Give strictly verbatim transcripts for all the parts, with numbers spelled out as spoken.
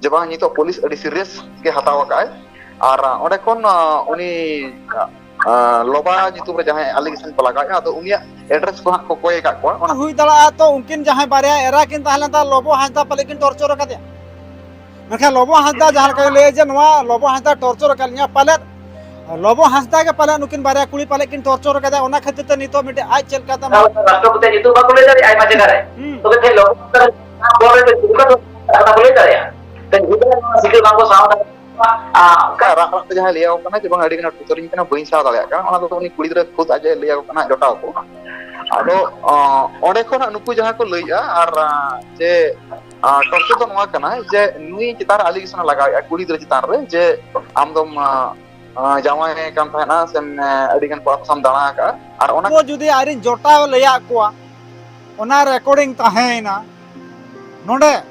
ᱡᱮ ᱵᱟᱝ ᱱᱤᱛᱚᱜ ᱯᱩᱞᱤᱥ ᱟᱹᱰᱤ serious ᱜᱮ ᱦᱟᱛᱟᱣ ᱟᱠᱟᱫᱼᱟᱭ᱾ ᱟᱨ ᱚᱸᱰᱮ ᱠᱷᱚᱱ ᱩᱱᱤ ᱞᱚᱵᱟ ᱧᱩᱛᱩᱢ ᱨᱮ ᱡᱟᱦᱟᱸᱭ allegation ᱠᱚ ᱞᱟᱜᱟᱣᱮᱫᱼᱟ, ᱟᱫᱚ ᱩᱱᱤᱭᱟᱜ address ᱠᱚ ᱦᱟᱸᱜ ᱠᱚ ᱠᱚᱭ ᱟᱠᱟᱫ ᱠᱚᱣᱟ᱾ ᱚᱱᱟ ᱦᱩᱭ ᱫᱟᱲᱮᱭᱟᱜᱼᱟ ᱛᱚ, ᱩᱱᱠᱤᱱ ᱡᱟᱦᱟᱸᱭ ᱵᱟᱨᱭᱟ ᱮᱨᱟ ᱠᱤᱱ ᱛᱟᱦᱮᱸ ᱞᱮᱱ ᱛᱟᱦᱮᱸ, ᱞᱚᱵᱚ ᱦᱟᱸᱥᱫᱟ ᱯᱟᱞᱮ ᱠᱤᱱ torture ᱟᱠᱟᱫᱮᱭᱟ᱾ ᱢᱮᱱᱠᱷᱟᱱ ᱞᱚᱵᱚ ᱦᱟᱸᱥᱫᱟ ᱡᱟᱦᱟᱸ ᱞᱮᱠᱟᱭ ᱞᱟᱹᱭᱟ ᱡᱮ ᱱᱚᱣᱟ ᱞᱚᱵᱚ ᱦᱟᱸᱥᱫᱟ torture ᱟᱠᱟᱫ ᱞᱤᱧᱟ, ᱯᱟᱞᱮᱫ ᱞᱚᱵᱚ ᱦᱟᱸᱥᱫᱟ ᱜᱮ ᱯᱟᱞᱮ ᱱᱩᱠᱤᱱ ᱵᱟᱨᱭᱟ ᱠᱩᱲᱤ ᱯᱟᱞᱮ ᱠᱤᱱ torture ᱟᱠᱟᱫᱮᱭᱟ, ᱚᱱᱟ ᱠᱷᱟᱹᱛᱤᱨ ᱛᱮ ᱱᱤᱛᱚᱜ ᱢᱤᱫᱴᱮᱡ ᱟᱡ ᱪᱮᱫ ᱞᱮᱠᱟᱛᱮ ᱨᱟᱥᱴᱨᱚᱯᱚᱛᱤ ᱧᱩᱛᱩᱢ ᱵᱟᱠᱚ ᱞᱟᱹᱭ ᱫᱟᱲᱮᱭᱟᱜᱼᱟ ᱟᱭᱢᱟ ᱡᱟᱭᱜᱟ ᱨᱮ᱾ ᱦᱩᱸ᱾ ᱛᱚᱵᱮ ᱛᱮᱦᱮᱧ ᱞᱚᱵᱚ ᱦᱟᱸᱥᱫᱟ ᱠᱟᱛᱷᱟ ᱠᱚ ᱞᱟᱹᱭ ᱫᱟᱲᱮᱭᱟᱜᱼᱟ᱾ ᱛᱮᱦᱮᱧ ᱜᱤᱫᱽᱨᱟᱹ ᱱᱚᱣᱟ ᱥᱤᱠᱷᱟᱹ ᱵᱟᱝ ᱠᱚ ᱥᱟᱶ ᱫᱟᱲᱮᱭᱟᱜᱼᱟ᱾ ᱨᱟᱜ ᱨᱟᱜ ᱛᱮ ᱡᱟᱦᱟᱸᱭ ᱞᱟᱹᱭ ᱟᱠᱚ ᱠᱟᱱᱟ ᱡᱮ ᱵᱟᱝ ᱟᱹᱰᱤ ᱜᱟᱱ torture ᱤᱧ ᱠᱟᱱᱟ, ᱵᱟᱹᱧ ᱥᱟᱦᱟᱣ ᱫᱟᱲᱮᱭᱟᱜ ᱠᱟᱱᱟ, ᱚᱱᱟ ᱫᱚ ᱩᱱᱤ ᱠᱩᱲᱤ ᱜᱤᱫᱽᱨᱟᱹ ᱠᱷᱩᱫ ᱟᱡ ᱮ ᱞᱟᱹᱭ ᱟᱠᱚ ᱠᱟᱱᱟ ᱡᱚᱴᱟᱣ ᱠᱚ᱾ ᱟᱫᱚ, ᱚ, ᱚᱸᱰᱮ ᱠᱷᱚᱱᱟᱜ ᱱᱩᱠᱩ ᱡᱟᱦᱟᱸ ᱠᱚ ᱞᱟᱹᱭᱮᱜᱼᱟ, ᱟᱨ, ᱟ, ᱡᱮ, ᱟ, torture ᱫᱚ ᱱᱚᱣᱟ ᱠᱟᱱᱟ ᱡᱮ ᱱᱩᱭ ᱪᱮᱛᱟᱱ ᱨᱮ allegation ᱮ ᱞᱟᱜᱟᱣᱮᱜᱼᱟ, ᱠᱩᱲᱤ ᱜᱤᱫᱽᱨᱟᱹ ᱪᱮᱛᱟᱱ ᱨᱮ, ᱡᱮ ᱟᱢ ᱫᱚᱢ, ᱟ, ᱟ, ᱡᱟᱶᱟᱭ ᱠᱟᱱ ᱛᱟᱦᱮᱱᱟ, ᱥᱮᱢ, ᱟ, ᱟᱹᱰᱤ ᱜᱟᱱ ᱠᱚᱲᱟ ᱠᱚ ᱥᱟᱶ ᱫᱟᱬᱟ ᱟᱠᱟᱜᱼᱟ, ᱟᱨ ᱚᱱᱟ ᱠᱚ ᱡᱩᱫᱤ ᱟᱡᱨᱮᱱ ᱡᱚᱴᱟᱣ ᱞᱟᱹᱭᱟᱫ ᱠᱚᱣᱟ, ᱚᱱᱟ recording ᱛᱟᱦᱮᱸᱭᱮᱱᱟ, ᱱᱚᱰᱮ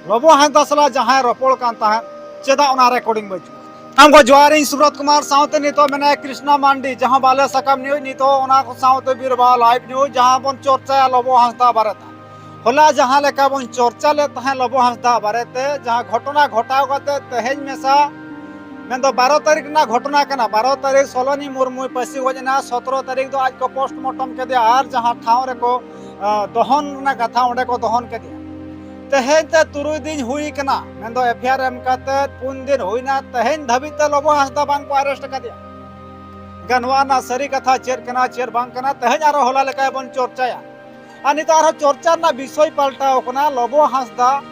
ᱞᱚᱵᱚ ᱦᱟᱸᱥᱫᱟ ᱥᱟᱞᱟᱜ ᱡᱟᱦᱟᱸᱭ ᱨᱚᱯᱚᱲ ᱠᱟᱱ ᱛᱟᱦᱮᱸᱫ, ᱪᱮᱫᱟᱜ ᱚᱱᱟ recording ᱵᱟᱹᱪᱩᱜᱼᱟ? ᱟᱢ ᱠᱚ ᱡᱚᱦᱟᱨ, ᱤᱧ ᱥᱩᱵᱨᱚᱛ ᱠᱩᱢᱟᱨ, ᱥᱟᱶᱛᱮ ᱱᱤᱛᱚᱜ ᱢᱮᱱᱟᱭᱟ ᱠᱨᱤᱥᱱᱟ ᱢᱟᱱᱰᱤ, ᱡᱟᱦᱟᱸ ᱵᱟᱞᱮ ᱥᱟᱠᱟᱢ news, ᱱᱤᱛᱚᱜ ᱚᱱᱟ ᱠᱚ ᱥᱟᱶᱛᱮ ᱵᱤᱨᱵᱟᱦᱟ live news, ᱡᱟᱦᱟᱸ ᱵᱚᱱ ᱪᱚᱨᱪᱟᱭᱟ ᱞᱚᱵᱚ ᱦᱟᱸᱥᱫᱟ ᱵᱟᱨᱮᱛᱮ᱾ ᱦᱚᱞᱟ ᱡᱟᱦᱟᱸ ᱞᱮᱠᱟ ᱵᱚᱱ ᱪᱚᱨᱪᱟ ᱞᱮᱫ ᱛᱟᱦᱮᱸᱫ ᱞᱚᱵᱚ ᱦᱟᱸᱥᱫᱟ ᱵᱟᱨᱮᱛᱮ, ᱡᱟᱦᱟᱸ ᱜᱷᱚᱴᱚᱱᱟ ᱜᱷᱚᱴᱟᱣ ᱠᱟᱛᱮ ᱛᱮᱦᱮᱧ ᱢᱮᱥᱟ, ᱢᱮᱱᱫᱚ ᱵᱟᱨᱚ ᱛᱟᱹᱨᱤᱠᱷ ᱨᱮᱱᱟᱜ ᱜᱷᱚᱴᱚᱱᱟ ᱠᱟᱱᱟ, ᱵᱟᱨᱚ ᱛᱟᱹᱨᱤᱠᱷ ᱥᱚᱞᱚᱱᱤ ᱢᱩᱨᱢᱩᱭ ᱯᱟᱹᱥᱤ ᱜᱚᱡ ᱮᱱᱟ, ᱥᱚᱛᱨᱚ ᱛᱟᱹᱨᱤᱠᱷ ᱫᱚ ᱟᱡ ᱠᱚ postmortem ᱠᱮᱫᱮᱭᱟ, ᱟᱨ ᱡᱟᱦᱟᱸ ᱴᱷᱟᱶ ᱨᱮᱠᱚ, ᱟ, ᱫᱚᱦᱚᱱ ᱨᱮᱱᱟᱜ ᱠᱟᱛᱷᱟ, ᱚᱸᱰᱮ ᱠᱚ ᱫᱚᱦᱚᱱ ᱠᱮᱫᱮᱭᱟ᱾ ᱛᱮᱦᱮᱧ ᱛᱮ ᱛᱩᱨᱩᱭ ᱫᱤᱱ ᱦᱩᱭ ᱠᱟᱱᱟ, ᱢᱮᱱᱫᱚ FIR ᱮᱢ ᱠᱟᱛᱮ ᱯᱩᱱ ᱫᱤᱱ ᱦᱩᱭᱱᱟ, ᱛᱮᱦᱮᱧ ᱫᱷᱟᱹᱵᱤᱡ ᱛᱮ ᱞᱚᱵᱚ ᱦᱟᱸᱥᱫᱟ ᱵᱟᱝ ᱠᱚ arrest ᱟᱠᱟᱫᱮᱭᱟ᱾ ᱮᱱᱠᱷᱟᱱ ᱱᱚᱣᱟ ᱨᱮᱱᱟᱜ ᱥᱟᱹᱨᱤ ᱠᱟᱛᱷᱟ ᱪᱮᱫ ᱠᱟᱱᱟ, ᱪᱮᱫ ᱵᱟᱝ ᱠᱟᱱᱟ, ᱛᱮᱦᱮᱧ ᱟᱨᱚ ᱦᱚᱞᱟ ᱞᱮᱠᱟ ᱵᱚᱱ ᱪᱚᱨᱪᱟᱭᱟ᱾ ᱟᱨ ᱱᱤᱛᱚᱜ ᱟᱨᱦᱚᱸ ᱪᱚᱨᱪᱟ ᱨᱮᱱᱟᱜ ᱵᱤᱥᱚᱭ ᱯᱟᱞᱴᱟᱣ ᱠᱟᱱᱟ, ᱞᱚᱵᱚ ᱦᱟᱸᱥᱫᱟ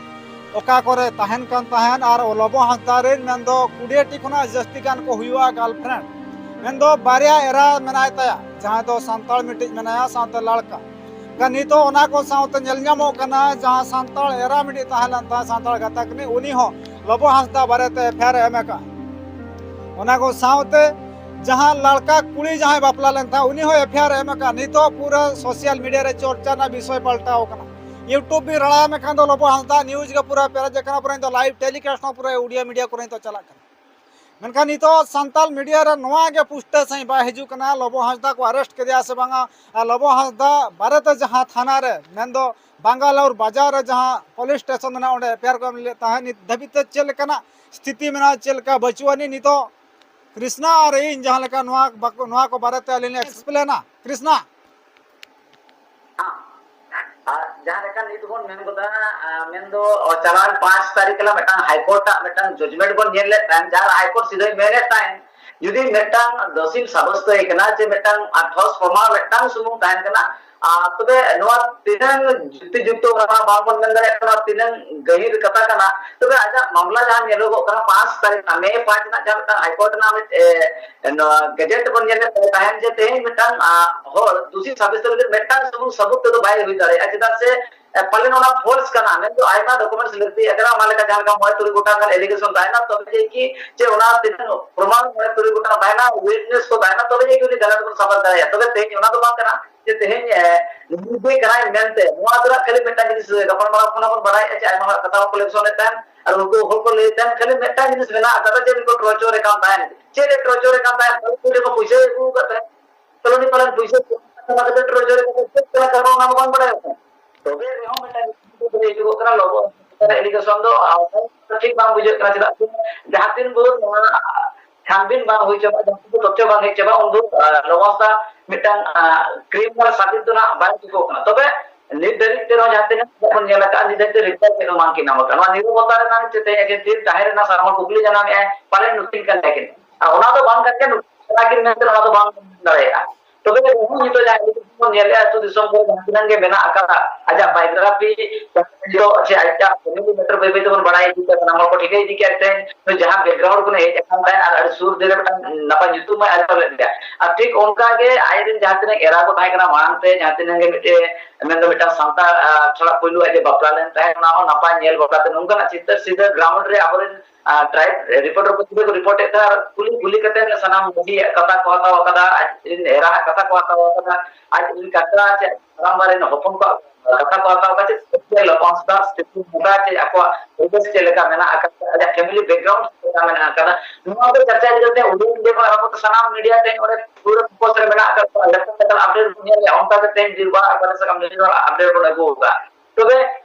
ᱚᱠᱟ ᱠᱚᱨᱮ ᱛᱟᱦᱮᱱ ᱠᱟᱱ ᱛᱟᱦᱮᱸᱫ, ᱟᱨ ᱞᱚᱵᱚ ᱦᱟᱸᱥᱫᱟ ᱨᱮᱱ ᱢᱮᱱᱫᱚ ᱠᱩᱲᱤ ᱴᱤ ᱠᱷᱚᱱᱟᱜ ᱡᱟᱹᱥᱛᱤ ᱜᱟᱱ ᱠᱚ ᱦᱩᱭᱩᱜᱼᱟ girlfriend, ᱢᱮᱱᱫᱚ ᱵᱟᱨᱭᱟ ᱮᱨᱟ ᱢᱮᱱᱟᱭ ᱛᱟᱭᱟ, ᱡᱟᱦᱟᱸᱭ ᱫᱚ ᱥᱟᱱᱛᱟᱲ ᱢᱤᱫᱴᱤᱡ ᱢᱮᱱᱟᱭᱟ, ᱥᱟᱶᱛᱮ ᱞᱟᱲᱠᱟ᱾ ᱮᱱᱠᱷᱟᱱ ᱱᱤᱛᱚᱜ ᱚᱱᱟ ᱠᱚ ᱥᱟᱶᱛᱮ ᱧᱮᱞ ᱧᱟᱢᱚᱜ ᱠᱟᱱᱟ, ᱡᱟᱦᱟᱸ ᱥᱟᱱᱛᱟᱲ ᱮᱨᱟ ᱢᱤᱫᱴᱤᱡ ᱛᱟᱦᱮᱸ ᱞᱮᱱ ᱛᱟᱦᱮᱸᱫ, ᱥᱟᱱᱛᱟᱲ ᱜᱟᱛᱟᱠ ᱨᱤᱱᱤᱡ, ᱩᱱᱤ ᱦᱚᱸ ᱞᱚᱵᱚ ᱦᱟᱸᱥᱫᱟ ᱵᱟᱨᱮᱛᱮ FIR ᱮ ᱮᱢ ᱟᱠᱟᱫᱼᱟ᱾ ᱚᱱᱟ ᱠᱚ ᱥᱟᱶᱛᱮ ᱡᱟᱦᱟᱸ ᱞᱟᱲᱠᱟ ᱠᱩᱲᱤ ᱡᱟᱦᱟᱸᱭ ᱵᱟᱯᱞᱟ ᱞᱮᱱ ᱛᱟᱦᱮᱸᱫ, ᱩᱱᱤ ᱦᱚᱸ FIR ᱮ ᱮᱢ ᱟᱠᱟᱫᱼᱟ᱾ ᱱᱤᱛᱚᱜ ᱯᱩᱨᱟᱹ social media ᱨᱮ ᱪᱚᱨᱪᱟ ᱨᱮᱱᱟᱜ ᱵᱤᱥᱚᱭ ᱯᱟᱞᱴᱟᱣ ᱟᱠᱟᱱᱟ᱾ YouTube ᱵᱤᱱ ᱨᱟᱲᱟᱭᱟ ᱢᱮᱱᱠᱷᱟᱱ ᱫᱚ ᱞᱚᱵᱚ ᱦᱟᱸᱥᱫᱟ news ᱜᱮ ᱯᱩᱨᱟᱹ ᱯᱮᱨᱮᱡ ᱟᱠᱟᱱᱟ, ᱯᱩᱨᱟᱹ ᱱᱤᱛᱚᱜ live telecast ᱦᱚᱸ ᱯᱩᱨᱟᱹ ᱩᱰᱤᱭᱟ media ᱠᱚᱨᱮ ᱱᱤᱛᱚᱜ ᱪᱟᱞᱟᱜ ᱠᱟᱱᱟ᱾ ᱢᱮᱱᱠᱷᱟᱱ ᱱᱤᱛᱚᱜ ᱥᱟᱱᱛᱟᱞ ᱢᱤᱰᱤᱭᱟ ᱨᱮ ᱱᱚᱣᱟ ᱜᱮ ᱯᱩᱥᱴᱟᱹ ᱥᱟᱺᱦᱤᱡ ᱵᱟᱭ ᱦᱤᱡᱩᱜ ᱠᱟᱱᱟ, ᱞᱚᱵᱚ ᱦᱟᱸᱥᱫᱟ ᱠᱚ ᱟᱨᱮᱥᱴ ᱠᱮᱫᱮᱭᱟ ᱥᱮ ᱵᱟᱝᱟ, ᱟᱨ ᱞᱚᱵᱚ ᱦᱟᱸᱥᱫᱟ ᱵᱟᱨᱮᱛᱮ ᱡᱟᱦᱟᱸ ᱛᱷᱟᱱᱟ ᱨᱮ, ᱢᱮᱱᱫᱚ ᱵᱟᱝᱜᱟᱞᱳᱨ ᱵᱟᱡᱟᱨ ᱨᱮ ᱡᱟᱦᱟᱸ ᱯᱩᱞᱤᱥ ᱥᱴᱮᱥᱚᱱ ᱢᱮᱱᱟᱜᱼᱟ, ᱚᱸᱰᱮ ᱮᱯᱷ ᱟᱭ ᱟᱨ ᱠᱚ ᱮᱢ ᱞᱮᱫ ᱛᱟᱦᱮᱸᱫ, ᱱᱤᱛ ᱫᱷᱟᱹᱵᱤᱡ ᱛᱮ ᱪᱮᱫ ᱞᱮᱠᱟᱱᱟᱜ ᱥᱛᱷᱤᱛᱤ ᱢᱮᱱᱟᱜᱼᱟ, ᱪᱮᱫ ᱞᱮᱠᱟ ᱵᱟᱹᱪᱩᱜ ᱟᱹᱱᱤᱡ, ᱱᱤᱛᱚᱜ ᱠᱨᱤᱥᱱᱟ ᱟᱨ ᱤᱧ ᱡᱟᱦᱟᱸ ᱞᱮᱠᱟ ᱱᱚᱣᱟ ᱵᱟᱠᱚ-, ᱱᱚᱣᱟ ᱠᱚ ᱵᱟᱨᱮᱛᱮ ᱟᱹᱞᱤᱧ ᱞᱤᱧ ᱮᱠᱥᱯᱞᱮᱱᱟ᱾ ᱠᱨᱤᱥᱱᱟ᱾ ᱟᱨ ᱡᱟᱦᱟᱸ ᱞᱮᱠᱟ ᱱᱤᱛ ᱵᱚᱱ ᱢᱮᱱ ᱜᱚᱫᱟ, ᱟᱨ ᱢᱮᱱᱫᱚ ᱪᱟᱞᱟᱣᱮᱱ ᱯᱟᱸᱪ ᱛᱟᱹᱨᱤᱠᱷ ᱦᱤᱞᱳᱜ ᱢᱤᱫᱴᱟᱝ ᱦᱟᱭ ᱠᱳᱨᱴ ᱟᱜ ᱢᱤᱫᱴᱟᱝ ᱡᱟᱡᱽᱢᱮᱱᱴ ᱵᱚᱱ ᱧᱮᱞ ᱞᱮᱫ ᱛᱟᱦᱮᱸᱫ, ᱡᱟᱦᱟᱸ ᱦᱟᱭ ᱠᱳᱨᱴ ᱥᱤᱫᱷᱟᱹᱭ ᱢᱮᱱᱮᱫ ᱛᱟᱦᱮᱸᱫ, ᱡᱩᱫᱤ ᱢᱤᱫᱴᱟᱝ ᱫᱳᱥᱤᱢ ᱥᱟᱵᱚᱥᱛᱚᱭ ᱠᱟᱱᱟ, ᱡᱮ ᱢᱤᱫᱴᱟᱝ ᱟᱨ ᱴᱷᱚᱥ ᱯᱨᱚᱢᱟᱱ ᱢᱤᱫᱴᱟᱝ ᱥᱩᱢᱩᱝ ᱛᱟᱦᱮᱱ ᱠᱟᱱᱟ, ᱟᱨ ᱛᱚᱵᱮ ᱱᱚᱣᱟ ᱛᱤᱱᱟᱹᱝ ᱡᱩᱠᱛᱤ ᱡᱩᱠᱛᱚ ᱚᱱᱟ ᱢᱟ ᱵᱟᱝᱵᱚᱱ ᱢᱮᱱ ᱫᱟᱲᱮᱭᱟᱜ ᱠᱟᱱᱟ, ᱱᱚᱣᱟ ᱛᱤᱱᱟᱹᱝ ᱜᱟᱹᱦᱤᱨ ᱠᱟᱛᱷᱟ ᱠᱟᱱᱟ᱾ ᱛᱚᱵᱮ ᱟᱡᱟᱜ ᱢᱟᱢᱞᱟ ᱡᱟᱦᱟᱸ ᱧᱮᱞᱚᱜᱚᱜ ᱠᱟᱱᱟ, ᱯᱟᱸᱪ ᱛᱟᱹᱨᱤᱠᱷ ᱨᱮᱱᱟᱜ, ᱢᱮ ᱯᱟᱸᱪ ᱨᱮᱱᱟᱜ ᱡᱟᱦᱟᱸ ᱢᱤᱫᱴᱟᱝ ᱦᱟᱭ ᱠᱳᱨᱴ ᱨᱮᱱᱟᱜ ᱢᱤᱫ, ᱮ, ᱱᱚᱣᱟ ᱜᱮᱡᱮᱴ ᱵᱚᱱ ᱧᱮᱞ ᱞᱮᱫ ᱛᱟᱦᱮᱸᱫ, ᱡᱮ ᱛᱮᱦᱮᱧ ᱢᱤᱫᱴᱟᱝ, ᱟ, ᱦᱚᱲ ᱫᱩᱥᱤ ᱥᱟᱵᱤᱥᱛᱟᱨ ᱞᱟᱹᱜᱤᱫ ᱢᱤᱫᱴᱟᱝ ᱥᱩᱢᱩᱝ ᱥᱟᱹᱵᱩᱛ ᱛᱮᱫᱚ ᱵᱟᱭ ᱦᱩᱭ ᱫᱟᱲᱮᱭᱟᱜᱼᱟ, ᱪᱮᱫᱟᱜ ᱥᱮ, ᱮ, ᱯᱟᱞᱮᱱ ᱚᱱᱟ ᱯᱷᱚᱞᱥ ᱠᱟᱱᱟ, ᱢᱮᱱᱫᱚ ᱟᱭᱢᱟ ᱰᱚᱠᱩᱢᱮᱱᱴᱥ ᱞᱟᱹᱠᱛᱤᱭᱟᱜ ᱠᱟᱱᱟ, ᱚᱱᱟ ᱞᱮᱠᱟ ᱡᱟᱦᱟᱸ ᱞᱮᱠᱟ ᱢᱚᱬᱮ ᱛᱩᱨᱩᱭ ᱜᱚᱴᱟᱝ ᱜᱟᱱ ᱮᱞᱤᱜᱮᱥᱚᱱ ᱛᱟᱦᱮᱱᱟ, ᱛᱚᱵᱮ ᱡᱮ ᱠᱤ ᱡᱮ ᱚᱱᱟ ᱛᱤᱱᱟᱹᱜ ᱯᱨᱚᱢᱟᱱ ᱢᱚᱬᱮ ᱛᱩᱨᱩᱭ ᱜᱚᱴᱟᱝ ᱛᱟᱦᱮᱱᱟ, ᱣᱤᱴᱱᱮᱥ ᱠᱚ ᱛᱟᱦᱮᱱᱟ, ᱛᱚᱵᱮ ᱡᱮ ᱠᱤ ᱩᱱᱤ ᱜᱟᱞᱟᱛ ᱵᱚᱱ ᱥᱟᱵᱟᱫ ᱫᱟᱲᱮᱭᱟᱜᱼᱟ᱾ ᱛᱚᱵᱮ ᱛᱮᱦᱮᱧ ᱚᱱᱟ ᱫᱚ ᱵᱟᱝ ᱠᱟᱱᱟ ᱡᱮ ᱛᱮᱦᱮᱧ, ᱮ, ᱱᱩᱭ ᱜᱮ ᱠᱟᱱᱟᱭ ᱢᱮᱱᱛᱮ, ᱱᱚᱣᱟ ᱫᱚ ᱱᱟᱜ ᱠᱷᱟᱹᱞᱤ ᱢᱤᱫᱴᱟᱝ ᱡᱤᱱᱤᱥ ᱜᱟᱯᱟᱞᱢᱟᱨᱟᱣ ᱠᱷᱚᱱᱟᱜ ᱵᱚᱱ ᱵᱟᱲᱟᱭᱮᱫᱼᱟ ᱡᱮ ᱟᱭᱢᱟ ᱦᱚᱲᱟᱜ ᱠᱟᱛᱷᱟ ᱦᱚᱸᱠᱚ ᱠᱚᱞᱮᱠᱥᱚᱱ ᱮᱫ ᱛᱟᱦᱮᱸᱫ, ᱟᱨ ᱩᱱᱠᱩ ᱦᱚᱲ ᱠᱚ ᱞᱟᱹᱭᱮᱫ ᱛᱟᱦᱮᱸᱫ ᱠᱷᱟᱹᱞᱤ ᱢᱤᱫᱴᱟᱝ ᱡᱤᱱᱤᱥ ᱢᱮᱱᱟᱜ ᱟᱠᱟᱫᱟ ᱡᱮ ᱱᱩᱭ ᱠᱚ ᱴᱚᱨᱪᱚᱨ ᱮ ᱠᱟᱱ ᱛᱟᱦᱮᱸᱫ, ᱪᱮᱫ ᱮ ᱴᱚᱨᱪᱚᱨ ᱮ ᱠᱟᱱ ᱛᱟᱦᱮᱸᱫ, ᱯᱩᱞᱤᱥ ᱠᱚ ᱯᱩᱭᱥᱟᱹ ᱟᱹᱜᱩ ᱟᱠᱟᱫ ᱛᱟᱦᱮᱸᱫ, ᱠᱚᱞᱚᱱᱤ ᱯᱟᱞᱚᱱ ᱯᱩᱭᱥᱟᱹ ᱠᱚ ᱮᱢᱟ ᱠᱟᱛᱮ ᱴᱚᱨᱪᱚᱨ ᱮ ᱠᱟᱱᱟ, ᱪᱮᱫ ᱠᱟᱱᱟ ᱠᱟᱨᱚᱱ ᱚᱱᱟ ᱢᱟ ᱵᱟᱝ ᱵᱟᱲᱟᱭᱚᱜ ᱠᱟᱱᱟ᱾ ᱛᱚᱵᱮ ᱨᱮᱦᱚᱸ ᱢᱤᱫᱴᱟᱝ ᱦᱤᱡᱩᱜᱚᱜ ᱠᱟᱱᱟ, ᱞᱚᱵᱚ ᱮᱞᱤᱜᱮᱥᱚᱱ ᱫᱚ, ᱟᱨ, ᱴᱷᱤᱠ ᱵᱟᱝ ᱵᱩᱡᱷᱟᱹᱜ ᱠᱟᱱᱟ, ᱪᱮᱫᱟᱜ ᱥᱮ ᱡᱟᱦᱟᱸ ᱛᱤᱱ ᱵᱷᱳᱨ ᱱᱚᱣᱟ ᱪᱷᱟᱱᱵᱤᱱ ᱵᱟᱝ ᱦᱩᱭ ᱪᱟᱵᱟᱜᱼᱟ, ᱡᱟᱦᱟᱸ ᱛᱤᱱ ᱵᱷᱳᱨ ᱛᱚᱛᱷᱭᱚ ᱵᱟᱝ ᱦᱮᱡ ᱪᱟᱵᱟᱜᱼᱟ, ᱩᱱ ᱵᱷᱳᱨ, ᱟᱨ, ᱞᱚᱵᱚ ᱦᱟᱸᱥᱫᱟ ᱢᱤᱫᱴᱟᱝ, ᱟᱨ, ᱠᱨᱤᱢᱤᱱᱟᱞ ᱥᱟᱵᱤᱛ ᱫᱚ ᱱᱟᱜ ᱵᱟᱭ ᱴᱷᱤᱠᱚᱜ ᱠᱟᱱᱟ᱾ ᱛᱚᱵᱮ ᱱᱤᱛ ᱫᱷᱟᱹᱨᱤᱡ ᱛᱮ ᱱᱚᱣᱟ ᱡᱟᱦᱟᱸ ᱛᱤᱱᱟᱹᱜ ᱵᱚᱱ ᱧᱮᱞ ᱟᱠᱟᱫᱼᱟ, ᱱᱤᱛ ᱫᱷᱟᱹᱨᱤᱡ ᱛᱮ ᱨᱤᱯᱞᱟᱭ ᱪᱮᱫ ᱦᱚᱸ ᱵᱟᱝ ᱠᱤᱱ ᱧᱟᱢ ᱟᱠᱟᱫᱼᱟ᱾ ᱱᱚᱣᱟ ᱱᱤᱨᱚᱵᱚᱛᱟ ᱨᱮᱱᱟᱜ ᱪᱮᱫ ᱛᱮᱦᱮᱧ ᱛᱤᱨ ᱛᱟᱦᱮᱸ ᱨᱮᱱᱟᱜ ᱥᱟᱱᱟᱢ ᱦᱚᱲ ᱠᱩᱠᱞᱤ ᱡᱟᱱᱟᱢᱮᱫᱼᱟᱭ, ᱯᱟᱞᱮᱱ ᱱᱩᱠᱤᱱ ᱠᱟᱱ ᱜᱮᱭᱟ ᱠᱤᱱ᱾ ᱟᱨ ᱚᱱᱟ ᱫᱚ ᱵᱟᱝ ᱠᱟᱛᱮ ᱱᱩᱠᱤᱱ ᱠᱟᱱᱟ ᱠᱤᱱ ᱢᱮᱱᱛᱮ ᱚᱱᱟ ᱫᱚ ᱵᱟᱝ ᱢᱮᱱ ᱫᱟᱲᱮᱭᱟᱜᱼᱟ᱾ ᱛᱚᱵᱮ ᱨᱮᱦᱚᱸ ᱱᱤᱛᱚᱜ ᱡᱟᱦᱟᱸ ᱵᱚᱱ ᱧᱮᱞᱮᱫᱼᱟ, ᱟᱹᱛᱩ ᱫᱤᱥᱚᱢ ᱠᱚᱨᱮ ᱡᱟᱦᱟᱸ ᱛᱤᱱᱟᱹᱜ ᱜᱮ ᱢᱮᱱᱟᱜ ᱟᱠᱟᱫᱟ, ᱟᱡᱟᱜ ᱵᱟᱭᱳᱜᱨᱟᱯᱷᱤ ᱱᱤᱛᱚᱜ ᱥᱮ ᱟᱡᱟᱜ ᱯᱷᱮᱢᱤᱞᱤ ᱢᱮᱴᱟᱨ ᱵᱟᱹᱭ ᱵᱟᱹᱭ ᱛᱮᱵᱚᱱ ᱵᱟᱲᱟᱭ ᱤᱫᱤ ᱠᱮᱫᱟ, ᱥᱟᱱᱟᱢ ᱦᱚᱲ ᱠᱚ ᱴᱷᱤᱠᱟᱹ ᱤᱫᱤ ᱠᱮᱫᱟ ᱛᱮ ᱱᱩᱭ ᱡᱟᱦᱟᱸ ᱵᱮᱠᱜᱨᱟᱣᱩᱱᱰ ᱠᱷᱚᱱᱮ ᱦᱮᱡ ᱟᱠᱟᱱ ᱛᱟᱦᱮᱸᱫ ᱟᱨ ᱟᱹᱰᱤ ᱥᱩᱨ ᱫᱤᱱ ᱨᱮ ᱢᱤᱫᱴᱟᱝ ᱱᱟᱯᱟᱭ ᱧᱩᱛᱩᱢ ᱮ ᱟᱨᱡᱟᱣ ᱞᱮᱫ ᱜᱮᱭᱟ᱾ ᱟᱨ ᱴᱷᱤᱠ ᱚᱱᱠᱟ ᱜᱮ ᱟᱡᱨᱮᱱ ᱡᱟᱦᱟᱸ ᱛᱤᱱᱟᱹᱜ ᱮᱨᱟ ᱠᱚ ᱛᱟᱦᱮᱸ ᱠᱟᱱᱟ ᱢᱟᱲᱟᱝ ᱛᱮ, ᱡᱟᱦᱟᱸ ᱛᱤᱱᱟᱹᱜ ᱜᱮ ᱢᱤᱫᱴᱮᱱ ᱢᱮᱱᱫᱚ ᱢᱤᱫᱴᱟᱝ ᱥᱟᱱᱛᱟᱲ, ᱟᱨ, ᱪᱷᱟᱲᱟ ᱯᱩᱭᱞᱩ ᱟᱡ ᱮ ᱵᱟᱯᱞᱟ ᱞᱮᱱ ᱛᱟᱦᱮᱸᱫ, ᱚᱱᱟ ᱦᱚᱸ ᱱᱟᱯᱟᱭ ᱧᱮᱞ ᱵᱟᱯᱞᱟ ᱛᱮ ᱱᱚᱝᱠᱟᱱᱟᱜ ᱪᱤᱛᱟᱹᱨ ᱥᱤᱫᱷᱟᱹ ᱜᱨᱟᱣᱩᱱᱰ ᱨᱮ ᱟᱵᱚᱨᱮᱱ, ᱟᱨ, ᱴᱨᱟᱭᱤᱵᱽ ᱨᱤᱯᱳᱨᱴᱟᱨ ᱠᱚ ᱪᱤᱠᱟᱹ ᱠᱚ ᱨᱤᱯᱳᱨᱴ ᱮᱫ ᱛᱟᱦᱮᱸᱫ, ᱟᱨ ᱠᱩᱞᱤ ᱠᱩᱞᱤ ᱠᱟᱛᱮ ᱥᱟᱱᱟᱢ ᱢᱟᱹᱡᱷᱤᱭᱟᱜ ᱠᱟᱛᱷᱟ ᱠᱚ ᱦᱟᱛᱟᱣ ᱟᱠᱟᱫᱟ, ᱟᱡ ᱨᱮᱱ ᱮᱨᱟ ᱟᱜ ᱠᱟᱛᱷᱟ ᱠᱚ ᱦᱟᱛᱟᱣ ᱟᱠᱟᱫᱟ, ᱟᱡ ᱨᱮᱱ ᱠᱟᱠᱟ ᱪᱮ ᱦᱟᱲᱟᱢᱵᱟ ᱨᱮᱱ ᱦᱚᱯᱚᱱ ᱠᱚᱣᱟᱜ ᱠᱟᱛᱷᱟ ᱠᱚ ᱦᱟᱛᱟᱣ ᱟᱠᱟᱫᱟ, ᱪᱮᱫ ᱥᱚᱛᱭᱚ ᱞᱚᱵᱚᱱ ᱥᱟᱶ ᱥᱛᱷᱤᱛᱤ ᱱᱚᱝᱠᱟ ᱪᱮ ᱟᱠᱚᱣᱟᱜ ᱯᱚᱨᱤᱵᱮᱥ ᱪᱮᱫ ᱞᱮᱠᱟ ᱢᱮᱱᱟᱜ ᱟᱠᱟᱫᱟ, ᱟᱡᱟᱜ ᱯᱷᱮᱢᱤᱞᱤ ᱵᱮᱠᱜᱨᱟᱣᱩᱱᱰ ᱪᱮᱫ ᱢᱮᱱᱟᱜ ᱟᱠᱟᱫᱟ᱾ ᱱᱚᱣᱟ ᱠᱚ ᱪᱟᱨᱪᱟ ᱤᱫᱤ ᱠᱟᱛᱮ ᱩᱰᱤᱭᱟ ᱢᱤᱰᱤᱭᱟ ᱠᱷᱚᱱ ᱟᱨᱟᱢᱵᱷᱚ ᱠᱟᱛᱮ ᱥᱟᱱᱟᱢ ᱢᱤᱰᱤᱭᱟ ᱛᱮ ᱚᱸᱰᱮ ᱯᱩᱨᱟᱹ ᱯᱷᱳᱠᱟᱥ ᱨᱮ ᱢᱮᱱᱟᱜ ᱟᱠᱟᱫ ᱠᱚᱣᱟ, ᱡᱟᱦᱟᱸ ᱞᱮᱠᱟ ᱟᱯᱰᱮᱴ ᱵᱚᱱ ᱧᱮᱞᱮᱫᱼᱟ, ᱚᱱᱠᱟ ᱜᱮ ᱛᱮᱦᱮᱧ ᱵᱤᱨᱵᱟᱦᱟ ᱟᱨ ᱵᱟᱨᱮ ᱥᱟᱠᱟᱢ ᱰᱮᱞᱤ ᱦᱚᱲ ᱟᱯᱰᱮᱴ ᱵᱚᱱ ᱟᱹᱜᱩ ᱟᱠᱟᱫᱼᱟ᱾ ᱛᱚᱵᱮ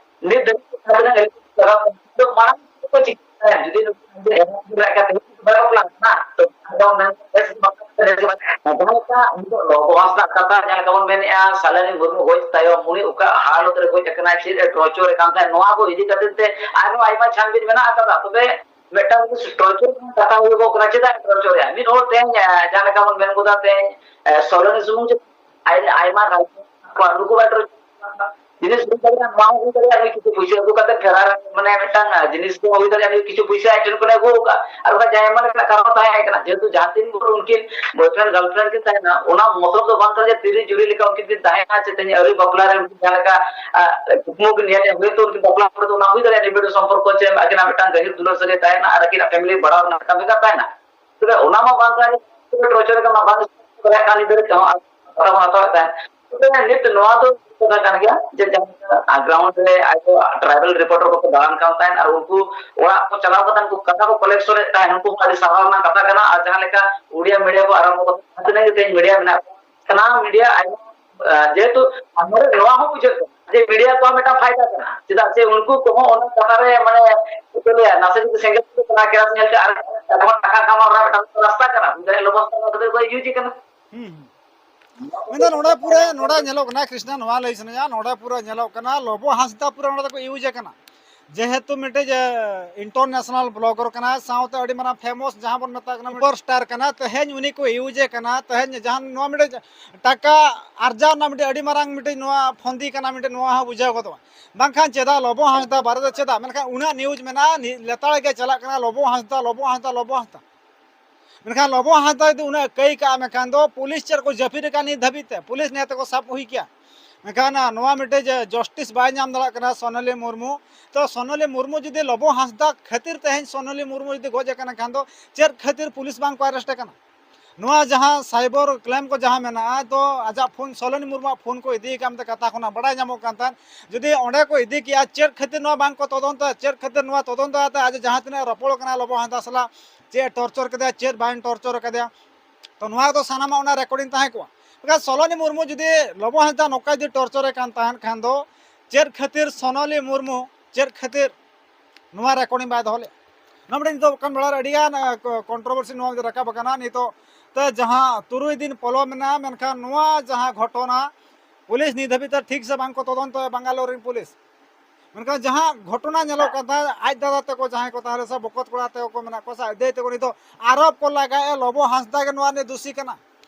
ᱱᱤᱛ ᱫᱷᱟᱹᱵᱤᱡ ᱛᱮ ᱡᱟᱦᱟᱸ ᱛᱤᱱᱟᱹᱜ ᱮᱞ ᱯᱤ ᱠᱚ ᱞᱟᱜᱟᱣ ᱠᱟᱱᱟ, ᱱᱤᱛᱚᱜ ᱢᱟᱲᱟᱝ ᱠᱚ ᱪᱤᱠᱟᱹ ᱠᱟᱱᱟ? ᱡᱩᱫᱤ ᱱᱩᱠᱩ ᱡᱩᱫᱤ ᱮᱢ ᱯᱤ ᱨᱮᱱᱟᱜ ᱠᱟᱛᱷᱟ ᱡᱩᱫᱤ ᱵᱟᱭ ᱵᱟᱯᱞᱟᱜ ᱠᱟᱱᱟ, ᱛᱚ ᱡᱟᱦᱟᱸ ᱞᱮᱠᱟ ᱱᱤᱛᱚᱜ ᱞᱚᱵᱚ ᱦᱟᱸᱥᱫᱟ ᱠᱟᱛᱷᱟ, ᱡᱟᱦᱟᱸ ᱞᱮᱠᱟ ᱵᱚᱱ ᱢᱮᱱᱮᱫᱼᱟ, ᱥᱟᱞᱟᱱᱤ ᱢᱩᱨᱢᱩ ᱜᱚᱡ ᱛᱟᱭᱚᱢ ᱩᱱᱤ ᱚᱠᱟ ᱦᱟᱞᱚᱛ ᱨᱮ ᱜᱚᱡ ᱟᱠᱟᱱᱟᱭ, ᱪᱮᱫ ᱮ ᱴᱚᱨᱪᱚᱨ ᱮ ᱠᱟᱱ ᱛᱟᱦᱮᱸᱫ, ᱱᱚᱣᱟ ᱠᱚ ᱤᱫᱤ ᱠᱟᱛᱮ ᱛᱮ ᱟᱨᱦᱚᱸ ᱟᱭᱢᱟ ᱪᱷᱟᱱᱵᱤᱱ ᱢᱮᱱᱟᱜ ᱟᱠᱟᱫᱟ᱾ ᱛᱚᱵᱮ ᱢᱤᱫᱴᱟᱝ ᱡᱤᱱᱤᱥ ᱴᱚᱨᱪᱚᱨ ᱨᱮᱱᱟᱜ ᱠᱟᱛᱷᱟ ᱦᱩᱭᱩᱜᱚᱜ ᱠᱟᱱᱟ, ᱪᱮᱫᱟᱜ ᱮ ᱴᱚᱨᱪᱚᱨᱮᱜᱼᱟ? ᱢᱤᱫ ᱦᱚᱲ ᱛᱮᱦᱮᱧ, ᱮ, ᱡᱟᱦᱟᱸ ᱞᱮᱠᱟ ᱵᱚᱱ ᱢᱮᱱ ᱜᱚᱫᱟ, ᱛᱮᱦᱮᱧ, ᱮ, ᱥᱚᱞᱚᱱᱤ ᱥᱩᱢᱩᱝ ᱪᱮᱫ ᱟᱭ-, ᱟᱭᱢᱟ ᱜᱟᱱ ᱠᱚᱣᱟ, ᱱᱩᱠᱩ ᱵᱟᱭ ᱴᱚᱨᱪᱚᱨ ᱠᱟᱱᱟ᱾ ᱡᱤᱱᱤᱥ ᱦᱩᱭ ᱫᱟᱲᱮᱭᱟᱜᱼᱟ, ᱱᱚᱣᱟ ᱦᱚᱸ ᱦᱩᱭ ᱫᱟᱲᱮᱭᱟᱜᱼᱟ, ᱱᱩᱭ ᱠᱤᱪᱷᱩ ᱯᱩᱭᱥᱟᱹ ᱟᱹᱜᱩ ᱠᱟᱛᱮ ᱯᱷᱮᱨᱟᱨ, ᱢᱟᱱᱮ, ᱢᱤᱫᱴᱟᱝ, ᱮ, ᱡᱤᱱᱤᱥ ᱠᱚ ᱦᱩᱭ ᱫᱟᱲᱮᱭᱟᱜᱼᱟ, ᱱᱩᱭ ᱠᱤᱪᱷᱩ ᱯᱩᱭᱥᱟᱹ ᱟᱡ ᱴᱷᱮᱱ ᱠᱷᱚᱱᱮ ᱟᱹᱜᱩ ᱟᱠᱟᱫᱼᱟ᱾ ᱟᱨ ᱵᱟᱠᱷᱟᱡ ᱡᱟᱦᱟᱸᱭ ᱢᱟᱱᱮ ᱠᱟᱨᱚᱱ ᱛᱟᱦᱮᱸ ᱠᱟᱱᱟ, ᱡᱮᱦᱮᱛᱩ ᱡᱟᱦᱟᱸ ᱛᱤᱱ ᱵᱷᱳᱨ ᱩᱱᱠᱤᱱ boyfriend girlfriend ᱠᱤᱱ ᱛᱟᱦᱮᱱᱟ, ᱚᱱᱟ ᱢᱚᱛᱞᱚᱵ ᱫᱚ ᱵᱟᱝ ᱠᱟᱱᱟ ᱡᱮ ᱛᱤᱨᱤ ᱡᱩᱨᱤ ᱞᱮᱠᱟ ᱩᱱᱠᱤᱱ ᱠᱤᱱ ᱛᱟᱦᱮᱱᱟ, ᱪᱮ ᱛᱮᱦᱮᱧ ᱟᱹᱣᱨᱤ ᱵᱟᱯᱞᱟ ᱨᱮ ᱩᱱᱠᱤᱱ ᱡᱟᱦᱟᱸ ᱞᱮᱠᱟ, ᱟ, ᱠᱩᱠᱢᱩ ᱠᱤᱱ ᱧᱮᱞᱮᱫ, ᱦᱚᱭᱛᱳ ᱩᱱᱠᱤᱱ ᱵᱟᱯᱞᱟ ᱯᱚᱨᱮ ᱫᱚ ᱚᱱᱟ ᱦᱩᱭ ᱫᱟᱲᱮᱭᱟᱜᱼᱟ, ᱱᱤᱵᱤᱲ ᱥᱚᱢᱯᱚᱨᱠᱚ ᱪᱮ ᱟᱹᱠᱤᱱᱟᱜ ᱢᱤᱫᱴᱟᱝ ᱜᱟᱹᱦᱤᱨ ᱫᱩᱞᱟᱹᱲ ᱥᱟᱹᱜᱟᱹᱭ ᱛᱟᱦᱮᱱᱟ ᱟᱨ ᱟᱹᱠᱤᱱᱟᱜ family ᱵᱟᱲᱦᱟᱣ ᱨᱮᱱᱟᱜ ᱢᱤᱫᱴᱟᱝ ᱵᱮᱯᱟᱨ ᱛᱟᱦᱮᱱᱟ᱾ ᱛᱚᱵᱮ ᱚᱱᱟ ᱢᱟ ᱵᱟᱝ ᱠᱟᱱᱟ ᱡᱮ ᱴᱚᱨᱪᱟᱨ ᱠᱟᱱᱟ, ᱵᱟᱝ ᱫᱟᱲᱮᱭᱟᱜ ᱠᱟᱱ ᱜᱤᱫᱽᱨᱟᱹ ᱛᱮᱦᱚᱸ ᱟᱨ ᱠᱟᱛᱷᱟ ᱵᱚᱱ ᱦᱟᱛᱟᱣᱮᱫ ᱛᱟᱦᱮᱸᱫ᱾ ᱛᱚᱵᱮ ᱱᱤᱛ ᱱᱚᱣᱟ ᱫᱚ ᱠᱟᱛᱷᱟ ᱠᱟᱱ ᱜᱮᱭᱟ ᱡᱮ ᱡᱟᱦᱟᱸ ground ᱨᱮ ᱟᱭᱳ tribal reporter ᱠᱚᱠᱚ ᱫᱟᱬᱟᱱ ᱠᱟᱱ ᱛᱟᱦᱮᱸᱫ ᱟᱨ ᱩᱱᱠᱩ ᱚᱲᱟᱜ ᱠᱚ ᱪᱟᱞᱟᱣ ᱠᱟᱛᱮ ᱩᱱᱠᱩ ᱠᱟᱛᱷᱟ ᱠᱚ collection ᱮᱫ ᱛᱟᱦᱮᱸᱫ, ᱩᱱᱠᱩ ᱦᱚᱸ ᱟᱹᱰᱤ ᱥᱟᱨᱦᱟᱣ ᱨᱮᱱᱟᱜ ᱠᱟᱛᱷᱟ ᱠᱟᱱᱟ᱾ ᱟᱨ ᱡᱟᱦᱟᱸ ᱞᱮᱠᱟ ᱩᱰᱤᱭᱟ ᱢᱤᱰᱤᱭᱟ ᱠᱚ ᱟᱨᱟᱢᱵᱷᱚ ᱠᱟᱛᱮ ᱡᱟᱦᱟᱸ ᱛᱤᱱᱟᱹᱜ ᱜᱮ ᱛᱮᱦᱮᱧ ᱢᱤᱰᱤᱭᱟ ᱢᱮᱱᱟᱜ ᱠᱚᱣᱟ, ᱥᱟᱱᱟᱢ ᱢᱤᱰᱤᱭᱟ ᱟᱭᱢᱟ, ᱟ, ᱡᱮᱦᱮᱛᱩ ᱱᱚᱰᱮ ᱱᱚᱣᱟ ᱦᱚᱸ ᱵᱩᱡᱷᱟᱹᱜ ᱠᱟᱱᱟ ᱡᱮ ᱢᱤᱰᱤᱭᱟ ᱠᱚᱣᱟᱜ ᱢᱤᱫᱴᱟᱝ ᱯᱷᱟᱭᱫᱟ ᱠᱟᱱᱟ, ᱪᱮᱫᱟᱜ ᱥᱮ ᱩᱱᱠᱩ ᱠᱚᱦᱚᱸ ᱚᱱᱟ ᱠᱟᱛᱷᱟ ᱨᱮ, ᱢᱟᱱᱮ, ᱪᱮᱫ ᱠᱚ ᱞᱟᱹᱭᱟ, ᱱᱟᱥᱮ ᱡᱩᱫᱤ ᱥᱮᱸᱜᱮᱞ ᱠᱚ ᱪᱟᱞᱟᱜᱼᱟ, ᱠᱮᱨᱟᱥᱤᱱ ᱧᱮᱞ ᱛᱮ ᱟᱨ ᱮᱢᱚᱱ ᱴᱟᱠᱟ ᱠᱟᱢᱟᱣ ᱨᱮᱱᱟᱜ ᱢᱤᱫᱴᱟᱝ ᱨᱟᱥᱛᱟ ᱠᱟᱱᱟ, ᱢᱤᱰᱤᱭᱟ ᱞᱚᱵᱚ ᱦᱟᱸᱥᱫᱟ ᱠᱷᱟᱹᱛᱤᱨ ᱠᱚ use ᱮ ᱠᱟᱱᱟ᱾ ᱦᱩᱸ, ᱦᱩᱸ᱾ ᱢᱮᱱᱫᱚ ᱱᱚᱰᱮ ᱯᱩᱨᱟᱹ, ᱱᱚᱰᱮ ᱧᱮᱞᱚᱜ ᱠᱟᱱᱟ, ᱠᱨᱤᱥᱱᱟ, ᱱᱚᱣᱟ ᱞᱟᱹᱭ ᱥᱟᱱᱟᱧᱟ, ᱱᱚᱰᱮ ᱯᱩᱨᱟᱹ ᱧᱮᱞᱚᱜ ᱠᱟᱱᱟ, ᱞᱚᱵᱚ ᱦᱟᱸᱥᱫᱟ ᱯᱩᱨᱟᱹ ᱱᱚᱰᱮ ᱫᱚᱠᱚ use ᱮ ᱠᱟᱱᱟ᱾ ᱡᱮᱦᱮᱛᱩ ᱢᱤᱫᱴᱮᱡ, ᱮ, international blogger ᱠᱟᱱᱟᱭ, ᱥᱟᱶᱛᱮ ᱟᱹᱰᱤ ᱢᱟᱨᱟᱝ famous, ᱡᱟᱦᱟᱸ ᱵᱚᱱ ᱢᱮᱛᱟᱜ ᱠᱟᱱᱟ, superstar ᱠᱟᱱᱟ, ᱛᱮᱦᱮᱧ ᱩᱱᱤ ᱠᱚ use ᱮ ᱠᱟᱱᱟ, ᱛᱮᱦᱮᱧ ᱡᱟᱦᱟᱸ ᱱᱚᱣᱟ ᱢᱤᱫᱴᱮᱡ ᱴᱟᱠᱟ ᱟᱨᱡᱟᱣ ᱨᱮᱱᱟᱜ ᱢᱤᱫᱴᱮᱡ ᱟᱹᱰᱤ ᱢᱟᱨᱟᱝ ᱢᱤᱫᱴᱮᱡ ᱱᱚᱣᱟ ᱯᱷᱚᱱᱫᱤ ᱠᱟᱱᱟ, ᱢᱤᱫᱴᱮᱡ ᱱᱚᱣᱟ ᱦᱚᱸ ᱵᱩᱡᱷᱟᱹᱣ ᱜᱚᱫᱚᱜᱼᱟ᱾ ᱵᱟᱝᱠᱷᱟᱱ ᱪᱮᱫᱟᱜ ᱞᱚᱵᱚ ᱦᱟᱸᱥᱫᱟ ᱵᱟᱨᱮ ᱫᱚ ᱪᱮᱫᱟᱜ? ᱢᱮᱱᱠᱷᱟᱱ ᱩᱱᱟᱹᱜ news ᱢᱮᱱᱟᱜᱼᱟ, ᱱᱤ-, ᱞᱮᱛᱟᱲ ᱜᱮ ᱪᱟᱞᱟᱜ ᱠᱟᱱᱟ, ᱞᱚᱵᱚ ᱦᱟᱸᱥᱫᱟ, ᱞᱚᱵᱚ ᱦᱟᱸᱥᱫᱟ, ᱞᱚᱵᱚ ᱦᱟᱸᱥᱫᱟ᱾ ᱢᱮᱱᱠᱷᱟᱱ ᱞᱚᱵᱚ ᱦᱟᱸᱥᱫᱟ ᱡᱩᱫᱤ ᱩᱱᱟᱹᱜ ᱠᱟᱹᱭ ᱠᱟᱜᱼᱟ, ᱢᱮᱱᱠᱷᱟᱱ ᱫᱚ ᱯᱩᱞᱤᱥ ᱪᱮᱫ ᱠᱚ ᱡᱟᱹᱯᱤᱫ ᱟᱠᱟᱫ ᱱᱤᱛ ᱫᱷᱟᱹᱵᱤᱡ ᱛᱮ? ᱯᱩᱞᱤᱥ ᱱᱮ ᱛᱮᱠᱚ ᱥᱟᱵ ᱦᱩᱭ ᱠᱮᱭᱟ᱾ ᱢᱮᱱᱠᱷᱟᱱ, ᱟ, ᱱᱚᱣᱟ ᱢᱤᱫᱴᱮᱡ ᱡᱮ justice ᱵᱟᱭ ᱧᱟᱢ ᱫᱟᱲᱮᱭᱟᱜ ᱠᱟᱱᱟ ᱥᱚᱱᱚᱞᱤ ᱢᱩᱨᱢᱩ᱾ ᱛᱚ ᱥᱚᱱᱚᱞᱤ ᱢᱩᱨᱢᱩ ᱡᱩᱫᱤ ᱞᱚᱵᱚ ᱦᱟᱸᱥᱫᱟ ᱠᱷᱟᱹᱛᱤᱨ ᱛᱮᱦᱮᱧ ᱥᱚᱱᱚᱞᱤ ᱢᱩᱨᱢᱩ ᱡᱩᱫᱤ ᱜᱚᱡ ᱟᱠᱟᱱᱟ ᱠᱷᱟᱱ ᱫᱚ ᱪᱮᱫ ᱠᱷᱟᱹᱛᱤᱨ ᱯᱩᱞᱤᱥ ᱵᱟᱝ ᱠᱚ arrest ᱮ ᱠᱟᱱᱟ? ᱱᱚᱣᱟ ᱡᱟᱦᱟᱸ cyber crime ᱠᱚ ᱡᱟᱦᱟᱸ ᱢᱮᱱᱟᱜᱼᱟ, ᱫᱚ ᱟᱡᱟᱜ ᱯᱷᱳᱱ, ᱥᱚᱞᱚᱱᱤ ᱢᱩᱨᱢᱩᱣᱟᱜ ᱯᱷᱳᱱ ᱠᱚ ᱤᱫᱤ ᱠᱟᱜ ᱢᱮᱱᱛᱮ ᱠᱟᱛᱷᱟ ᱠᱷᱚᱱᱟᱜ ᱵᱟᱲᱟᱭ ᱧᱟᱢᱚᱜ ᱠᱟᱱ ᱛᱟᱦᱮᱸᱫ᱾ ᱡᱩᱫᱤ ᱚᱸᱰᱮ ᱠᱚ ᱤᱫᱤ ᱠᱮᱭᱟ, ᱪᱮᱫ ᱠᱷᱟᱹᱛᱤᱨ ᱱᱚᱣᱟ ᱵᱟᱝ ᱠᱚ ᱛᱚᱫᱚᱱᱛᱚᱭᱟ, ᱪᱮᱫ ᱠᱷᱟᱹᱛᱤᱨ ᱱᱚᱣᱟ ᱛᱚᱫᱚᱱᱛᱚ ᱟᱛᱮ ᱟᱡ ᱡᱟᱦᱟᱸ ᱛᱤᱱᱟᱹᱜ ᱨᱚᱯᱚᱲ ᱠᱟᱱᱟ ᱞᱚᱵᱚ ᱦᱟᱸᱥᱫᱟ ᱥᱟᱞᱟᱜ, ᱪᱮᱫ ᱮ torture ᱠᱮᱫᱮᱭᱟ, ᱪᱮᱫ ᱵᱟᱝ torture ᱠᱟᱫᱮᱭᱟ, ᱛᱚ ᱱᱚᱣᱟ ᱫᱚ ᱥᱟᱱᱟᱢᱟᱜ ᱚᱱᱟ recording ᱛᱟᱦᱮᱸ ᱠᱚᱜᱼᱟ᱾ ᱢᱮᱱᱠᱷᱟᱱ ᱥᱚᱞᱚᱱᱤ ᱢᱩᱨᱢᱩ ᱡᱩᱫᱤ ᱞᱚᱵᱚ ᱦᱟᱸᱥᱫᱟ ᱱᱚᱝᱠᱟ ᱡᱩᱫᱤ torture ᱮ ᱠᱟᱱ ᱛᱟᱦᱮᱱ ᱠᱷᱟᱱ ᱫᱚ, ᱪᱮᱫ ᱠᱷᱟᱹᱛᱤᱨ ᱥᱚᱞᱚᱱᱤ ᱢᱩᱨᱢᱩ, ᱪᱮᱫ ᱠᱷᱟᱹᱛᱤᱨ ᱱᱚᱣᱟ recording ᱵᱟᱭ ᱫᱚᱦᱚ ᱞᱮᱫ? ᱱᱚᱣᱟ ᱢᱤᱫᱴᱮᱱ ᱱᱤᱛᱚᱜ ᱠᱟᱱ ᱵᱮᱲᱟ ᱨᱮ ᱟᱹᱰᱤᱜᱟᱱ, ᱮ, ᱠᱚ-, controversy ᱱᱚᱣᱟ ᱨᱟᱠᱟᱵ ᱟᱠᱟᱱᱟ᱾ ᱱᱤᱛᱚᱜ ᱛᱮ ᱡᱟᱦᱟᱸ ᱛᱩᱨᱩᱭ ᱫᱤᱱ ᱯᱚᱞᱚᱢ ᱮᱱᱟ, ᱢᱮᱱᱠᱷᱟᱱ ᱱᱚᱣᱟ ᱡᱟᱦᱟᱸ ᱜᱷᱚᱴᱚᱱᱟ ᱯᱩᱞᱤᱥ ᱱᱤᱛ ᱫᱷᱟᱹᱵᱤᱡ ᱛᱮ ᱴᱷᱤᱠ ᱥᱮ ᱵᱟᱝ ᱠᱚ ᱛᱚᱫᱚᱱᱛᱚᱭᱟ ᱵᱟᱝᱜᱟᱞᱳᱨ ᱨᱮᱱ ᱯᱩᱞᱤᱥ᱾ ᱢᱮᱱᱠᱷᱟᱱ ᱡᱟᱦᱟᱸ ᱜᱷᱚᱴᱚᱱᱟ ᱧᱮᱞᱚᱜ ᱠᱟᱱ ᱛᱟᱦᱮᱸᱫ, ᱟᱡ ᱫᱟᱫᱟ ᱛᱟᱠᱚ ᱡᱟᱦᱟᱸᱭ ᱠᱚ ᱛᱟᱦᱮᱸ ᱞᱮᱱᱟ ᱥᱮ ᱵᱚᱠᱚᱛ ᱠᱚᱲᱟ ᱛᱟᱠᱚ ᱠᱚ ᱢᱮᱱᱟᱜ ᱠᱚᱣᱟ ᱥᱮ ᱟᱡ ᱫᱟᱹᱭ ᱛᱟᱠᱚ, ᱱᱤᱛᱚᱜ ᱟᱨᱳᱯ ᱠᱚ ᱞᱟᱜᱟᱭᱮᱫᱼᱟ ᱞᱚᱵᱚ ᱦᱟᱸᱥᱫᱟ ᱜᱮ ᱱᱚᱣᱟ ᱨᱤᱱᱤᱡ ᱫᱩᱥᱤ ᱠᱟᱱᱟ᱾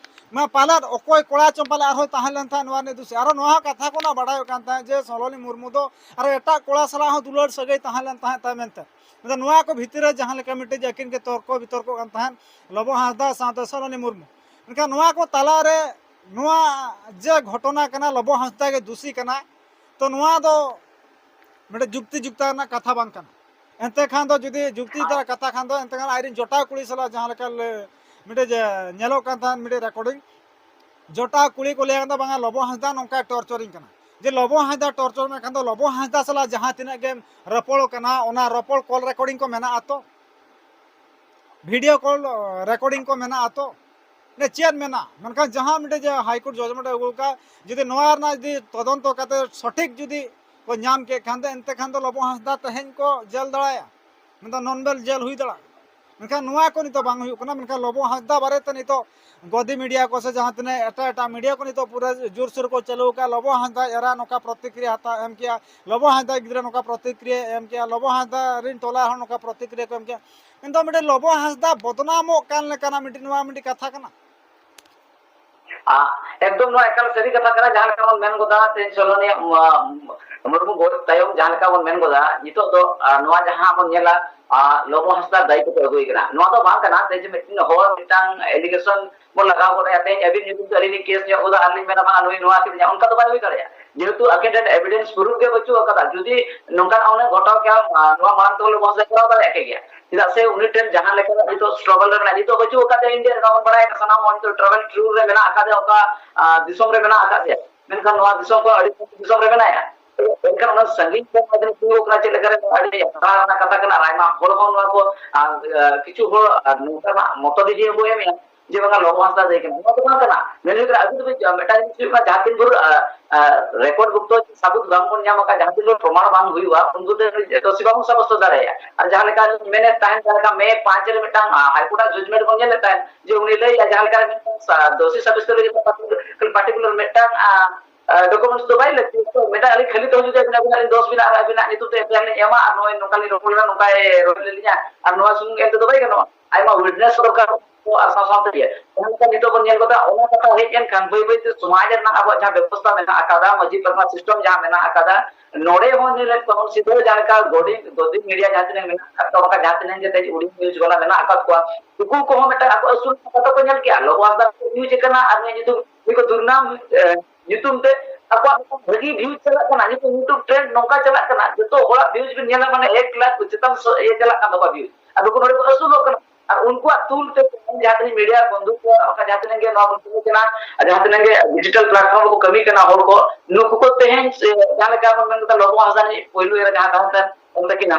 ᱢᱟ ᱯᱟᱞᱮᱫ ᱚᱠᱚᱭ ᱠᱚᱲᱟ ᱪᱚᱝ ᱯᱟᱞᱮ ᱟᱨᱦᱚᱸ ᱛᱟᱦᱮᱸ ᱞᱮᱱ ᱛᱟᱦᱮᱸᱫ ᱱᱚᱣᱟ ᱨᱤᱱᱤᱡ ᱫᱩᱥᱤ᱾ ᱟᱨᱦᱚᱸ ᱱᱚᱣᱟ ᱦᱚᱸ ᱠᱟᱛᱷᱟ ᱠᱚ ᱱᱚᱣᱟ ᱵᱟᱲᱟᱭᱚᱜ ᱠᱟᱱ ᱛᱟᱦᱮᱸᱫ ᱡᱮ ᱥᱚᱞᱚᱱᱤ ᱢᱩᱨᱢᱩ ᱫᱚ ᱟᱨᱦᱚᱸ ᱮᱴᱟᱜ ᱠᱚᱲᱟ ᱥᱟᱞᱟᱜ ᱦᱚᱸ ᱫᱩᱞᱟᱹᱲ ᱥᱟᱹᱜᱟᱹᱭ ᱛᱟᱦᱮᱸ ᱞᱮᱱ ᱛᱟᱦᱮᱸᱫ ᱛᱟᱭ ᱢᱮᱱᱛᱮ᱾ ᱢᱮᱱᱠᱷᱟᱱ ᱱᱚᱣᱟ ᱠᱚ ᱵᱷᱤᱛᱤᱨ ᱨᱮ ᱡᱟᱦᱟᱸ ᱞᱮᱠᱟ ᱢᱤᱫᱴᱮᱡ ᱟᱹᱠᱤᱱ ᱜᱮ ᱛᱚᱨᱠᱚ ᱵᱤᱛᱚᱨᱠᱚ ᱠᱟᱱ ᱛᱟᱦᱮᱸᱫ ᱞᱚᱵᱚ ᱦᱟᱸᱥᱫᱟ ᱥᱟᱶᱛᱮ ᱥᱚᱞᱚᱱᱤ ᱢᱩᱨᱢᱩ, ᱢᱮᱱᱠᱷᱟᱱ ᱱᱚᱣᱟ ᱠᱚ ᱛᱟᱞᱟᱨᱮ ᱱᱚᱣᱟ ᱡᱮ ᱜᱷᱚᱴᱚᱱᱟ ᱠᱟᱱᱟ, ᱞᱚᱵᱚ ᱦᱟᱸᱥᱫᱟ ᱜᱮ ᱫᱩᱥᱤ ᱠᱟᱱᱟ, ᱛᱚ ᱱᱚᱣᱟ ᱫᱚ ᱢᱤᱫᱴᱮᱡ ᱡᱩᱠᱛᱤ ᱡᱩᱠᱛᱟ ᱨᱮᱱᱟᱜ ᱠᱟᱛᱷᱟ ᱵᱟᱝ ᱠᱟᱱᱟ᱾ ᱮᱱᱛᱮ ᱠᱷᱟᱱ ᱫᱚ ᱡᱩᱫᱤ ᱡᱩᱠᱛᱤ ᱡᱩᱠᱛᱟ ᱨᱮᱱᱟᱜ ᱠᱟᱛᱷᱟ ᱠᱷᱟᱱ ᱫᱚ, ᱮᱱᱛᱮ ᱠᱷᱟᱱ ᱟᱡᱨᱮᱱ ᱡᱚᱴᱟᱣ ᱠᱩᱲᱤ ᱥᱟᱞᱟᱜ ᱡᱟᱦᱟᱸ ᱞᱮᱠᱟ ᱞᱮ-, ᱢᱤᱫᱴᱮᱡ ᱡᱮ ᱧᱮᱞᱚᱜ ᱠᱟᱱ ᱛᱟᱦᱮᱸᱫ ᱢᱤᱫᱴᱮᱡ recording, ᱡᱚᱴᱟᱣ ᱠᱩᱲᱤ ᱠᱚ ᱞᱟᱹᱭ ᱠᱟᱱ ᱛᱟᱦᱮᱸᱫ, "ᱵᱟᱝᱟ, ᱞᱚᱵᱚ ᱦᱟᱸᱥᱫᱟ ᱱᱚᱝᱠᱟᱭ tortureᱤᱧ ᱠᱟᱱᱟ᱾" ᱡᱮ ᱞᱚᱵᱚ ᱦᱟᱸᱥᱫᱟ torture ᱢᱮᱱᱠᱷᱟᱱ ᱫᱚ ᱞᱚᱵᱚ ᱦᱟᱸᱥᱫᱟ ᱥᱟᱞᱟᱜ ᱡᱟᱦᱟᱸ ᱛᱤᱱᱟᱹᱜ ᱜᱮᱢ ᱨᱚᱯᱚᱲ ᱠᱟᱱᱟ, ᱚᱱᱟ ᱨᱚᱯᱚᱲ call recording ᱠᱚ ᱢᱮᱱᱟᱜᱼᱟ ᱛᱚ? video call, ᱮ, recording ᱠᱚ ᱢᱮᱱᱟᱜᱼᱟ ᱛᱚ? ᱢᱟᱱᱮ ᱪᱮᱫ ᱢᱮᱱᱟᱜᱼᱟ? ᱢᱮᱱᱠᱷᱟᱱ ᱡᱟᱦᱟᱸ ᱢᱤᱫᱴᱮᱡ ᱡᱮ High Court judgment ᱮ ᱟᱹᱜᱩ ᱠᱟᱜ, ᱡᱩᱫᱤ ᱱᱚᱣᱟ ᱨᱮᱱᱟᱜ ᱡᱩᱫᱤ ᱛᱚᱫᱚᱱᱛᱚ ᱠᱟᱛᱮ ᱥᱚᱴᱷᱤᱠ ᱡᱩᱫᱤ ᱠᱚ ᱧᱟᱢ ᱠᱮᱫ ᱠᱷᱟᱱ ᱫᱚ, ᱮᱱᱛᱮ ᱠᱷᱟᱱ ᱫᱚ ᱞᱚᱵᱚ ᱦᱟᱸᱥᱫᱟ ᱛᱮᱦᱮᱧ ᱠᱚ ᱡᱮᱞ ᱫᱟᱲᱮᱭᱟᱜᱼᱟ, ᱢᱮᱱᱫᱚ non bail ᱡᱮᱞ ᱦᱩᱭ ᱫᱟᱲᱮᱭᱟᱜᱼᱟ᱾ ᱢᱮᱱᱠᱷᱟᱱ ᱱᱚᱣᱟ ᱠᱚ ᱱᱤᱛᱚᱜ ᱵᱟᱝ ᱦᱩᱭᱩᱜ ᱠᱟᱱᱟ᱾ ᱢᱮᱱᱠᱷᱟᱱ ᱞᱚᱵᱚ ᱦᱟᱸᱥᱫᱟ ᱵᱟᱨᱮᱛᱮ ᱱᱤᱛᱚᱜ ᱜᱚᱫᱤ media ᱠᱚ ᱥᱮ ᱡᱟᱦᱟᱸ ᱛᱤᱱᱟᱹᱜ ᱮᱴᱟᱜ ᱮᱴᱟᱜ media ᱠᱚ ᱱᱤᱛᱚᱜ ᱯᱩᱨᱟᱹ ᱡᱳᱨᱥᱳᱨ ᱠᱚ ᱪᱟᱹᱞᱩ ᱟᱠᱟᱫᱼᱟ, ᱞᱚᱵᱚ ᱦᱟᱸᱥᱫᱟ ᱮᱨᱟ ᱱᱚᱝᱠᱟ ᱯᱨᱚᱛᱤᱠᱨᱤᱭᱟ ᱦᱟᱛᱟᱣ ᱮᱢ ᱠᱮᱜᱼᱟ, ᱞᱚᱵᱚ ᱦᱟᱸᱥᱫᱟ ᱜᱤᱫᱽᱨᱟᱹ ᱱᱚᱝᱠᱟ ᱯᱨᱚᱛᱤᱠᱨᱤᱭᱟ ᱮᱢ ᱠᱮᱜᱼᱟ, ᱞᱚᱵᱚ ᱦᱟᱸᱥᱫᱟ ᱨᱮᱱ ᱴᱚᱞᱟ ᱦᱚᱲ ᱱᱚᱝᱠᱟ ᱯᱨᱚᱛᱤᱠᱨᱤᱭᱟ ᱠᱚ ᱮᱢ ᱠᱮᱜᱼᱟ᱾ ᱢᱮᱱᱫᱚ ᱢᱤᱫᱴᱮᱱ ᱞᱚᱵᱚ ᱦᱟᱸᱥᱫᱟ ᱵᱚᱫᱱᱟᱢᱚᱜ ᱠᱟᱱ ᱞᱮᱠᱟᱱᱟᱜ ᱢᱤᱫᱴᱮᱱ ᱱᱚᱣᱟ ᱢᱤᱫᱴᱮᱱ ᱠᱟᱛᱷᱟ ᱠᱟᱱᱟ᱾ ᱟ, ᱮᱠᱫᱚᱢ ᱱᱚᱣᱟ ᱮᱠᱟᱞ ᱥᱟᱹᱨᱤ ᱠᱟᱛᱷᱟ ᱠᱟᱱᱟ᱾ ᱡᱟᱦᱟᱸ ᱞᱮᱠᱟ ᱵᱚᱱ ᱢᱮᱱ ᱜᱚᱫᱟ, ᱛᱮᱦᱮᱧ ᱥᱚᱞᱚᱱᱤᱭᱟ, ᱢᱟ-, ᱢᱩᱨᱢᱩ ᱜᱚᱡ ᱛᱟᱭᱚᱢ ᱡᱟᱦᱟᱸ ᱞᱮᱠᱟ ᱵᱚᱱ ᱢᱮᱱ ᱜᱚᱫᱟ, ᱱᱤᱛᱚᱜ ᱫᱚ, ᱟ, ᱱᱚᱣᱟ ᱡᱟᱦᱟᱸ ᱵᱚᱱ ᱧᱮᱞᱟ, ᱟ, ᱞᱚᱵᱚ ᱦᱟᱸᱥᱫᱟ ᱫᱟᱭᱤᱛᱛᱚ ᱠᱚ ᱟᱹᱜᱩᱭ ᱠᱟᱱᱟ, ᱱᱚᱣᱟ ᱫᱚ ᱵᱟᱝ ᱠᱟᱱᱟ᱾ ᱛᱮᱦᱮᱧ ᱡᱮ ᱢᱤᱫᱴᱮᱱ ᱦᱚᱲ ᱢᱤᱫᱴᱟᱝ allegation ᱵᱚᱱ ᱞᱟᱜᱟᱣ ᱜᱚᱫ ᱟᱭᱟ, ᱛᱮᱦᱮᱧ ᱟᱹᱵᱤᱱ ᱧᱩᱛᱩᱢ ᱛᱮ ᱟᱹᱞᱤᱧ ᱞᱤᱧ ᱠᱮᱥ ᱧᱚᱜ ᱜᱚᱫᱟ ᱟᱨ ᱞᱤᱧ ᱢᱮᱱᱟ, "ᱵᱟᱝ, ᱱᱩᱭ ᱱᱚᱣᱟ ᱠᱮᱫᱤᱧᱟ", ᱚᱱᱠᱟ ᱫᱚ ᱵᱟᱭ ᱦᱩᱭ ᱫᱟᱲᱮᱭᱟᱜᱼᱟ᱾ ᱡᱮᱦᱮᱛᱩ ᱟᱹᱠᱤᱱ ᱴᱷᱮᱱ ᱮᱵᱤᱰᱮᱱᱥ ᱯᱨᱩᱯᱷ ᱜᱮ ᱵᱟᱹᱪᱩᱜ ᱟᱠᱟᱫᱟ᱾ ᱡᱩᱫᱤ ᱱᱚᱝᱠᱟᱱ ᱚᱱᱮ ᱜᱷᱚᱴᱟᱣ ᱠᱮᱭᱟ, ᱟᱸ, ᱱᱚᱣᱟ ᱢᱟᱲᱟᱝ ᱛᱮᱦᱚᱸ ᱞᱮ ᱵᱚᱦᱚᱥ ᱞᱮ ᱠᱚᱨᱟᱣ ᱫᱟᱲᱮᱭᱟᱜ ᱠᱮ ᱜᱮᱭᱟ᱾ ᱪᱮᱫᱟᱜ ᱥᱮ ᱩᱱᱤ ᱴᱷᱮᱱ ᱡᱟᱦᱟᱸ ᱞᱮᱠᱟ ᱱᱤᱛᱚᱜ ᱥᱴᱨᱟᱜᱚᱞ ᱨᱮ ᱢᱮᱱᱟᱜᱼᱟ, ᱱᱤᱛᱚᱜ ᱵᱟᱹᱪᱩᱜ ᱟᱠᱟᱫ ᱛᱟᱭᱟ ᱤᱱᱰᱤᱭᱟ ᱨᱮ, ᱱᱚᱣᱟ ᱵᱚᱱ ᱵᱟᱲᱟᱭ ᱠᱟᱱᱟ ᱥᱟᱱᱟᱢ ᱦᱚᱲ, ᱱᱤᱛᱚᱜ ᱴᱨᱟᱵᱷᱮᱞ ᱴᱩᱨ ᱨᱮ ᱢᱮᱱᱟᱜ ᱟᱠᱟᱫᱮᱭᱟ, ᱚᱠᱟ, ᱟᱸ, ᱫᱤᱥᱚᱢ ᱨᱮ ᱢᱮᱱᱟᱜ ᱟᱠᱟᱫᱮᱭᱟ᱾ ᱢᱮᱱᱠᱷᱟᱱ ᱱᱚᱣᱟ ᱫᱤᱥᱚᱢ ᱠᱚ ᱟᱹᱰᱤ ᱫᱤᱥᱚᱢ ᱨᱮ ᱢᱮᱱᱟᱭᱟ᱾ ᱮᱱᱠᱷᱟᱱ ᱚᱱᱟ ᱥᱟᱺᱜᱤᱧ ᱠᱷᱚᱱ ᱟᱫᱚ ᱦᱩᱭᱩᱜ ᱠᱟᱱᱟ ᱪᱮᱫ ᱞᱮᱠᱟ ᱨᱮ ᱟᱹᱰᱤ ᱦᱟᱦᱟᱲᱟ ᱨᱮᱱᱟᱜ ᱠᱟᱛᱷᱟ ᱠᱟᱱᱟ᱾ ᱟᱨ ᱟᱭᱢᱟ ᱦᱚᱲ ᱦᱚᱸ ᱱᱚᱣᱟ ᱠᱚ, ᱟᱨ, ᱟᱨ ᱠᱤᱪᱷᱩ ᱦᱚᱲ, ᱟᱨ ᱱᱚᱝᱠᱟᱱᱟᱜ ᱢᱚᱛᱚ ᱫᱤᱡᱤ ᱦᱚᱸᱠᱚ ᱮᱢᱮᱜᱼᱟ ᱡᱮ ᱵᱟᱝᱟ ᱞᱚᱵᱚ ᱦᱟᱸᱥᱫᱟ ᱫᱟᱹᱭ ᱠᱟᱱᱟ, ᱱᱚᱣᱟ ᱫᱚ ᱵᱟᱝ ᱠᱟᱱᱟ᱾ ᱢᱮᱱ ᱦᱩᱭᱩᱜ ᱠᱟᱱᱟ, ᱟᱵᱚ ᱫᱚ ᱢᱤᱫᱴᱟᱝ ᱡᱤᱱᱤᱥ ᱦᱩᱭᱩᱜ ᱠᱟᱱᱟ, ᱡᱟᱦᱟᱸ ᱛᱤᱱ ᱵᱷᱳᱨ, ᱟᱨ, ᱟᱨ ᱨᱮᱠᱚᱨᱰ ᱵᱷᱩᱠᱛᱚ ᱥᱟᱹᱵᱩᱫ ᱵᱟᱝ ᱵᱚᱱ ᱧᱟᱢ ᱟᱠᱟᱫ, ᱡᱟᱦᱟᱸ ᱛᱤᱱ ᱵᱷᱳᱨ ᱯᱨᱚᱢᱟᱬ ᱵᱟᱝ ᱦᱩᱭᱩᱜᱼᱟ, ᱩᱱ ᱵᱷᱳᱨ ᱫᱚ ᱫᱳᱥᱤ ᱵᱟᱵᱚᱱ ᱥᱟᱵᱚᱥᱛᱚ ᱫᱟᱲᱮᱭᱟᱜᱼᱟ᱾ ᱟᱨ ᱡᱟᱦᱟᱸ ᱞᱮᱠᱟ ᱞᱤᱧ ᱢᱮᱱᱮᱫ ᱛᱟᱦᱮᱸᱫ, ᱡᱟᱦᱟᱸ ᱞᱮᱠᱟ ᱢᱮ ᱯᱟᱸᱪ ᱨᱮ ᱢᱤᱫᱴᱟᱝ, ᱟᱨ, ᱦᱟᱭᱠᱳᱨᱴ ᱟᱜ ᱡᱟᱡᱽᱢᱮᱱᱴ ᱵᱚᱱ ᱧᱮᱞᱮᱫ ᱛᱟᱦᱮᱸᱫ, ᱡᱮ ᱩᱱᱤ ᱞᱟᱹᱭᱮᱫᱼᱟ, ᱡᱟᱦᱟᱸ ᱞᱮᱠᱟ ᱢᱤᱫᱴᱟᱝ ᱥᱟ-, ᱫᱳᱥᱤ ᱥᱟᱵᱤᱥᱛᱟᱨ ᱞᱟᱹᱜᱤᱫ ᱯᱟᱨᱴᱤᱠᱩᱞᱟᱨ ᱢᱤᱫᱴᱟᱝ, ᱟᱨ, ᱟᱨ, ᱰᱚᱠᱩᱢᱮᱱᱴᱥ ᱫᱚ ᱵᱟᱭ ᱞᱟᱹᱠᱛᱤ᱾ ᱛᱚ, ᱢᱤᱫᱴᱟᱝ ᱟᱹᱞᱤᱧ ᱠᱷᱟᱹᱞᱤ ᱛᱮᱦᱚᱸ ᱡᱩᱫᱤ ᱟᱹᱵᱤᱱᱟᱜ, ᱟᱹᱵᱤᱱᱟᱜ ᱞᱤᱧ ᱫᱳᱥ ᱵᱮᱱᱟ ᱟᱨ ᱟᱹᱵᱤᱱᱟᱜ ᱧᱩᱛᱩᱢ ᱛᱮ ᱮᱯᱷ ᱟᱭ ᱟᱨ ᱞᱤᱧ ᱮᱢᱟ ᱟᱨ ᱱᱚᱜᱼᱚᱭ ᱱᱚᱝᱠᱟ ᱞᱤᱧ ᱨᱚᱯᱚᱲ ᱞᱮᱱᱟ, ᱱᱚᱝᱠᱟᱭ ᱨᱚᱲ ᱞᱮᱫ ᱞᱤᱧᱟ ᱟᱨ ᱱᱚᱣᱟ ᱥᱩᱢᱩᱝ ᱮᱢ ᱛᱮᱫᱚ ᱵᱟᱭ ᱜᱟᱱᱚᱜᱼᱟ᱾ ᱟᱭᱢᱟ ᱣᱤᱴᱱᱮᱥ ᱫᱚᱨᱠᱟᱨ ᱟᱨ ᱥᱟᱶ ᱥᱟᱶᱛᱮ ᱤᱭᱟᱹ᱾ ᱡᱟᱦᱟᱸ ᱞᱮᱠᱟ ᱱᱤᱛᱚᱜ ᱵᱚᱱ ᱧᱮᱞ ᱠᱟᱫᱟ, ᱚᱱᱟ ᱠᱟᱛᱷᱟ ᱦᱮᱡ ᱮᱱᱠᱷᱟᱱ ᱵᱟᱹᱭ ᱵᱟᱹᱭ ᱛᱮ ᱥᱚᱢᱟᱡᱽ ᱨᱮᱱᱟᱜ ᱟᱵᱚᱣᱟᱜ ᱡᱟᱦᱟᱸ ᱵᱮᱵᱚᱥᱛᱷᱟ ᱢᱮᱱᱟᱜ ᱟᱠᱟᱫᱟ, ᱢᱟᱹᱡᱷᱤ ᱯᱟᱨᱜᱟᱱᱟ ᱥᱤᱥᱴᱮᱢ ᱡᱟᱦᱟᱸ ᱢᱮᱱᱟᱜ ᱟᱠᱟᱫᱟ, ᱱᱚᱰᱮ ᱦᱚᱸ ᱧᱮᱞᱮᱫ ᱠᱚᱣᱟ ᱵᱚᱱ ᱥᱤᱫᱷᱟᱹ ᱡᱟᱦᱟᱸ ᱞᱮᱠᱟ ᱜᱚᱫᱤ, ᱜᱚᱫᱤ ᱢᱤᱰᱤᱭᱟ ᱡᱟᱦᱟᱸ ᱛᱤᱱᱟᱹᱜ ᱢᱮᱱᱟᱜ ᱟᱠᱟᱫ ᱠᱚᱣᱟ, ᱵᱟᱠᱷᱟᱱ ᱡᱟᱦᱟᱸ ᱛᱤᱱᱟᱹᱜ ᱜᱮ ᱛᱮᱦᱮᱧ ᱩᱰᱤ ᱱᱤᱭᱩᱡᱽ ᱵᱟᱞᱟ ᱢᱮᱱᱟᱜ ᱟᱠᱟᱫ ᱠᱚᱣᱟ, ᱩᱱᱠᱩ ᱠᱚᱦᱚᱸ ᱢᱤᱫᱴᱟᱝ ᱟᱠᱚ ᱟᱹᱥᱩᱞ ᱠᱟᱛᱷᱟ ᱠᱚ ᱧᱮᱞ ᱠᱮᱜᱼᱟ᱾ ᱞᱚᱵᱚ ᱦᱟᱸᱥᱫᱟ ᱠᱚ ᱱᱤᱭᱩᱡᱽ ᱠᱟᱱᱟ ᱟᱨ ᱱᱩᱭ ᱧᱩᱛᱩᱢ, ᱱᱩᱭ ᱠᱚ ᱫᱩᱨᱱᱟᱢ, ᱮ, ᱧᱩᱛᱩᱢ ᱛᱮ ᱟᱠᱚᱣᱟᱜ ᱢᱤᱫᱴᱟᱝ ᱵᱷᱟᱹᱜᱤ ᱵᱷᱤᱭᱩᱡᱽ ᱪᱟᱞᱟᱜ ᱠᱟᱱᱟ, ᱱᱤᱛᱚᱜ YouTube ᱴᱨᱮᱱᱰ ᱱᱚᱝᱠᱟ ᱪᱟᱞᱟᱜ ᱠᱟᱱᱟ, ᱡᱚᱛᱚ ᱦᱚᱲᱟᱜ ᱵᱷᱤᱭᱩᱡᱽ ᱵᱤᱱ ᱧᱮᱞᱟ, ᱢᱟᱱᱮ ᱮᱠ ᱞᱟᱠᱷ ᱪᱮᱛᱟᱱ ᱥᱮ ᱤᱭᱟᱹ ᱪᱟᱞᱟᱜ ᱠᱟᱱ ᱛᱟᱠᱚᱣᱟ ᱵᱷᱤᱭᱩᱡᱽ᱾ ᱟᱫᱚ ᱠᱚ ᱱᱚᱰᱮ ᱠᱚ ᱟᱹᱥᱩᱞᱚᱜ ᱠᱟᱱᱟ᱾ ᱟᱨ ᱩᱱᱠᱩᱣᱟᱜ ᱛᱩᱞ ᱛᱮ ᱡᱟᱦᱟᱸ ᱛᱤᱱᱟᱹᱜ ᱢᱤᱰᱤᱭᱟ ᱵᱚᱱᱫᱷᱩ ᱠᱚ, ᱚᱱᱠᱟ ᱡᱟᱦᱟᱸ ᱛᱤᱱᱟᱹᱜ ᱜᱮ ᱱᱚᱣᱟ ᱵᱚᱱ ᱠᱟᱹᱢᱤ ᱠᱟᱱᱟ, ᱟᱨ ᱡᱟᱦᱟᱸ ᱛᱤᱱᱟᱹᱜ ᱜᱮ ᱰᱤᱡᱤᱴᱟᱞ ᱯᱞᱟᱴᱯᱷᱚᱨᱢ ᱨᱮᱠᱚ ᱠᱟᱹᱢᱤ ᱠᱟᱱᱟ ᱦᱚᱲ ᱠᱚ, ᱱᱩᱠᱩ ᱠᱚ ᱛᱮᱦᱮᱧ ᱥᱮ ᱡᱟᱦᱟᱸ ᱞᱮᱠᱟ ᱵᱚᱱ ᱢᱮᱱ ᱠᱮᱫᱟ, ᱞᱚᱵᱚ ᱦᱟᱸᱥᱫᱟ ᱨᱤᱱᱤᱡ ᱯᱳᱭᱞᱳ ᱮᱨᱟ ᱡᱟᱦᱟᱸ ᱛᱟᱦᱮᱸ ᱠᱟᱱ ᱛᱟᱹᱠᱤᱱᱟ,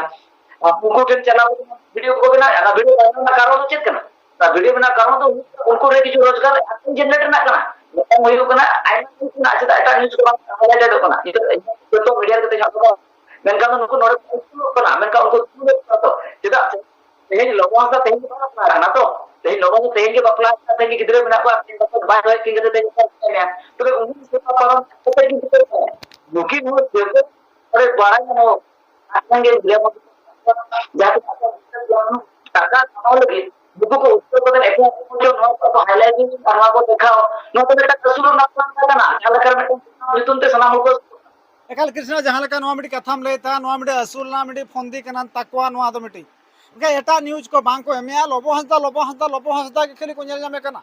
ᱟᱨ ᱩᱱᱠᱩ ᱴᱷᱮᱱ ᱪᱟᱞᱟᱣ ᱠᱟᱛᱮ ᱵᱷᱤᱰᱤᱭᱳ ᱠᱚ ᱵᱮᱱᱟᱣᱮᱫᱼᱟ᱾ ᱚᱱᱟ ᱵᱷᱤᱰᱤᱭᱳ ᱵᱮᱱᱟᱣ ᱨᱮᱱᱟᱜ ᱠᱟᱨᱚᱱ ᱫᱚ ᱪᱮᱫ ᱠᱟᱱᱟ? ᱚᱱᱟ ᱵᱷᱤᱰᱤᱭᱳ ᱵᱮᱱᱟᱣ ᱠᱟᱨᱚᱱ ᱫᱚ ᱦᱩᱭᱩᱜ ᱠᱟᱱᱟ, ᱩᱱᱠᱩ ᱨᱮ ᱠᱤᱪᱷᱩ ᱨᱳᱡᱽᱜᱟᱨ ᱟᱨᱱᱤᱝ ᱡᱮᱱᱟᱨᱮᱴ ᱨᱮᱱᱟᱜ ᱠᱟᱱᱟ᱾ ᱢᱤᱫᱴᱟᱝ ᱦᱩᱭᱩᱜ ᱠᱟᱱᱟ, ᱟᱭᱢᱟ ᱠᱤᱪᱷᱩ ᱢᱮᱱᱟᱜᱼᱟ, ᱪᱮᱫᱟᱜ ᱮᱴᱟᱜ ᱱᱤᱭᱩᱡᱽ ᱠᱚ ᱵᱟᱝ ᱦᱟᱭᱞᱟᱭᱤᱴᱮᱰᱚᱜ ᱠᱟᱱᱟ? ᱱᱤᱛᱚᱜ ᱡᱚᱛᱚ ᱢᱤᱰᱤᱭᱟ ᱨᱮᱜᱮ ᱛᱮᱦᱮᱧ ᱟᱵᱚ ᱫᱚ, ᱢᱮᱱᱠᱷᱟᱱ ᱫᱚ ᱱᱩᱠᱩ ᱱᱚᱰᱮ ᱠᱚ ᱩᱥᱩᱞᱚᱜ ᱠᱟᱱᱟ, ᱢᱮᱱᱠᱷᱟᱱ ᱩᱱᱠᱩ ᱩᱥᱩᱞᱚᱜ ᱠᱟᱱᱟ ᱛᱚ᱾ ᱪᱮᱫᱟᱜ ᱥᱮ ᱛᱮᱦᱮᱧ ᱞᱚᱵᱚ ᱦᱟᱸᱥᱫᱟ ᱛᱮᱦᱮᱧ ᱜᱮ ᱵᱟᱭ ᱵᱟᱯᱞᱟ ᱟᱠᱟᱱᱟ ᱛᱚ, ᱛᱮᱦᱮᱧ ᱞᱚᱵᱚ ᱦᱟᱸᱥᱫᱟ ᱛᱮᱦᱮᱧ ᱜᱮ ᱵᱟᱯᱞᱟ ᱟᱠᱟᱱᱟ, ᱛᱮᱦᱮᱧ ᱜᱮ ᱜᱤᱫᱽᱨᱟᱹ ᱢᱮᱱᱟᱜ ᱠᱚᱣᱟ, ᱛᱮᱦᱮᱧ ᱵᱟᱠᱚ ᱵᱟᱭ ᱫᱚᱦᱚᱭᱮᱫ ᱠᱤᱱ ᱠᱷᱟᱹᱛᱤᱨ ᱛᱮ ᱧᱮᱞ ᱠᱟᱱ ᱜᱮᱭᱟ᱾ ᱛᱚᱵᱮ ᱩᱱᱤ ᱥᱮᱵᱟ ᱯᱟᱨᱚᱢ ᱠᱟᱛᱮ ᱜᱮ ᱜᱤᱫᱽᱨᱟᱹ ᱠᱚ ᱱᱩᱠᱤᱱ ᱦᱚᱸ ᱡᱚᱛᱚ ᱱᱚᱰᱮ ᱵᱟᱲᱟᱭ ᱧᱟᱢᱚᱜ ᱠᱟᱱᱟ, ᱡᱟᱦᱟᱸ ᱛᱤᱱᱟᱹᱜ ᱟᱠᱚ ᱴᱟᱠᱟ ᱠᱟᱢᱟᱣ ᱞᱟᱹᱜᱤᱫ ᱱᱩᱠᱩ ᱠᱚ ᱩᱫᱽᱫᱳᱜᱽ ᱠᱟᱛᱮ ᱮᱴᱟᱜ ᱠᱚ ᱱᱚᱣᱟ ᱠᱚ ᱦᱟᱭᱞᱟᱭᱤᱴ ᱟᱨ ᱱᱚᱣᱟ ᱠᱚ ᱫᱮᱠᱷᱟᱣ, ᱱᱚᱣᱟ ᱫᱚ ᱢᱤᱫᱴᱟᱝ ᱟᱹᱥᱩᱞ ᱨᱮᱱᱟᱜ ᱠᱟᱛᱷᱟ ᱠᱟᱱᱟ᱾ ᱡᱟᱦᱟᱸ ᱞᱮᱠᱟ ᱨᱮ ᱢᱤᱫᱴᱟᱝ ᱧᱩᱛᱩᱢ ᱛᱮ ᱥᱟᱱᱟᱢ ᱦᱚᱲ ᱠᱚ ᱮᱠᱟᱞ ᱠᱨᱤᱥᱱᱟ, ᱡᱟᱦᱟᱸ ᱞᱮᱠᱟ ᱱᱚᱣᱟ ᱢᱤᱫᱴᱤᱡ ᱠᱟᱛᱷᱟᱢ ᱞᱟᱹᱭ ᱛᱟᱦᱮᱸ, ᱱᱚᱣᱟ ᱢᱤᱫᱴᱤᱡ ᱟᱹᱥᱩᱞ ᱨᱮᱱᱟᱜ ᱢᱤᱫᱴᱤᱡ ᱯᱷᱚᱱᱫᱤ ᱠᱟᱱᱟ ᱛᱟᱠᱚᱣᱟ, ᱱᱚᱣᱟ ᱫᱚ ᱢᱤᱫᱴᱤᱡ᱾ ᱢᱮᱱᱠᱷᱟᱱ ᱮᱴᱟᱜ ᱱᱤᱭᱩᱡᱽ ᱠᱚ ᱵᱟᱝ ᱠᱚ ᱮᱢᱮᱜᱼᱟ, ᱞᱚᱵᱚ ᱦᱟᱸᱥᱫᱟ, ᱞᱚᱵᱚ ᱦᱟᱸᱥᱫᱟ, ᱞᱚᱵᱚ ᱦᱟᱸᱥᱫᱟ ᱜᱮ ᱠᱷᱟᱹᱞᱤ ᱠᱚ ᱧᱮᱞ ᱧᱟᱢᱮ ᱠᱟᱱᱟ᱾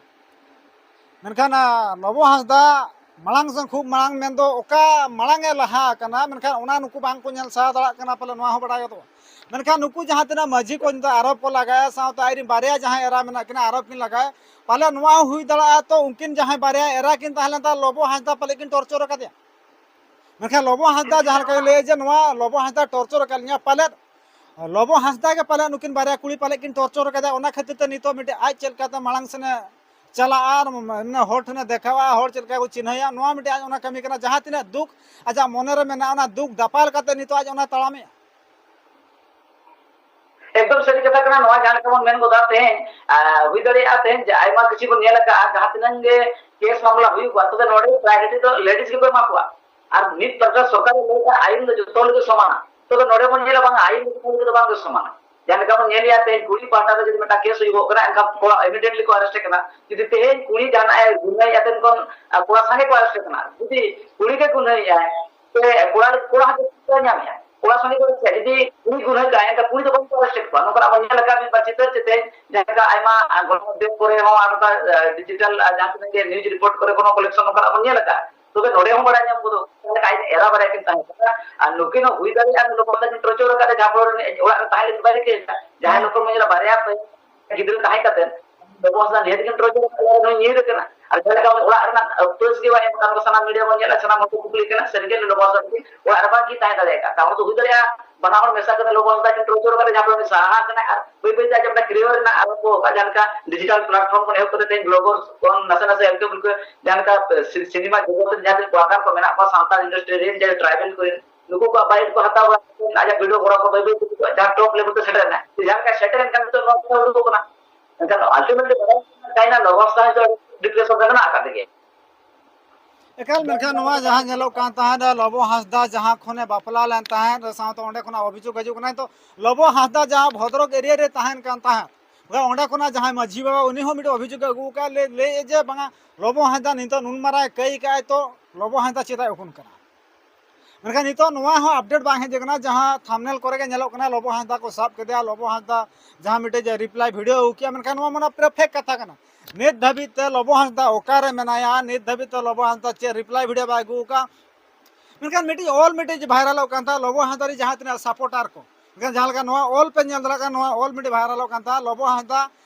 ᱢᱮᱱᱠᱷᱟᱱ ᱞᱚᱵᱚ ᱦᱟᱸᱥᱫᱟ ᱢᱟᱲᱟᱝ ᱥᱮᱱ ᱠᱷᱩᱵ ᱢᱟᱲᱟᱝ ᱢᱮᱱᱫᱚ ᱚᱠᱟ ᱢᱟᱲᱟᱝ ᱮ ᱞᱟᱦᱟ ᱟᱠᱟᱱᱟ, ᱢᱮᱱᱠᱷᱟᱱ ᱚᱱᱟ ᱱᱩᱠᱩ ᱵᱟᱝ ᱠᱚ ᱧᱮᱞ ᱥᱟᱦᱟᱣ ᱫᱟᱲᱮᱭᱟᱜ ᱠᱟᱱᱟ, ᱯᱟᱞᱮ ᱱᱚᱣᱟ ᱦᱚᱸ ᱵᱟᱲᱟᱭ ᱜᱚᱫᱚᱜᱼᱟ᱾ ᱢᱮᱱᱠᱷᱟᱱ ᱱᱩᱠᱩ ᱡᱟᱦᱟᱸ ᱛᱤᱱᱟᱹᱜ ᱢᱟᱹᱡᱷᱤ ᱠᱚ ᱱᱤᱛᱚᱜ ᱟᱨᱳᱯ ᱠᱚ ᱞᱟᱜᱟᱭᱟ, ᱥᱟᱶᱛᱮ ᱟᱡᱨᱮᱱ ᱵᱟᱨᱭᱟ ᱡᱟᱦᱟᱸᱭ ᱮᱨᱟ ᱢᱮᱱᱟᱜ ᱠᱤᱱᱟ ᱟᱨᱳᱯ ᱠᱤᱱ ᱞᱟᱜᱟᱭᱟ, ᱯᱟᱞᱮ ᱱᱚᱣᱟ ᱦᱚᱸ ᱦᱩᱭ ᱫᱟᱲᱮᱭᱟᱜᱼᱟ ᱛᱚ ᱩᱱᱠᱤᱱ ᱡᱟᱦᱟᱸᱭ ᱵᱟᱨᱭᱟ ᱮᱨᱟ ᱠᱤᱱ ᱛᱟᱦᱮᱸ ᱞᱮᱱ ᱛᱟᱦᱮᱸ ᱞᱚᱵᱚ ᱦᱟᱸᱥᱫᱟ ᱯᱟᱞᱮ ᱠᱤᱱ ᱴᱚᱨᱪᱚᱨ ᱟᱠᱟᱫᱮᱭᱟ᱾ ᱢᱮᱱᱠᱷᱟᱱ ᱞᱚᱵᱚ ᱦᱟᱸᱥᱫᱟ ᱡᱟᱦᱟᱸ ᱞᱮᱠᱟᱭ ᱞᱟᱹᱭᱟ ᱡᱮ ᱱᱚᱣᱟ ᱞᱚᱵᱚ ᱦᱟᱸᱥᱫᱟ ᱴᱚᱨᱪᱚᱨ ᱟᱠᱟᱫ ᱞᱤᱧᱟ, ᱯᱟᱞᱮᱫ ᱞᱚᱵᱚ ᱦᱟᱸᱥᱫᱟ ᱜᱮ ᱯᱟᱞᱮᱫ ᱱᱩᱠᱤᱱ ᱵᱟᱨᱭᱟ ᱠᱩᱲᱤ ᱯᱟᱞᱮᱫ ᱠᱤᱱ ᱴᱚᱨᱪᱚᱨ ᱟᱠᱟᱫᱮᱭᱟ, ᱚᱱᱟ ᱠᱷᱟᱹᱛᱤᱨ ᱛᱮ ᱱᱤᱛᱚᱜ ᱢᱤᱫᱴᱮᱡ ᱟᱡ ᱪᱮᱫ ᱞᱮᱠᱟᱛᱮ ᱢᱟᱲᱟᱝ ᱥᱮᱱᱮ ᱪᱟᱞᱟᱜᱼᱟ ᱟᱨ ᱢᱟᱱᱮ ᱦᱚᱲ ᱴᱷᱮᱱᱮ ᱫᱮᱠᱷᱟᱣᱟ, ᱦᱚᱲ ᱪᱮᱫ ᱞᱮᱠᱟ ᱠᱚ ᱪᱤᱱᱦᱟᱹᱭᱟ, ᱱᱚᱣᱟ ᱢᱤᱫᱴᱮᱡ ᱟᱡ ᱚᱱᱟ ᱠᱟᱹᱢᱤ ᱠᱟᱱᱟ᱾ ᱡᱟᱦᱟᱸ ᱛᱤᱱᱟᱹᱜ ᱫᱩᱠ ᱟᱡᱟᱜ ᱢᱚᱱᱮ ᱨᱮ ᱢᱮᱱᱟᱜᱼᱟ, ᱚᱱᱟ ᱫᱩᱠ ᱫᱟᱯᱟᱞ ᱠᱟᱛᱮ ᱱᱤᱛᱚᱜ ᱟᱡ ᱚᱱᱟ ᱛᱟᱲᱟᱢᱮᱜᱼᱟ᱾ ᱮᱠᱫᱚᱢ ᱥᱟᱹᱨᱤ ᱠᱟᱛᱷᱟ ᱠᱟᱱᱟ᱾ ᱱᱚᱣᱟ ᱡᱟᱦᱟᱸ ᱞᱮᱠᱟ ᱵᱚᱱ ᱢᱮᱱ ᱜᱚᱫᱟ ᱛᱮᱦᱮᱧ, ᱟᱨ ᱦᱩᱭ ᱫᱟᱲᱮᱭᱟᱜᱼᱟ ᱛᱮᱦᱮᱧ ᱡᱮ ᱟᱭᱢᱟ ᱠᱤᱪᱷᱩ ᱵᱚᱱ ᱧᱮᱞ ᱟᱠᱟᱫᱼᱟ, ᱡᱟᱦᱟᱸ ᱛᱤᱱᱟᱹᱜ ᱜᱮ ᱠᱮᱥ ᱢᱟᱢᱞᱟ ᱦᱩᱭᱩᱜᱼᱟ, ᱛᱚᱵᱮ ᱱᱚᱰᱮ ᱯᱨᱟᱭᱳᱨᱤᱴᱤ ᱫᱚ ᱞᱮᱰᱤᱡᱽ ᱜᱮᱠᱚ ᱮᱢᱟ ᱠᱚᱣᱟ᱾ ᱟᱨ ᱢᱤᱫ ᱯᱟᱦᱴᱟ ᱥᱚᱨᱠᱟᱨ ᱮ ᱞᱟᱹᱭᱮᱫᱼᱟ ᱟᱭᱤᱱ ᱫᱚ ᱡᱚᱛᱚ ᱞᱟᱹᱜᱤᱫ ᱥᱚᱢᱟᱱᱟ, ᱛᱚᱵᱮ ᱱᱚᱰᱮ ᱵᱚᱱ ᱧᱮᱞᱟ ᱵᱟᱝᱟ, ᱟᱭᱤᱱ ᱫᱚ ᱡᱚᱛᱚ ᱞᱟᱹᱜᱤᱫ ᱫᱚ ᱵᱟᱝ ᱜᱮ ᱥᱚᱢᱟᱱᱟ᱾ ᱡᱟᱦᱟᱸ ᱞᱮᱠᱟ ᱵᱚᱱ ᱧᱮᱞᱮᱜᱼᱟ ᱛᱮᱦᱮᱧ ᱠᱩᱲᱤ ᱯᱟᱦᱴᱟ ᱨᱮ ᱡᱩᱫᱤ ᱢᱤᱫᱴᱟᱝ ᱠᱮᱥ ᱦᱩᱭᱩᱜᱚᱜ ᱠᱟᱱᱟ, ᱮᱱᱠᱷᱟᱱ ᱠᱚᱲᱟ ᱤᱢᱤᱰᱤᱭᱮᱴᱞᱤ ᱠᱚ ᱟᱨᱮᱥᱴ ᱮ ᱠᱟᱱᱟ᱾ ᱡᱩᱫᱤ ᱛᱮᱦᱮᱧ ᱠᱩᱲᱤ ᱡᱟᱦᱟᱱᱟᱜ ᱮ ᱜᱩᱱᱟᱹᱭᱮᱫᱼᱟ ᱛᱮᱦᱮᱧ ᱠᱷᱚᱱ, ᱟᱨ ᱠᱚᱲᱟ ᱥᱟᱸᱜᱮ ᱠᱚ ᱟᱨᱮᱥᱴ ᱮ ᱠᱟᱱᱟ, ᱡᱩᱫᱤ ᱠᱩᱲᱤ ᱜᱮ ᱜᱩᱱᱟᱹᱭᱮᱫᱼᱟᱭ, ᱥᱮ ᱠᱚᱲᱟ, ᱠᱚᱲᱟ ᱦᱚᱸ ᱡᱩᱫᱤ ᱠᱚ ᱧᱟᱢᱮᱜᱼᱟ, ᱠᱚᱲᱟ ᱥᱚᱸᱜᱮ ᱠᱚ ᱪᱮᱫ, ᱡᱩᱫᱤ ᱠᱩᱲᱤ ᱜᱩᱱᱟᱹ ᱠᱟᱜᱼᱟᱭ, ᱮᱱᱠᱷᱟᱱ ᱠᱩᱲᱤ ᱫᱚ ᱵᱟᱝ ᱠᱚ ᱟᱨᱮᱥᱴ ᱠᱚᱣᱟ᱾ ᱱᱚᱝᱠᱟᱱᱟᱜ ᱵᱚᱱ ᱧᱮᱞ ᱟᱠᱟᱫ ᱢᱤᱫ ᱵᱟᱨ ᱪᱤᱛᱟᱹᱨ ᱪᱮᱛᱮ, ᱡᱟᱦᱟᱸ ᱞᱮᱠᱟ ᱟᱭᱢᱟ, ᱟᱨ, ᱜᱚᱱᱚᱢᱟᱫᱽᱫᱷᱚᱢ ᱠᱚᱨᱮ ᱦᱚᱸ ᱟᱨ ᱱᱚᱝᱠᱟ, ᱟᱨ, ᱰᱤᱡᱤᱴᱟᱞ, ᱟᱨ, ᱡᱟᱦᱟᱸ ᱛᱤᱱᱟᱹᱜ ᱜᱮ ᱱᱤᱭᱩᱡᱽ ᱨᱤᱯᱳᱨᱴ ᱠᱚᱨᱮ ᱠᱚ ᱱᱚᱣᱟ ᱠᱚᱞᱮᱠᱥᱚᱱ ᱱᱚᱝᱠᱟᱱᱟᱜ ᱵᱚᱱ ᱧᱮᱞ ᱟᱠᱟᱫ᱾ ᱛᱚᱵᱮ ᱱᱚᱰᱮ ᱦᱚᱸ ᱵᱟᱲᱟᱭ ᱧᱟᱢ ᱜᱚᱫᱚᱜ ᱠᱟᱱᱟ, ᱟᱡ ᱮᱨᱟ ᱵᱟᱨᱭᱟ ᱠᱤᱱ ᱛᱟᱦᱮᱸ ᱠᱟᱱᱟ, ᱟᱨ ᱱᱩᱠᱤᱱ ᱦᱚᱸ ᱦᱩᱭ ᱫᱟᱲᱮᱭᱟᱜᱼᱟ ᱱᱩᱠᱩ ᱵᱟᱨᱭᱟ ᱠᱤᱱ ᱴᱚᱨᱪᱚᱨ ᱟᱠᱟᱫ ᱡᱟᱦᱟᱸ ᱯᱚᱨᱮ ᱚᱲᱟᱜ ᱨᱮ ᱛᱟᱦᱮᱸ ᱞᱟᱹᱜᱤᱫ ᱵᱟᱭ ᱨᱤᱠᱟᱹᱭᱮᱫᱟ᱾ ᱡᱟᱦᱟᱸᱭ ᱦᱮᱸ᱾ ᱞᱚᱠᱚ ᱢᱚᱦᱤᱞᱟ ᱵᱟᱨᱭᱟ ᱜᱤᱫᱽᱨᱟᱹ ᱛᱟᱦᱮᱸ ᱠᱟᱛᱮ ᱞᱚᱵᱚ ᱦᱟᱸᱥᱫᱟ ᱱᱤᱦᱟᱹᱛ ᱜᱮᱢ ᱴᱚᱨᱪᱚᱨ ᱟᱠᱟᱫ ᱞᱮᱭᱟ, ᱱᱩᱭ ᱧᱤᱨ ᱟᱠᱟᱱᱟ᱾ ᱟᱨ ᱡᱟᱦᱟᱸ ᱞᱮᱠᱟ ᱚᱲᱟᱜ ᱨᱮᱱᱟᱜ ᱯᱟᱹᱥ ᱜᱮ ᱵᱟᱭ ᱮᱢ ᱟᱠᱟᱫ ᱠᱚ, ᱥᱟᱱᱟᱢ ᱢᱤᱰᱤᱭᱟ ᱵᱚᱱ ᱧᱮᱞᱟ, ᱥᱟᱱᱟᱢ ᱦᱚᱲ ᱠᱚ ᱠᱩᱠᱞᱤ ᱠᱟᱱᱟ, ᱥᱟᱹᱨᱤᱜᱮ ᱱᱩᱭ ᱞᱚᱵᱚ ᱦᱟᱸᱥᱫᱟ ᱛᱤᱠᱤᱱ ᱚᱲᱟᱜ ᱨᱮ ᱵᱟᱝ ᱠᱤᱱ ᱛᱟᱦᱮᱸ ᱫᱟᱲᱮᱭᱟᱜ ᱠᱟᱱᱟ᱾ ᱛᱟᱦᱚᱞᱮ ᱫᱚ ᱦᱩᱭ ᱫᱟᱲᱮᱭᱟᱜᱼᱟ ᱵᱟᱱᱟ ᱦᱚᱲ ᱢᱮᱥᱟ ᱠᱟᱛᱮ ᱞᱚᱵᱚ ᱦᱟᱸᱥᱫᱟ ᱠᱤᱱ ᱴᱚᱨᱪᱚᱨ ᱟᱠᱟᱫᱟ, ᱡᱟᱦᱟᱸ ᱯᱷᱚᱞᱮ ᱩᱱᱤ ᱥᱟᱦᱟ ᱟᱠᱟᱱᱟᱭ ᱟᱨ ᱵᱟᱹᱭ ᱵᱟᱹᱭ ᱛᱮ ᱟᱡ ᱚᱱᱟ ᱠᱮᱨᱤᱭᱟᱨ ᱨᱮᱱᱟᱜ ᱟᱨᱚ ᱠᱚ ᱡᱟᱦᱟᱸ ᱞᱮᱠᱟ ᱰᱤᱡᱤᱴᱟᱞ ᱯᱞᱟᱴᱯᱷᱚᱨᱢ ᱠᱷᱚᱱ ᱮᱦᱚᱵ ᱠᱟᱛᱮ ᱛᱮᱦᱮᱧ ᱵᱞᱚᱜᱟᱨ ᱠᱷᱚᱱ ᱱᱟᱥᱮ ᱱᱟᱥᱮ ᱦᱟᱞᱠᱟ ᱯᱷᱩᱞᱠᱟᱹ ᱡᱟᱦᱟᱸ ᱞᱮᱠᱟ ᱥᱤ-, ᱥᱤᱱᱮᱢᱟ ᱡᱚᱜᱚᱛ ᱨᱮ ᱡᱟᱦᱟᱸ ᱛᱤᱱᱟᱹᱜ ᱠᱚᱞᱟᱠᱟᱨ ᱠᱚ ᱢᱮᱱᱟᱜ ᱠᱚᱣᱟ, ᱥᱟᱱᱛᱟᱲ ᱤᱱᱰᱟᱥᱴᱨᱤ ᱨᱮᱱ ᱡᱟᱦᱟᱸᱭ ᱴᱨᱟᱭᱵᱮᱞ ᱠᱚᱨᱮᱱ, ᱱᱩᱠᱩ ᱠᱚᱣᱟᱜ ᱵᱟᱭᱤᱴ ᱠᱚ ᱦᱟᱛᱟᱣ ᱵᱟᱲᱟ ᱠᱟᱛᱮ ᱟᱡᱟᱜ ᱵᱷᱤᱰᱤᱭᱳ ᱠᱚᱨᱟᱣ ᱠᱚ ᱵᱟᱹᱭ ᱵᱟᱹᱭ ᱛᱮ ᱡᱟᱦᱟᱸ ᱴᱚᱯ ᱞᱮᱵᱮᱞ ᱛᱮ ᱥᱮᱴᱮᱨ ᱮᱱᱟ᱾ ᱡᱟᱦᱟᱸ ᱞᱮᱠᱟ ᱥᱮᱴᱮᱨ ᱮᱱ ᱠᱷᱟᱱ ᱱᱤᱛᱚᱜ ᱱᱚᱣᱟ ᱠᱚ ᱩᱰᱩᱠᱚᱜ ᱠᱟᱱᱟ᱾ ᱢᱮᱱᱠᱷᱟᱱ ᱟᱞᱴᱤᱢᱮᱴᱞᱤ ᱵᱟᱲᱟᱭ ᱠᱟᱱᱟ ᱪᱟᱭᱱᱟ ᱞᱚᱵᱚ ᱦᱟᱸᱥᱫᱟ ᱦᱚᱸ ᱰᱤᱯᱨᱮᱥᱚᱱ ᱨᱮ ᱢᱮᱱᱟᱜ ᱟᱠᱟᱫ ᱜᱮᱭᱟ᱾ ᱮᱠᱟᱞ, ᱢᱮᱱᱠᱷᱟᱱ ᱱᱚᱣᱟ ᱡᱟᱦᱟᱸ ᱧᱮᱞᱚᱜ ᱠᱟᱱ ᱛᱟᱦᱮᱸᱫ, ᱞᱚᱵᱚ ᱦᱟᱸᱥᱫᱟ ᱡᱟᱦᱟᱸ ᱠᱷᱚᱱᱮ ᱵᱟᱯᱞᱟ ᱞᱮᱱ ᱛᱟᱦᱮᱸᱫ, ᱥᱟᱶᱛᱮ ᱚᱸᱰᱮ ᱠᱷᱚᱱᱟᱜ ᱚᱵᱷᱤᱡᱳᱜᱽ ᱦᱤᱡᱩᱜ ᱠᱟᱱᱟ᱾ ᱛᱚ ᱞᱚᱵᱚ ᱦᱟᱸᱥᱫᱟ ᱡᱟᱦᱟᱸ ᱵᱷᱚᱫᱨᱚᱠ ᱮᱨᱤᱭᱟ ᱨᱮ ᱛᱟᱦᱮᱱ ᱠᱟᱱ ᱛᱟᱦᱮᱸᱫ, ᱚᱸᱰᱮ ᱠᱷᱚᱱᱟᱜ ᱡᱟᱦᱟᱸᱭ ᱢᱟᱹᱡᱷᱤ ᱵᱟᱵᱟ, ᱩᱱᱤ ᱦᱚᱸ ᱢᱤᱫᱴᱮᱱ ᱚᱵᱷᱤᱡᱳᱜᱽ ᱮ ᱟᱹᱜᱩ ᱟᱠᱟᱫ, ᱞᱟᱹᱭ, ᱞᱟᱹᱭᱮᱫ ᱡᱮ ᱵᱟᱝᱟ, ᱞᱚᱵᱚ ᱦᱟᱸᱥᱫᱟ ᱱᱤᱛᱚᱜ ᱱᱩᱱ ᱢᱟᱨᱟᱝ ᱮ ᱠᱟᱹᱭ ᱠᱟᱜᱼᱟᱭ, ᱛᱚ ᱞᱚᱵᱚ ᱦᱟᱸᱥᱫᱟ ᱪᱮᱫᱟᱜ ᱮ ᱩᱠᱩᱱ ᱠᱟᱱᱟ? ᱢᱮᱱᱠᱷᱟᱱ ᱱᱤᱛᱚᱜ ᱱᱚᱣᱟ ᱦᱚᱸ ᱟᱯᱰᱮᱴ ᱵᱟᱝ ᱦᱮᱡ ᱟᱠᱟᱱᱟ, ᱡᱟᱦᱟᱸ ᱛᱷᱟᱢᱵᱽᱱᱮᱞ ᱠᱚᱨᱮ ᱜᱮ ᱧᱮᱞᱚᱜ ᱠᱟᱱᱟ, ᱞᱚᱵᱚ ᱦᱟᱸᱥᱫᱟ ᱠᱚ ᱥᱟᱵ ᱠᱮᱫᱮᱭᱟ, ᱞᱚᱵᱚ ᱦᱟᱸᱥᱫᱟ ᱡᱟᱦᱟᱸ ᱢᱤᱫᱴᱮᱡ ᱨᱤᱯᱞᱟᱭ ᱵᱷᱤᱰᱤᱭᱳ ᱟᱹᱜᱩ ᱠᱮᱜᱼᱟ, ᱢᱮᱱᱠᱷᱟᱱ ᱱᱚᱣᱟ ᱢᱟ ᱯᱩᱨᱟᱹ ᱯᱷᱮᱠ ᱠᱟᱛᱷᱟ ᱠᱟᱱᱟ᱾ ᱱᱤᱛ ᱫᱷᱟᱹᱵᱤᱡ ᱛᱮ ᱞᱚᱵᱚ ᱦᱟᱸᱥᱫᱟ ᱚᱠᱟᱨᱮ ᱢᱮᱱᱟᱭᱟ, ᱱᱤᱛ ᱫᱷᱟᱹᱵᱤᱡ ᱛᱮ ᱞᱚᱵᱚ ᱦᱟᱸᱥᱫᱟ ᱪᱮᱫ ᱨᱤᱯᱞᱟᱭ ᱵᱷᱤᱰᱤᱭᱳ ᱵᱟᱭ ᱟᱹᱜᱩ ᱟᱠᱟᱫ᱾ ᱢᱮᱱᱠᱷᱟᱱ ᱢᱤᱫᱴᱤᱡ ᱚᱞ ᱢᱤᱫᱴᱤᱡ ᱵᱷᱟᱭᱨᱟᱞᱚᱜ ᱠᱟᱱ ᱛᱟᱦᱮᱸᱫ ᱞᱚᱵᱚ ᱦᱟᱸᱥᱫᱟ ᱨᱮ ᱡᱟᱦᱟᱸ ᱛᱤᱱᱟᱹᱜ ᱥᱟᱯᱳᱨᱴᱟᱨ ᱠᱚ, ᱢᱮᱱᱠᱷᱟᱱ ᱡᱟᱦᱟᱸ ᱞᱮᱠᱟ ᱱᱚᱣᱟ ᱚᱞ ᱯᱮ ᱧᱮᱞ ᱫᱟᱲᱮᱭᱟᱜ ᱠᱟᱱᱟ, ᱱᱚᱣᱟ ᱚᱞ ᱢᱤᱫᱴᱤᱡ ᱵᱷᱟᱭᱨᱟᱞᱚᱜ ᱠᱟᱱ ᱛᱟᱦᱮᱸᱫ ᱞᱚᱵᱚ ᱦᱟᱸᱥᱫᱟ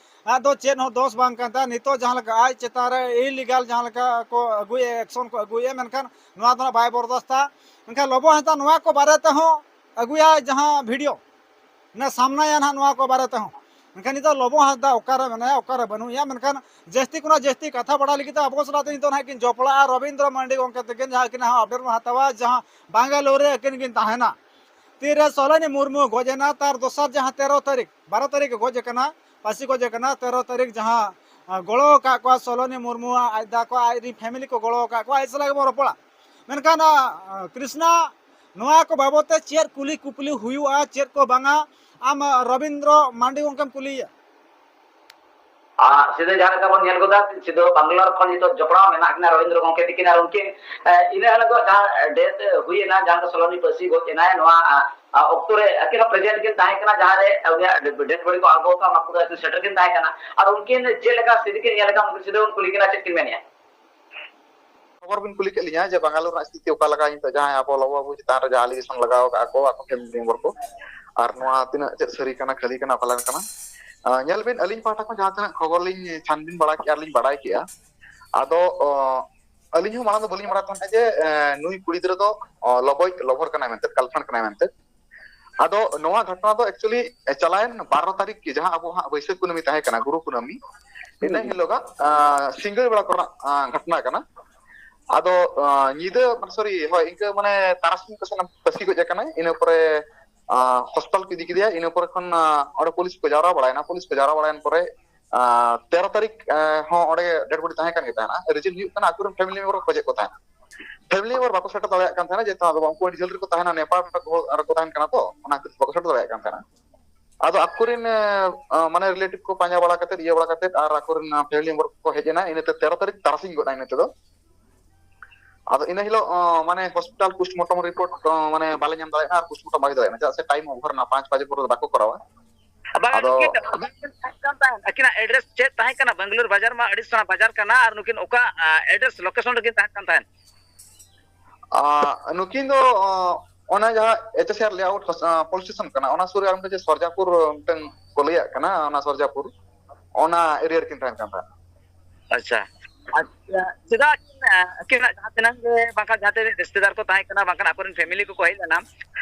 ᱟᱜ ᱫᱚ ᱪᱮᱫ ᱦᱚᱸ ᱫᱳᱥ ᱵᱟᱝ ᱠᱟᱱ ᱛᱟᱦᱮᱸᱫ᱾ ᱱᱤᱛᱚᱜ ᱡᱟᱦᱟᱸ ᱞᱮᱠᱟ ᱟᱡ ᱪᱮᱛᱟᱱ ᱨᱮ ᱤᱞᱤᱜᱟᱞ ᱡᱟᱦᱟᱸ ᱞᱮᱠᱟ ᱠᱚ ᱟᱹᱜᱩᱭᱮᱫ, ᱮᱠᱥᱚᱱ ᱠᱚ ᱟᱹᱜᱩᱭᱮᱫ, ᱢᱮᱱᱠᱷᱟᱱ ᱱᱚᱣᱟ ᱫᱚ ᱱᱟᱜ ᱵᱟᱭ ᱵᱚᱨᱫᱟᱥᱛᱟ᱾ ᱢᱮᱱᱠᱷᱟᱱ ᱞᱚᱵᱚ ᱦᱟᱸᱥᱫᱟ ᱱᱚᱣᱟ ᱠᱚ ᱵᱟᱨᱮ ᱛᱮᱦᱚᱸ ᱟᱹᱜᱩᱭᱟ ᱡᱟᱦᱟᱸ ᱵᱷᱤᱰᱤᱭᱳ, ᱚᱱᱟ ᱥᱟᱢᱱᱟᱭᱟ ᱱᱟᱦᱟᱜ ᱱᱚᱣᱟ ᱠᱚ ᱵᱟᱨᱮ ᱛᱮᱦᱚᱸ᱾ ᱢᱮᱱᱠᱷᱟᱱ ᱱᱤᱛᱚᱜ ᱞᱚᱵᱚ ᱦᱟᱸᱥᱫᱟ ᱚᱠᱟᱨᱮ ᱢᱮᱱᱟᱭᱟ, ᱚᱠᱟᱨᱮ ᱵᱟᱹᱱᱩᱜ ᱮᱭᱟ᱾ ᱢᱮᱱᱠᱷᱟᱱ ᱡᱟᱹᱥᱛᱤ ᱠᱷᱚᱱᱟᱜ ᱡᱟᱹᱥᱛᱤ ᱠᱟᱛᱷᱟ ᱵᱟᱲᱟᱭ ᱞᱟᱹᱜᱤᱫ ᱛᱮ ᱟᱵᱚ ᱥᱟᱞᱟᱜ ᱛᱮ ᱱᱤᱛᱚᱜ ᱱᱟᱦᱟᱜ ᱠᱤᱱ ᱡᱚᱯᱲᱟᱜᱼᱟ ᱨᱚᱵᱤᱱᱫᱨᱚ ᱢᱟᱱᱰᱤ ᱜᱚᱢᱠᱮ ᱛᱟᱹᱠᱤᱱ, ᱡᱟᱦᱟᱸ ᱠᱤᱱ ᱦᱟᱸᱜ ᱟᱯᱰᱮᱴ ᱵᱚᱱ ᱦᱟᱛᱟᱣᱟ, ᱡᱟᱦᱟᱸ ᱵᱟᱝᱜᱟᱞᱳᱨ ᱨᱮ ᱟᱹᱠᱤᱱ ᱠᱤᱱ ᱛᱟᱦᱮᱱᱟ᱾ ᱛᱤᱨᱮ ᱥᱚᱞᱚᱱᱤ ᱢᱩᱨᱢᱩ ᱜᱚᱡ ᱮᱱᱟ, ᱛᱟᱨ ᱫᱚᱥᱟᱨ ᱡᱟᱦᱟᱸ ᱛᱮᱨᱚ ᱛᱟᱹᱨᱤᱠᱷ, ᱵᱟᱨᱚ ᱛᱟᱹᱨᱤᱠᱷ ᱮ ᱜᱚᱡ ᱟᱠᱟᱱᱟ, ᱯᱟᱹᱥᱤ ᱜᱚᱡ ᱟᱠᱟᱱᱟ, ᱛᱮᱨᱚ ᱛᱟᱹᱨᱤᱠᱷ ᱡᱟᱦᱟᱸ, ᱟ, ᱜᱚᱲᱚ ᱟᱠᱟᱫ ᱠᱚᱣᱟ ᱥᱚᱞᱚᱱᱤ ᱢᱩᱨᱢᱩᱣᱟᱜ ᱟᱡ ᱫᱟ ᱠᱚ, ᱟᱡ ᱨᱮᱱ ᱯᱷᱮᱢᱤᱞᱤ ᱠᱚ ᱜᱚᱲᱚ ᱟᱠᱟᱫ ᱠᱚᱣᱟ, ᱟᱡ ᱥᱟᱞᱟᱜ ᱜᱮᱵᱚᱱ ᱨᱚᱯᱚᱲᱟ᱾ ᱢᱮᱱᱠᱷᱟᱱ, ᱟ, ᱠᱨᱤᱥᱱᱟ, ᱱᱚᱣᱟ ᱠᱚ ᱵᱟᱵᱚᱫ ᱛᱮ ᱪᱮᱫ ᱠᱩᱞᱤ ᱠᱩᱯᱞᱤ ᱦᱩᱭᱩᱜᱼᱟ, ᱪᱮᱫ ᱠᱚ ᱵᱟᱝᱟ, ᱟᱢ, ᱟ, ᱨᱚᱵᱤᱱᱫᱨᱚ ᱢᱟᱱᱰᱤ ᱜᱚᱢᱠᱮᱢ ᱠᱩᱞᱤᱭᱮᱭᱟ? ᱟᱨ ᱥᱤᱫᱷᱟᱹ ᱡᱟᱦᱟᱸ ᱞᱮᱠᱟ ᱵᱚᱱ ᱧᱮᱞ ᱜᱚᱫᱟ, ᱥᱤᱫᱷᱟᱹ ᱵᱟᱝᱞᱳᱨ ᱠᱷᱚᱱ ᱱᱤᱛᱚᱜ ᱡᱚᱯᱲᱟᱣ ᱢᱮᱱᱟᱜ ᱠᱤᱱᱟ ᱨᱚᱵᱤᱱᱫᱨᱚ ᱜᱚᱢᱠᱮ ᱛᱤᱠᱤᱱ, ᱟᱨ ᱩᱱᱠᱤᱱ, ᱮ, ᱤᱱᱟᱹ ᱦᱤᱞᱳᱜ ᱡᱟᱦᱟᱸ ᱰᱮᱛᱷ ᱦᱩᱭ ᱮᱱᱟ, ᱡᱟᱦᱟᱸ ᱫᱚ ᱥᱚᱞᱚᱱᱤ ᱯᱟᱹᱥᱤ ᱜᱚᱡ ᱮᱱᱟᱭ, ᱱᱚᱣᱟ, ᱟ, ᱟ, ᱚᱠᱛᱚ ᱨᱮ ᱟᱹᱠᱤᱱ ᱦᱚᱸ ᱯᱨᱮᱡᱮᱱᱴ ᱠᱤᱱ ᱛᱟᱦᱮᱸ ᱠᱟᱱᱟ, ᱡᱟᱦᱟᱸ ᱨᱮ ᱩᱱᱤᱭᱟᱜ ᱰᱮᱛᱷ ᱵᱚᱰᱤ ᱠᱚ ᱟᱬᱜᱚ ᱠᱟᱜᱼᱟ, ᱚᱱᱟ ᱯᱩᱨᱟᱹ ᱟᱹᱠᱤᱱ ᱥᱮᱴᱮᱨ ᱠᱤᱱ ᱛᱟᱦᱮᱸ ᱠᱟᱱᱟ᱾ ᱟᱨ ᱩᱱᱠᱤᱱ ᱪᱮᱫ ᱞᱮᱠᱟ ᱥᱤᱫᱷᱟᱹ ᱠᱤᱱ ᱧᱮᱞ ᱟᱠᱟᱫ, ᱩᱱᱠᱤᱱ ᱥᱤᱫᱷᱟᱹ ᱵᱚᱱ ᱠᱩᱞᱤ ᱠᱤᱱᱟ, ᱪᱮᱫ ᱠᱤᱱ ᱢᱮᱱᱮᱜᱼᱟ? ᱠᱷᱚᱵᱚᱨ ᱵᱤᱱ ᱠᱩᱞᱤ ᱠᱮᱫ ᱞᱤᱧᱟ ᱡᱮ ᱵᱟᱝᱜᱟᱞᱳᱨ ᱨᱮᱱᱟᱜ ᱥᱛᱷᱤᱛᱤ ᱚᱠᱟ ᱞᱮᱠᱟ, ᱱᱤᱛᱚᱜ ᱡᱟᱦᱟᱸᱭ ᱟᱵᱚ ᱞᱚᱵᱚ ᱵᱟᱹᱵᱩ ᱪᱮᱛᱟᱱ ᱨᱮ ᱡᱟᱦᱟᱸ allegation ᱞᱟᱜᱟᱣ ᱠᱟᱜᱼᱟ ᱠᱚ ᱟᱠᱚ family member ᱠᱚ, ᱟᱨ ᱱᱚᱣᱟ ᱛᱤᱱᱟᱹᱜ ᱪᱮᱫ ᱥᱟᱹᱨᱤ ᱠᱟᱱᱟ, ᱠᱷᱟᱹᱞᱤ ᱠᱟᱱᱟ, ᱚᱠᱟ ᱞᱮᱠᱟ ᱠᱟᱱᱟ? ᱟᱸ, ᱧᱮᱞ ᱵᱤᱱ, ᱟᱹᱞᱤᱧ ᱯᱟᱦᱴᱟ ᱠᱷᱚᱱ ᱡᱟᱦᱟᱸ ᱛᱤᱱᱟᱹᱜ ᱠᱷᱚᱵᱚᱨ ᱞᱤᱧ ᱪᱷᱟᱱᱵᱤᱱ ᱵᱟᱲᱟ ᱠᱮᱜᱼᱟ, ᱞᱤᱧ ᱵᱟᱲᱟᱭ ᱠᱮᱜᱼᱟ᱾ ᱟᱫᱚ, ᱚ, ᱟᱹᱞᱤᱧ ᱦᱚᱸ ᱢᱟᱲᱟᱝ ᱫᱚ ᱵᱟᱹᱞᱤᱧ ᱵᱟᱲᱟᱭ ᱛᱟᱦᱮᱸᱫ ᱡᱮ, ᱮ, ᱱᱩᱭ ᱠᱩᱲᱤ ᱜᱤᱫᱽᱨᱟᱹ ᱫᱚ, ᱚ, ᱞᱚᱵᱚᱭ lover ᱠᱟᱱᱟᱭ ᱢᱮᱱᱛᱮ, girlfriend ᱠᱟᱱᱟᱭ ᱢᱮᱱᱛᱮ᱾ ᱟᱫᱚ ᱱᱚᱣᱟ ᱜᱷᱚᱴᱚᱱᱟ ᱫᱚ actually ᱪᱟᱞᱟᱣᱮᱱ ᱵᱟᱨᱚ ᱛᱟᱹᱨᱤᱠᱷ ᱜᱮ, ᱡᱟᱦᱟᱸ ᱟᱵᱚ ᱦᱟᱸᱜ ᱵᱟᱹᱭᱥᱟᱹᱠᱷ ᱠᱩᱱᱟᱹᱢᱤ ᱛᱟᱦᱮᱸ ᱠᱟᱱᱟ, ᱜᱩᱨᱩ ᱠᱩᱱᱟᱹᱢᱤ, ᱤᱱᱟᱹ ᱦᱤᱞᱳᱜᱟᱜ, ᱟᱸ, ᱥᱤᱸᱜᱟᱹᱲ ᱵᱮᱲᱟ ᱠᱚᱨᱮᱱᱟᱜ, ᱟᱸ, ᱜᱷᱚᱴᱚᱱᱟ ᱠᱟᱱᱟ᱾ ᱟᱫᱚ, ᱟᱸ, ᱧᱤᱫᱟᱹ, sorry, ᱦᱳᱭ, ᱤᱱᱠᱟᱹ ᱢᱟᱱᱮ ᱛᱟᱨᱟᱥᱤᱧ ᱠᱚ ᱥᱮᱱ ᱯᱟᱹᱥᱤ ᱜᱚᱡ ᱟᱠᱟᱱᱟᱭ᱾ ᱤᱱᱟᱹ ᱯᱚᱨᱮ, ᱟᱸ, ᱦᱚᱥᱯᱤᱴᱟᱞ ᱠᱚ ᱤᱫᱤ ᱠᱮᱫᱮᱭᱟ᱾ ᱤᱱᱟᱹ ᱯᱚᱨᱮ ᱠᱷᱚᱱ, ᱟᱸ, ᱚᱸᱰᱮ ᱯᱩᱞᱤᱥ ᱠᱚ ᱡᱟᱣᱨᱟ ᱵᱟᱲᱟᱭᱮᱱᱟ᱾ ᱯᱩᱞᱤᱥ ᱠᱚ ᱡᱟᱣᱨᱟ ᱵᱟᱲᱟᱭᱮᱱ ᱯᱚᱨᱮ, ᱟᱸ, ᱛᱮᱨᱚ ᱛᱟᱹᱨᱤᱠᱷ, ᱟᱸ, ᱦᱚᱸ ᱚᱸᱰᱮ dead body ᱛᱟᱦᱮᱸ ᱠᱟᱱ ᱜᱮ ᱛᱟᱦᱮᱱᱟ᱾ Reason ᱦᱩᱭᱩᱜ ᱠᱟᱱᱟ, ᱟᱠᱚᱨᱮᱱ family member ᱠᱚ ᱠᱷᱚᱡᱮᱫ ᱠᱚ ᱛᱟᱦᱮᱱᱟ᱾ Family member ᱵᱟᱠᱚ ᱥᱮᱴᱮᱨ ᱫᱟᱲᱮᱭᱟᱜ ᱠᱟᱱ ᱛᱟᱦᱮᱱᱟ, ᱡᱮᱦᱮᱛᱩ ᱟᱫᱚ ᱩᱱᱠᱩ ᱟᱹᱰᱤ ᱡᱷᱟᱹᱞ ᱨᱮᱠᱚ ᱛᱟᱦᱮᱱᱟ, ᱱᱮᱯᱟᱞ ᱨᱮᱠᱚ, ᱨᱮᱠᱚ ᱛᱟᱦᱮᱱ ᱠᱟᱱᱟ ᱛᱚ, ᱚᱱᱟ ᱠᱷᱟᱹᱛᱤᱨ ᱵᱟᱠᱚ ᱥᱮᱴᱮᱨ ᱫᱟᱲᱮᱭᱟᱜ ᱠᱟᱱ ᱛᱟᱦᱮᱱᱟ᱾ ᱟᱫᱚ ᱟᱠᱚᱨᱮᱱ, ᱟᱸ, ᱢᱟᱱᱮ relative ᱠᱚ ᱯᱟᱸᱡᱟ ᱵᱟᱲᱟ ᱠᱟᱛᱮᱫ, ᱤᱭᱟᱹ ᱵᱟᱲᱟ ᱠᱟᱛᱮᱫ, ᱟᱨ ᱟᱠᱚᱨᱮᱱ, ᱟᱸ, family member ᱠᱚ ᱦᱮᱡ ᱮᱱᱟ᱾ ᱤᱱᱟᱹᱛᱮ ᱛᱮᱨᱚ ᱛᱟᱹᱨᱤᱠᱷ ᱛᱟᱨᱟᱥᱤᱧ ᱜᱚᱫ ᱮᱱᱟ ᱤᱱᱟᱹ ᱛᱮᱫᱚ᱾ ᱟᱫᱚ ᱤᱱᱟᱹ ᱦᱤᱞᱳᱜ, ᱟᱸ, ᱢᱟᱱᱮ hospital postmortem report, ᱟᱸ, ᱢᱟᱱᱮ ᱵᱟᱞᱮ ᱧᱟᱢ ᱫᱟᱲᱮᱭᱟᱜᱼᱟ, ᱟᱨ postmortem ᱵᱟᱭ ᱦᱩᱭ ᱫᱟᱲᱮᱭᱟᱜᱼᱟ, ᱪᱮᱫᱟᱜ ᱥᱮ time over ᱱᱟ, ᱯᱟᱸᱪ ᱵᱟᱡᱮ ᱯᱚᱨᱮ ᱫᱚ ᱵᱟᱠᱚ ᱠᱚᱨᱟᱣᱟ᱾ ᱵᱟᱝ, ᱟᱫᱚ ᱱᱩᱠᱤᱱ ᱫᱚ ᱵᱟᱝᱠᱤᱱ ᱛᱟᱦᱮᱸ ᱠᱟᱱ ᱛᱟᱦᱮᱸᱫ᱾ ᱩᱱᱠᱤᱱᱟᱜ ᱮᱰᱨᱮᱥ ᱪᱮᱫ ᱛᱟᱦᱮᱸ ᱠᱟᱱᱟ? ᱵᱮᱝᱜᱟᱞᱳᱨ ᱵᱟᱡᱟᱨ ᱢᱟ ᱟᱹᱰᱤ ᱥᱮᱬᱟ ᱵᱟᱡᱟᱨ ᱠᱟᱱᱟ, ᱟᱨ ᱱᱩᱠᱤᱱ ᱚᱠᱟ ᱮᱰᱨᱮᱥ, ᱞᱳᱠᱮᱥᱚᱱ ᱨᱮᱠᱤᱱ ᱛᱟᱦᱮᱸ ᱠᱟᱱ ᱛᱟᱦᱮᱸᱫ? ᱟᱨ ᱱᱩᱠᱤᱱ ᱫᱚ ᱚᱱᱟ ᱡᱟᱦᱟᱸ ᱮᱪ ᱮᱥ ᱟᱨ ᱞᱮᱟᱣᱩᱴ ᱯᱩᱞᱤᱥ ᱥᱴᱮᱥᱚᱱ ᱠᱟᱱᱟ, ᱚᱱᱟ ᱥᱩᱨ ᱨᱮ ᱟᱨ ᱢᱤᱫᱴᱮᱱ ᱥᱚᱨᱡᱟᱯᱩᱨ ᱢᱤᱫᱴᱟᱝ ᱠᱚ ᱞᱟᱹᱭᱟᱜ ᱠᱟᱱᱟ, ᱚᱱᱟ ᱥᱚᱨᱡᱟᱯᱩᱨ, ᱚᱱᱟ ᱮᱨᱤᱭᱟ ᱨᱮᱠᱤᱱ ᱛᱟᱦᱮᱱ ᱠᱟᱱ ᱛᱟᱦᱮᱸᱫ᱾ ᱟᱪᱪᱷᱟ, ᱟᱪᱪᱷᱟ, ᱪᱮᱫᱟᱜ ᱟᱹᱠᱤᱱ, ᱟᱹᱠᱤᱱᱟᱜ ᱡᱟᱦᱟᱸ ᱛᱤᱱᱟᱹᱜ ᱜᱮ ᱵᱟᱝᱠᱷᱟᱱ ᱡᱟᱦᱟᱸ ᱛᱤᱱᱟᱹᱜ ᱨᱤᱥᱛᱮᱫᱟᱨ ᱠᱚ ᱛᱟᱦᱮᱸ ᱠᱟᱱᱟ, ᱵᱟᱝᱠᱷᱟᱱ ᱟᱠᱚᱨᱮᱱ ᱯᱷᱮᱢᱤᱞᱤ ᱠᱚᱠᱚ ᱦᱮᱡ ᱞᱮᱱᱟ,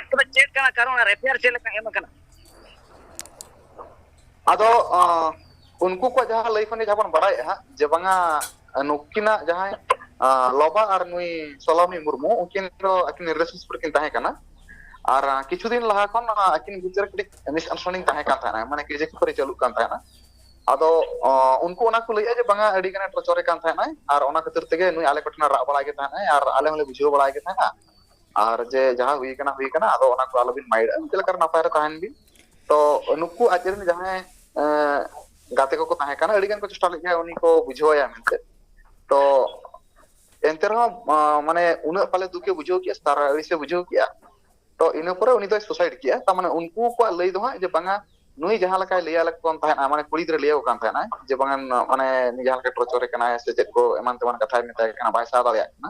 ᱛᱚᱵᱮ ᱪᱮᱫ ᱠᱟᱱᱟ ᱠᱟᱨᱚᱱ ᱟᱨ ᱮᱯᱷ ᱟᱭ ᱟᱨ ᱪᱮᱫ ᱞᱮᱠᱟ ᱮᱢ ᱟᱠᱟᱱᱟ? ᱟᱫᱚ ᱩᱱᱠᱩ ᱠᱚᱣᱟᱜ ᱡᱟᱦᱟᱸ ᱞᱟᱹᱭ ᱠᱷᱚᱱ ᱜᱮ ᱡᱟᱦᱟᱸ ᱵᱚᱱ ᱵᱟᱲᱟᱭᱮᱫᱼᱟ ᱦᱟᱸᱜ, ᱡᱮ ᱵᱟᱝᱟ ᱱᱩᱠᱤᱱᱟᱜ ᱡᱟᱦᱟᱸᱭ ᱞᱚᱵᱟ ᱟᱨ ᱱᱩᱭ ᱥᱚᱞᱚᱢᱤ ᱢᱩᱨᱢᱩ, ᱩᱱᱠᱤᱱ ᱫᱚ ᱟᱹᱠᱤᱱ ᱨᱤᱞᱮᱥᱚᱱᱥᱤᱯ ᱨᱮᱠᱤᱱ ᱛᱟᱦᱮᱸ ᱠᱟᱱᱟ᱾ ᱟᱨ ᱠᱤᱪᱷᱩ ᱫᱤᱱ ᱞᱟᱦᱟ ᱠᱷᱚᱱ ᱟᱹᱠᱤᱱ ᱵᱷᱤᱛᱤᱨ ᱨᱮ ᱠᱟᱹᱴᱤᱡ ᱢᱤᱥᱟᱱᱰᱟᱨᱥᱴᱮᱱᱰᱤᱝ ᱛᱟᱦᱮᱸ ᱠᱟᱱ ᱛᱟᱦᱮᱸᱱᱟ, ᱢᱟᱱᱮ ᱠᱟᱹᱭᱡᱟᱹ ᱠᱷᱟᱹᱯᱟᱹᱨᱤ ᱪᱟᱹᱞᱩᱜ ᱠᱟᱱ ᱛᱟᱦᱮᱸᱱᱟ᱾ ᱟᱫᱚ ᱩᱱᱠᱩ ᱚᱱᱟ ᱠᱚ ᱞᱟᱹᱭᱮᱫᱼᱟ ᱡᱮ ᱵᱟᱝᱟ ᱟᱹᱰᱤ ᱜᱟᱱᱮ ᱴᱚᱨᱪᱟᱨᱮ ᱠᱟᱱ ᱛᱟᱦᱮᱸᱱᱟᱭ, ᱟᱨ ᱚᱱᱟ ᱠᱷᱟᱹᱛᱤᱨ ᱛᱮᱜᱮ ᱱᱩᱭ ᱟᱞᱮ ᱠᱚᱴᱷᱮᱱᱮ ᱨᱟᱜ ᱵᱟᱲᱟᱭ ᱜᱮ ᱛᱟᱦᱮᱸᱱᱟᱭ ᱟᱨ ᱟᱞᱮ ᱦᱚᱸᱞᱮ ᱵᱩᱡᱷᱟᱹᱣ ᱵᱟᱲᱟᱭ ᱜᱮ ᱛᱟᱦᱮᱸᱱᱟ᱾ ᱟᱨ ᱡᱮ ᱡᱟᱦᱟᱸ ᱦᱩᱭ ᱠᱟᱱᱟ ᱦᱩᱭ ᱠᱟᱱᱟ, ᱟᱫᱚ ᱚᱱᱟ ᱠᱚ ᱟᱞᱚᱵᱤᱱ ᱢᱟᱭᱤᱰᱟ, ᱪᱮᱫ ᱞᱮᱠᱟ ᱨᱮ ᱱᱟᱯᱟᱭ ᱨᱮ ᱛᱟᱦᱮᱱ ᱵᱤᱱ᱾ ᱛᱚ ᱱᱩᱠᱩ ᱟᱡ ᱨᱮᱱ ᱡᱟᱦᱟᱸᱭ ᱜᱟᱛᱮ ᱠᱚᱠᱚ ᱛᱟᱦᱮᱸ ᱠᱟᱱᱟ, ᱟᱹᱰᱤ ᱜᱟᱱ ᱠᱚ ᱪᱮᱥᱴᱟ ᱞᱮᱫ ᱜᱮᱭᱟ ᱩᱱᱤ ᱠᱚ ᱵᱩᱡᱷᱟᱹᱣᱟᱭᱟ ᱢᱮᱱᱛᱮ᱾ ᱛᱚ ᱮᱱᱛᱮ ᱨᱮᱦᱚᱸ ᱢᱟᱱᱮ ᱩᱱᱟᱹᱜ ᱯᱟᱞᱮ ᱫᱩᱠᱮ ᱵᱩᱡᱷᱟᱹᱣ ᱠᱮᱜᱼᱟ, ᱥᱮ ᱛᱟᱨ ᱟᱹᱲᱤᱥᱮ ᱵᱩᱡᱷᱟᱹᱣ ᱠᱮᱜᱼᱟ᱾ ᱛᱚ ᱤᱱᱟᱹ ᱯᱚᱨᱮ ᱩᱱᱤ ᱫᱚᱭ ᱥᱩᱥᱟᱭᱤᱰ ᱠᱮᱜᱼᱟ᱾ ᱛᱟᱨ ᱢᱟᱱᱮ ᱩᱱᱠᱩ ᱠᱚᱣᱟᱜ ᱞᱟᱹᱭ ᱫᱚ ᱦᱟᱸᱜ ᱡᱮ ᱵᱟᱝᱟ, ᱱᱩᱭ ᱡᱟᱦᱟᱸ ᱞᱮᱠᱟᱭ ᱞᱟᱹᱭ ᱟᱞᱮ ᱠᱟᱱ ᱛᱟᱦᱮᱸᱱᱟ, ᱢᱟᱱᱮ ᱠᱩᱲᱤ ᱜᱤᱫᱽᱨᱟᱹ ᱞᱟᱹᱭ ᱟᱠᱚ ᱠᱟᱱ ᱛᱟᱦᱮᱸᱱᱟᱭ ᱡᱮ ᱵᱟᱝᱟ, ᱢᱟᱱᱮ ᱱᱩᱭ ᱡᱟᱦᱟᱸ ᱞᱮᱠᱟ ᱴᱚᱨᱪᱟᱨᱮ ᱠᱟᱱᱟᱭ ᱥᱮ ᱪᱮᱫ ᱠᱚ ᱮᱢᱟᱱ ᱛᱮᱢᱟᱱ ᱠᱟᱛᱷᱟᱭ ᱢᱮᱛᱟᱭ ᱠᱟᱱᱟ, ᱵᱟᱭ ᱥᱟᱦᱟᱣ ᱫᱟᱲᱮᱭᱟᱜ ᱠᱟᱱᱟ,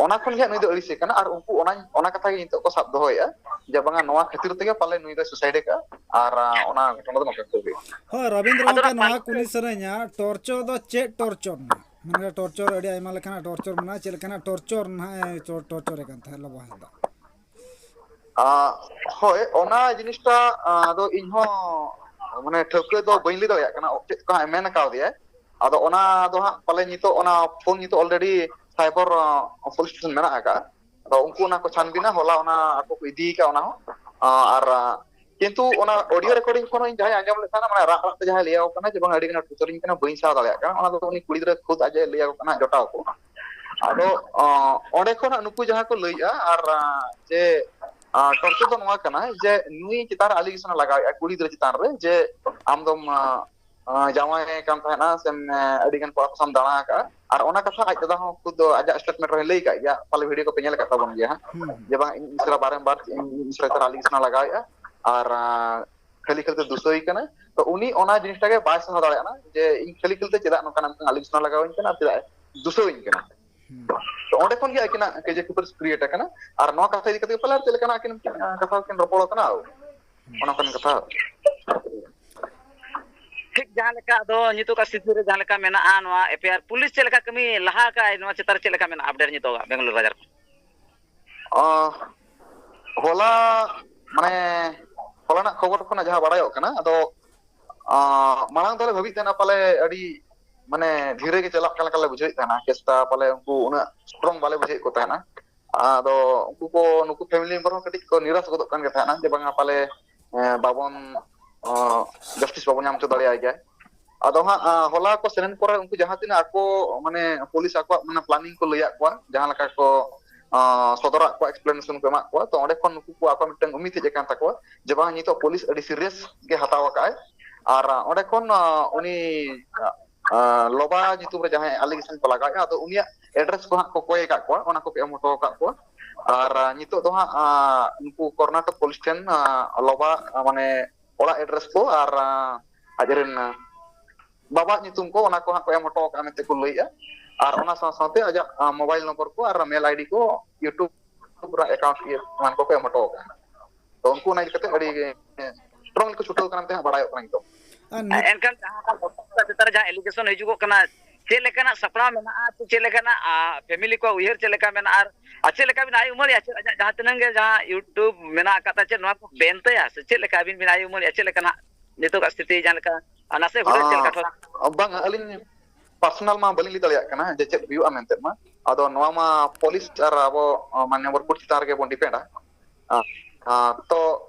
ᱚᱱᱟ ᱠᱷᱚᱱ ᱜᱮ ᱦᱟᱸᱜ ᱱᱩᱭ ᱫᱚ ᱟᱹᱲᱤᱥᱮ ᱠᱟᱱᱟ᱾ ᱟᱨ ᱩᱱᱠᱩ ᱚᱱᱟ, ᱚᱱᱟ ᱠᱟᱛᱷᱟ ᱜᱮ ᱱᱤᱛᱚᱜ ᱠᱚ ᱥᱟᱵ ᱫᱚᱦᱚᱭᱮᱫᱼᱟ ᱡᱮ ᱵᱟᱝᱟ, ᱱᱚᱣᱟ ᱠᱷᱟᱹᱛᱤᱨ ᱛᱮᱜᱮ ᱯᱟᱞᱮ ᱱᱩᱭ ᱫᱚᱭ ᱥᱩᱥᱟᱭᱤᱰ ᱟᱠᱟᱫᱼᱟ᱾ ᱟᱨ ᱚᱱᱟ ᱜᱷᱚᱴᱚᱱᱟ ᱫᱚ ᱱᱚᱝᱠᱟ ᱠᱚ ᱦᱩᱭᱩᱜᱼᱟ᱾ ᱦᱳᱭ, ᱨᱚᱵᱤᱱᱫᱨᱚ ᱟᱫᱚ ᱜᱚᱢᱠᱮ, ᱱᱟᱜ ᱱᱚᱣᱟ ᱠᱩᱞᱤ ᱥᱟᱱᱟᱧᱟ, ᱴᱚᱨᱪᱚᱨ ᱫᱚ ᱪᱮᱫ ᱴᱚᱨᱪᱚᱨ ᱱᱟ? ᱢᱟᱱᱮ ᱴᱚᱨᱪᱚᱨ ᱟᱹᱰᱤ ᱟᱭᱢᱟ ᱞᱮᱠᱟᱱᱟᱜ ᱴᱚᱨᱪᱚᱨ ᱢᱮᱱᱟᱜᱼᱟ, ᱪᱮᱫ ᱞᱮᱠᱟᱱᱟᱜ ᱴᱚᱨᱪᱚᱨ ᱱᱟᱦᱟᱜ ᱮ ᱴᱚᱨᱪᱚᱨᱮ ᱠᱟᱱ ᱛᱟᱦᱮᱸᱫ ᱞᱚᱵᱚ ᱦᱟᱸᱥᱫᱟ? ᱟᱸ, ᱦᱳᱭ, ᱚᱱᱟ ᱡᱤᱱᱤᱥᱴᱟ, ᱟᱸ, ᱫᱚ ᱤᱧ ᱦᱚᱸ ᱢᱟᱱᱮ ᱴᱷᱟᱹᱣᱠᱟᱹ ᱫᱚ ᱵᱟᱹᱧ ᱞᱟᱹᱭ ᱫᱟᱲᱮᱭᱟᱜ ᱠᱟᱱᱟ ᱪᱮᱫ ᱠᱚ ᱦᱟᱸᱜ ᱮ ᱢᱮᱱ ᱠᱟᱣᱫᱮᱭᱟᱭ᱾ ᱟᱫᱚ ᱚᱱᱟ ᱫᱚ ᱦᱟᱸᱜ ᱯᱟᱞᱮ ᱱᱤᱛᱚᱜ ᱚᱱᱟ ᱯᱷᱳᱱ ᱱᱤᱛᱚᱜ already cyber, ᱟᱸ, ᱯᱩᱞᱤᱥ ᱥᱴᱮᱥᱚᱱ ᱢᱮᱱᱟᱜ ᱟᱠᱟᱫᱼᱟ᱾ ᱟᱫᱚ ᱩᱱᱠᱩ ᱚᱱᱟ ᱠᱚ ᱪᱷᱟᱱᱵᱤᱱᱟ, ᱦᱚᱞᱟ ᱚᱱᱟ ᱟᱠᱚ ᱠᱚ ᱤᱫᱤ ᱟᱠᱟᱫ ᱚᱱᱟ ᱦᱚᱸ᱾ ᱟᱸ, ᱟᱨ, ᱟᱸ, ᱠᱤᱱᱛᱩ ᱚᱱᱟ ᱚᱰᱤᱭᱳ ᱨᱮᱠᱚᱨᱰᱤᱝ ᱠᱷᱚᱱ ᱦᱚᱸ ᱤᱧ ᱡᱟᱦᱟᱸᱧ ᱟᱸᱡᱚᱢ ᱞᱮᱫ ᱛᱟᱦᱮᱱᱟ, ᱢᱟᱱᱮ ᱨᱟᱜ ᱨᱟᱜ ᱛᱮ ᱡᱟᱦᱟᱸᱭ ᱞᱟᱹᱭ ᱟᱠᱚ ᱠᱟᱱᱟ ᱡᱮ ᱵᱟᱝ, ᱟᱹᱰᱤ ᱜᱟᱱ ᱴᱚᱨᱪᱟᱨᱤᱧ ᱠᱟᱱᱟ, ᱵᱟᱹᱧ ᱥᱟᱦᱟᱣ ᱫᱟᱲᱮᱭᱟᱜ ᱠᱟᱱᱟ, ᱚᱱᱟ ᱫᱚ ᱩᱱᱤ ᱠᱩᱲᱤ ᱜᱤᱫᱽᱨᱟᱹ ᱠᱷᱩᱫ ᱟᱡ ᱮ ᱞᱟᱹᱭ ᱟᱠᱚ ᱠᱟᱱᱟ ᱡᱚᱴᱟᱣ ᱠᱚ᱾ ᱟᱫᱚ, ᱟᱸ, ᱚᱸᱰᱮ ᱠᱷᱚᱱ ᱦᱟᱸᱜ ᱱᱩᱠᱩ ᱡᱟᱦᱟᱸ ᱠᱚ ᱞᱟᱹᱭᱮᱜᱼᱟ, ᱟᱨ, ᱟᱸ, ᱡᱮ, ᱟᱸ, ᱴᱚᱨᱪᱟᱨ ᱫᱚ ᱱᱚᱣᱟ ᱠᱟᱱᱟ ᱡᱮ ᱱᱩᱭ ᱪᱮᱛᱟᱱ ᱨᱮ allegation ᱮ ᱞᱟᱜᱟᱣᱮᱜᱼᱟ, ᱠᱩᱲᱤ ᱜᱤᱫᱽᱨᱟᱹ ᱪᱮᱛᱟᱱ ᱨᱮ, ᱡᱮ ᱟᱢ ᱫᱚᱢ, ᱟᱸ, ᱟᱸ, ᱡᱟᱶᱟᱭ ᱠᱟᱱ ᱛᱟᱦᱮᱱᱟ ᱥᱮᱢ, ᱮ, ᱟᱹᱰᱤ ᱜᱟᱱ ᱠᱚᱲᱟ ᱠᱚ ᱥᱟᱶ ᱫᱟᱬᱟ ᱟᱠᱟᱫᱼᱟ᱾ ᱟᱨ ᱚᱱᱟ ᱠᱟᱛᱷᱟ ᱟᱡ ᱫᱟᱫᱟ ᱦᱚᱸ ᱠᱷᱩᱫ ᱟᱡᱟᱜ ᱥᱴᱮᱴᱢᱮᱱᱴ ᱨᱮ ᱞᱟᱹᱭ ᱟᱠᱟᱫ ᱜᱮᱭᱟ, ᱯᱟᱞᱮ ᱵᱷᱤᱰᱤᱭᱳ ᱠᱚᱯᱮ ᱧᱮᱞ ᱟᱠᱟᱫ ᱛᱟᱵᱚᱱ ᱜᱮᱭᱟ ᱦᱟᱸᱜ, ᱦᱩᱸ, ᱦᱩᱸ᱾ ᱡᱮ ᱵᱟᱝ, ᱤᱧ ᱢᱤᱥᱨᱟ ᱵᱟᱨᱮᱢ ᱵᱟᱨ ᱤᱧ ᱢᱤᱥᱨᱟ ᱪᱮᱛᱟᱱ ᱨᱮ allegation ᱮ ᱞᱟᱜᱟᱣᱮᱜᱼᱟ᱾ ᱟᱨ, ᱟᱸ, ᱠᱷᱟᱹᱞᱤ ᱠᱷᱟᱹᱞᱤ ᱛᱮ ᱫᱩᱥᱟᱹᱣᱤᱧ ᱠᱟᱱᱟ᱾ ᱛᱚ ᱩᱱᱤ ᱚᱱᱟ ᱡᱤᱱᱤᱥᱴᱟ ᱜᱮ ᱵᱟᱭ ᱥᱟᱦᱟᱣ ᱫᱟᱲᱮᱭᱟᱜ ᱠᱟᱱᱟ ᱡᱮ ᱤᱧ ᱠᱷᱟᱹᱞᱤ ᱠᱷᱟᱹᱞᱤ ᱛᱮ ᱪᱮᱫᱟᱜ ᱱᱚᱝᱠᱟᱱᱟᱜ ᱢᱤᱫᱴᱟᱝ allegation ᱞᱟᱜᱟᱣᱤᱧ ᱠᱟᱱᱟ ᱟᱨ ᱪᱮᱫᱟᱜ ᱮ ᱫᱩᱥᱟᱹᱣᱤᱧ ᱠᱟᱱᱟ᱾ ᱛᱚ ᱚᱸᱰᱮ ᱠᱷᱚᱱ ᱜᱮ ᱟᱹᱠᱤᱱᱟᱜ ᱠᱟᱹᱭᱡᱟᱹ ᱠᱷᱟᱹᱯᱟᱹᱨᱤ create ᱟᱠᱟᱱᱟ᱾ ᱟᱨ ᱱᱚᱣᱟ ᱠᱟᱛᱷᱟ ᱤᱫᱤ ᱠᱟᱛᱮ ᱯᱟᱞᱮ ᱟᱨ ᱪᱮᱫ ᱞᱮᱠᱟᱱᱟᱜ ᱟᱹᱠᱤᱱ ᱠᱟᱛᱷᱟ ᱠᱤᱱ ᱨᱚᱯᱚᱲ ᱠᱟᱱᱟ, ᱚᱱᱟ ᱠᱚ ᱠᱟᱛᱷᱟ᱾ ᱴᱷᱤᱠ ᱡᱟᱦᱟᱸ ᱞᱮᱠᱟ ᱟᱫᱚ ᱱᱤᱛᱚᱜᱟᱜ ᱥᱛᱷᱤᱛᱤ ᱨᱮ ᱡᱟᱦᱟᱸ ᱞᱮᱠᱟ ᱢᱮᱱᱟᱜᱼᱟ, ᱱᱚᱣᱟ FIR ᱯᱩᱞᱤᱥ ᱪᱮᱫ ᱞᱮᱠᱟ ᱠᱟᱹᱢᱤ ᱞᱟᱦᱟ ᱟᱠᱟᱫᱼᱟᱭ, ᱱᱚᱣᱟ ᱪᱮᱛᱟᱱ ᱨᱮ ᱪᱮᱫ ᱞᱮᱠᱟ ᱢᱮᱱᱟᱜᱼᱟ ᱟᱯᱰᱮᱴ ᱱᱤᱛᱚᱜᱟᱜ ᱵᱮᱝᱜᱟᱞᱳᱨ ᱵᱟᱡᱟᱨ ᱠᱷᱚᱱ? ᱟᱸ, ᱦᱚᱞᱟ, ᱢᱟᱱᱮ, ᱦᱚᱞᱟᱱᱟᱜ ᱠᱷᱚᱵᱚᱨ ᱠᱷᱚᱱᱟᱜ ᱡᱟᱦᱟᱸ ᱵᱟᱲᱟᱭᱚᱜ ᱠᱟᱱᱟ, ᱟᱫᱚ ᱟᱸ, ᱢᱟᱲᱟᱝ ᱫᱚᱞᱮ ᱵᱷᱟᱹᱵᱤᱭᱮᱫ ᱛᱟᱦᱮᱱᱟ ᱯᱟᱞᱮ ᱟᱹᱰᱤ, ᱢᱟᱱᱮ, ᱫᱷᱤᱨᱮ ᱜᱮ ᱪᱟᱞᱟᱜ ᱠᱟᱱ ᱞᱮᱠᱟ ᱞᱮ ᱵᱩᱡᱷᱟᱹᱣᱮᱫ ᱛᱟᱦᱮᱱᱟ ᱠᱮᱥᱴᱟ, ᱯᱟᱞᱮ ᱩᱱᱠᱩ ᱩᱱᱟᱹᱜ strong ᱵᱟᱞᱮ ᱵᱩᱡᱷᱟᱹᱣᱮᱫ ᱠᱚ ᱛᱟᱦᱮᱱᱟ᱾ ᱟᱫᱚ ᱩᱱᱠᱩ ᱠᱚ, ᱱᱩᱠᱩ family member ᱦᱚᱸ ᱠᱟᱹᱴᱤᱡ ᱠᱚ ᱱᱤᱨᱟᱥ ᱜᱚᱫᱚᱜ ᱠᱟᱱ ᱜᱮ ᱛᱟᱦᱮᱱᱟ ᱡᱮ ᱵᱟᱝᱟ ᱯᱟᱞᱮ, ᱮᱸ, ᱵᱟᱵᱚᱱ, ᱚᱸ, justice ᱵᱟᱵᱚᱱ ᱧᱟᱢ ᱦᱚᱪᱚ ᱫᱟᱲᱮᱭᱟᱭ ᱜᱮᱭᱟ᱾ ᱟᱫᱚ ᱦᱟᱸᱜ, ᱟᱸ, ᱦᱚᱞᱟ ᱠᱚ ᱥᱮᱱᱮᱱ ᱯᱚᱨᱮ ᱩᱱᱠᱩ ᱡᱟᱦᱟᱸ ᱛᱤᱱᱟᱹᱜ ᱟᱠᱚ, ᱢᱟᱱᱮ, ᱯᱩᱞᱤᱥ ᱟᱠᱚᱣᱟᱜ, ᱢᱟᱱᱮ, planning ᱠᱚ ᱞᱟᱹᱭᱟᱫ ᱠᱚᱣᱟ, ᱡᱟᱦᱟᱸ ᱞᱮᱠᱟ ᱠᱚ, ᱟᱸ, ᱥᱚᱫᱚᱨᱟᱜ ᱠᱚᱣᱟ, explanation ᱠᱚ ᱮᱢᱟᱜ ᱠᱚᱣᱟ, ᱛᱚ ᱚᱸᱰᱮ ᱠᱷᱚᱱ ᱱᱩᱠᱩ ᱠᱚ ᱟᱠᱚ ᱢᱤᱫᱴᱟᱝ ᱩᱢᱤᱫ ᱦᱮᱡ ᱟᱠᱟᱱ ᱛᱟᱠᱚᱣᱟ ᱡᱮ ᱵᱟᱝ ᱱᱤᱛᱚᱜ ᱯᱩᱞᱤᱥ ᱟᱹᱰᱤ serious ᱜᱮ ᱦᱟᱛᱟᱣ ᱟᱠᱟᱫᱼᱟᱭ᱾ ᱟᱨ, ᱟᱸ, ᱚᱸᱰᱮ ᱠᱷᱚᱱ, ᱟᱸ, ᱩᱱᱤ, ᱟᱸ, ᱞᱚᱵᱟ ᱧᱩᱛᱩᱢ ᱨᱮ ᱡᱟᱦᱟᱸᱭ allegation ᱠᱚ ᱞᱟᱜᱟᱣᱮᱫᱼᱟ, ᱟᱫᱚ ᱩᱱᱤᱭᱟᱜ address ᱠᱚ ᱦᱟᱸᱜ ᱠᱚ ᱠᱚᱭ ᱟᱠᱟᱫ ᱠᱚᱣᱟ, ᱚᱱᱟ ᱠᱚᱠᱚ ᱮᱢ ᱦᱚᱴᱚ ᱟᱠᱟᱫ ᱠᱚᱣᱟ᱾ ᱟᱨ, ᱟᱸ, ᱱᱤᱛᱚᱜ ᱫᱚ ᱦᱟᱸᱜ, ᱟᱸ, ᱩᱱᱠᱩ ᱠᱚᱨᱱᱟᱴᱚᱠ ᱯᱩᱞᱤᱥ ᱴᱷᱮᱱ, ᱟᱸ, ᱞᱚᱵᱟ, ᱟᱸ, ᱢᱟᱱᱮ, ᱚᱲᱟᱜ address ᱠᱚ ᱟᱨ, ᱟᱸ, ᱟᱡᱨᱮᱱ, ᱟᱸ, ᱵᱟᱵᱟᱣᱟᱜ ᱧᱩᱛᱩᱢ ᱠᱚ, ᱚᱱᱟ ᱠᱚ ᱦᱟᱸᱜ ᱠᱚ ᱮᱢ ᱦᱚᱴᱚ ᱟᱠᱟᱫᱼᱟ ᱢᱮᱱᱛᱮ ᱠᱚ ᱞᱟᱹᱭᱮᱫᱼᱟ᱾ ᱟᱨ ᱚᱱᱟ ᱥᱟᱶ ᱥᱟᱶᱛᱮ ᱟᱡᱟᱜ, ᱟᱸ, mobile number ᱠᱚ ᱟᱨ mail ID ᱠᱚ, YouTube ᱨᱮᱱᱟᱜ account ᱤᱭᱟᱹ ᱮᱢᱟᱱ ᱠᱚᱠᱚ ᱮᱢ ᱦᱚᱴᱚ ᱟᱠᱟᱫᱼᱟ᱾ ᱛᱚ ᱩᱱᱠᱩ ᱚᱱᱟ ᱤᱫᱤ ᱠᱟᱛᱮ ᱟᱹᱰᱤ, ᱮᱸ, strong ᱜᱮᱠᱚ ᱪᱷᱩᱴᱟᱹᱣ ᱠᱟᱱᱟ ᱢᱮᱱᱛᱮ ᱦᱟᱸᱜ ᱵᱟᱲᱟᱭᱚᱜ ᱠᱟᱱᱟ ᱱᱤᱛᱚᱜ᱾ ᱟᱨ ᱱᱤᱛ ᱮᱱᱠᱷᱟᱱ ᱡᱟᱦᱟᱸ ᱪᱮᱛᱟᱱ ᱨᱮ ᱡᱟᱦᱟᱸ allegation ᱦᱤᱡᱩᱜᱚᱜ ᱠᱟᱱᱟ, ᱪᱮᱫ ᱞᱮᱠᱟᱱᱟᱜ ᱥᱟᱯᱲᱟᱣ ᱢᱮᱱᱟᱜᱼᱟ ᱥᱮ ᱪᱮᱫ ᱞᱮᱠᱟᱱᱟᱜ, ᱟ, family ᱠᱚᱣᱟᱜ ᱩᱭᱦᱟᱹᱨ ᱪᱮᱫ ᱞᱮᱠᱟ ᱢᱮᱱᱟᱜᱼᱟ, ᱟᱨ, ᱟᱨ ᱪᱮᱫ ᱞᱮᱠᱟ ᱵᱤᱱ ᱟᱭ ᱩᱢᱟᱹᱱᱮᱜᱼᱟ, ᱪᱮᱫ ᱟᱡᱟᱜ ᱡᱟᱦᱟᱸ ᱛᱤᱱᱟᱹᱜ ᱜᱮ ᱡᱟᱦᱟᱸ YouTube ᱢᱮᱱᱟᱜ ᱟᱠᱟᱫ ᱛᱟᱭ, ᱪᱮᱫ ᱱᱚᱣᱟ ᱠᱚ ban ᱛᱟᱭᱟ ᱥᱮ ᱪᱮᱫ ᱞᱮᱠᱟ ᱟᱹᱵᱤᱱ ᱵᱤᱱ ᱟᱭ ᱩᱢᱟᱹᱱᱮᱜᱼᱟ, ᱪᱮᱫ ᱞᱮᱠᱟᱱᱟᱜ ᱱᱤᱛᱚᱜᱟᱜ ᱥᱛᱷᱤᱛᱤ ᱡᱟᱦᱟᱸ ᱞᱮᱠᱟ, ᱟᱨ ᱱᱟᱥᱮ ᱦᱩᱰᱟᱹᱨ ᱪᱮᱫ ᱞᱮᱠᱟ ᱴᱷᱟᱹᱣᱠᱟᱹ? ᱟᱸ, ᱵᱟᱝᱟ, ᱟᱹᱞᱤᱧ personal ᱢᱟ ᱵᱟᱹᱞᱤᱧ ᱞᱟᱹᱭ ᱫᱟᱲᱮᱭᱟᱜ ᱠᱟᱱᱟ ᱡᱮ ᱪᱮᱫ ᱦᱩᱭᱩᱜᱼᱟ ᱢᱮᱱᱛᱮ ᱢᱟ᱾ ᱟᱫᱚ ᱱᱚᱣᱟ ᱢᱟ ᱯᱩᱞᱤᱥ ᱟᱨ ᱟᱵᱚ, ᱟᱸ, ᱢᱟᱱᱱᱚᱵᱚᱨ court ᱪᱮᱛᱟᱱ ᱨᱮᱜᱮ ᱵᱚᱱ depend-ᱟ᱾ ᱟᱸ, ᱟᱸ, ᱛᱚ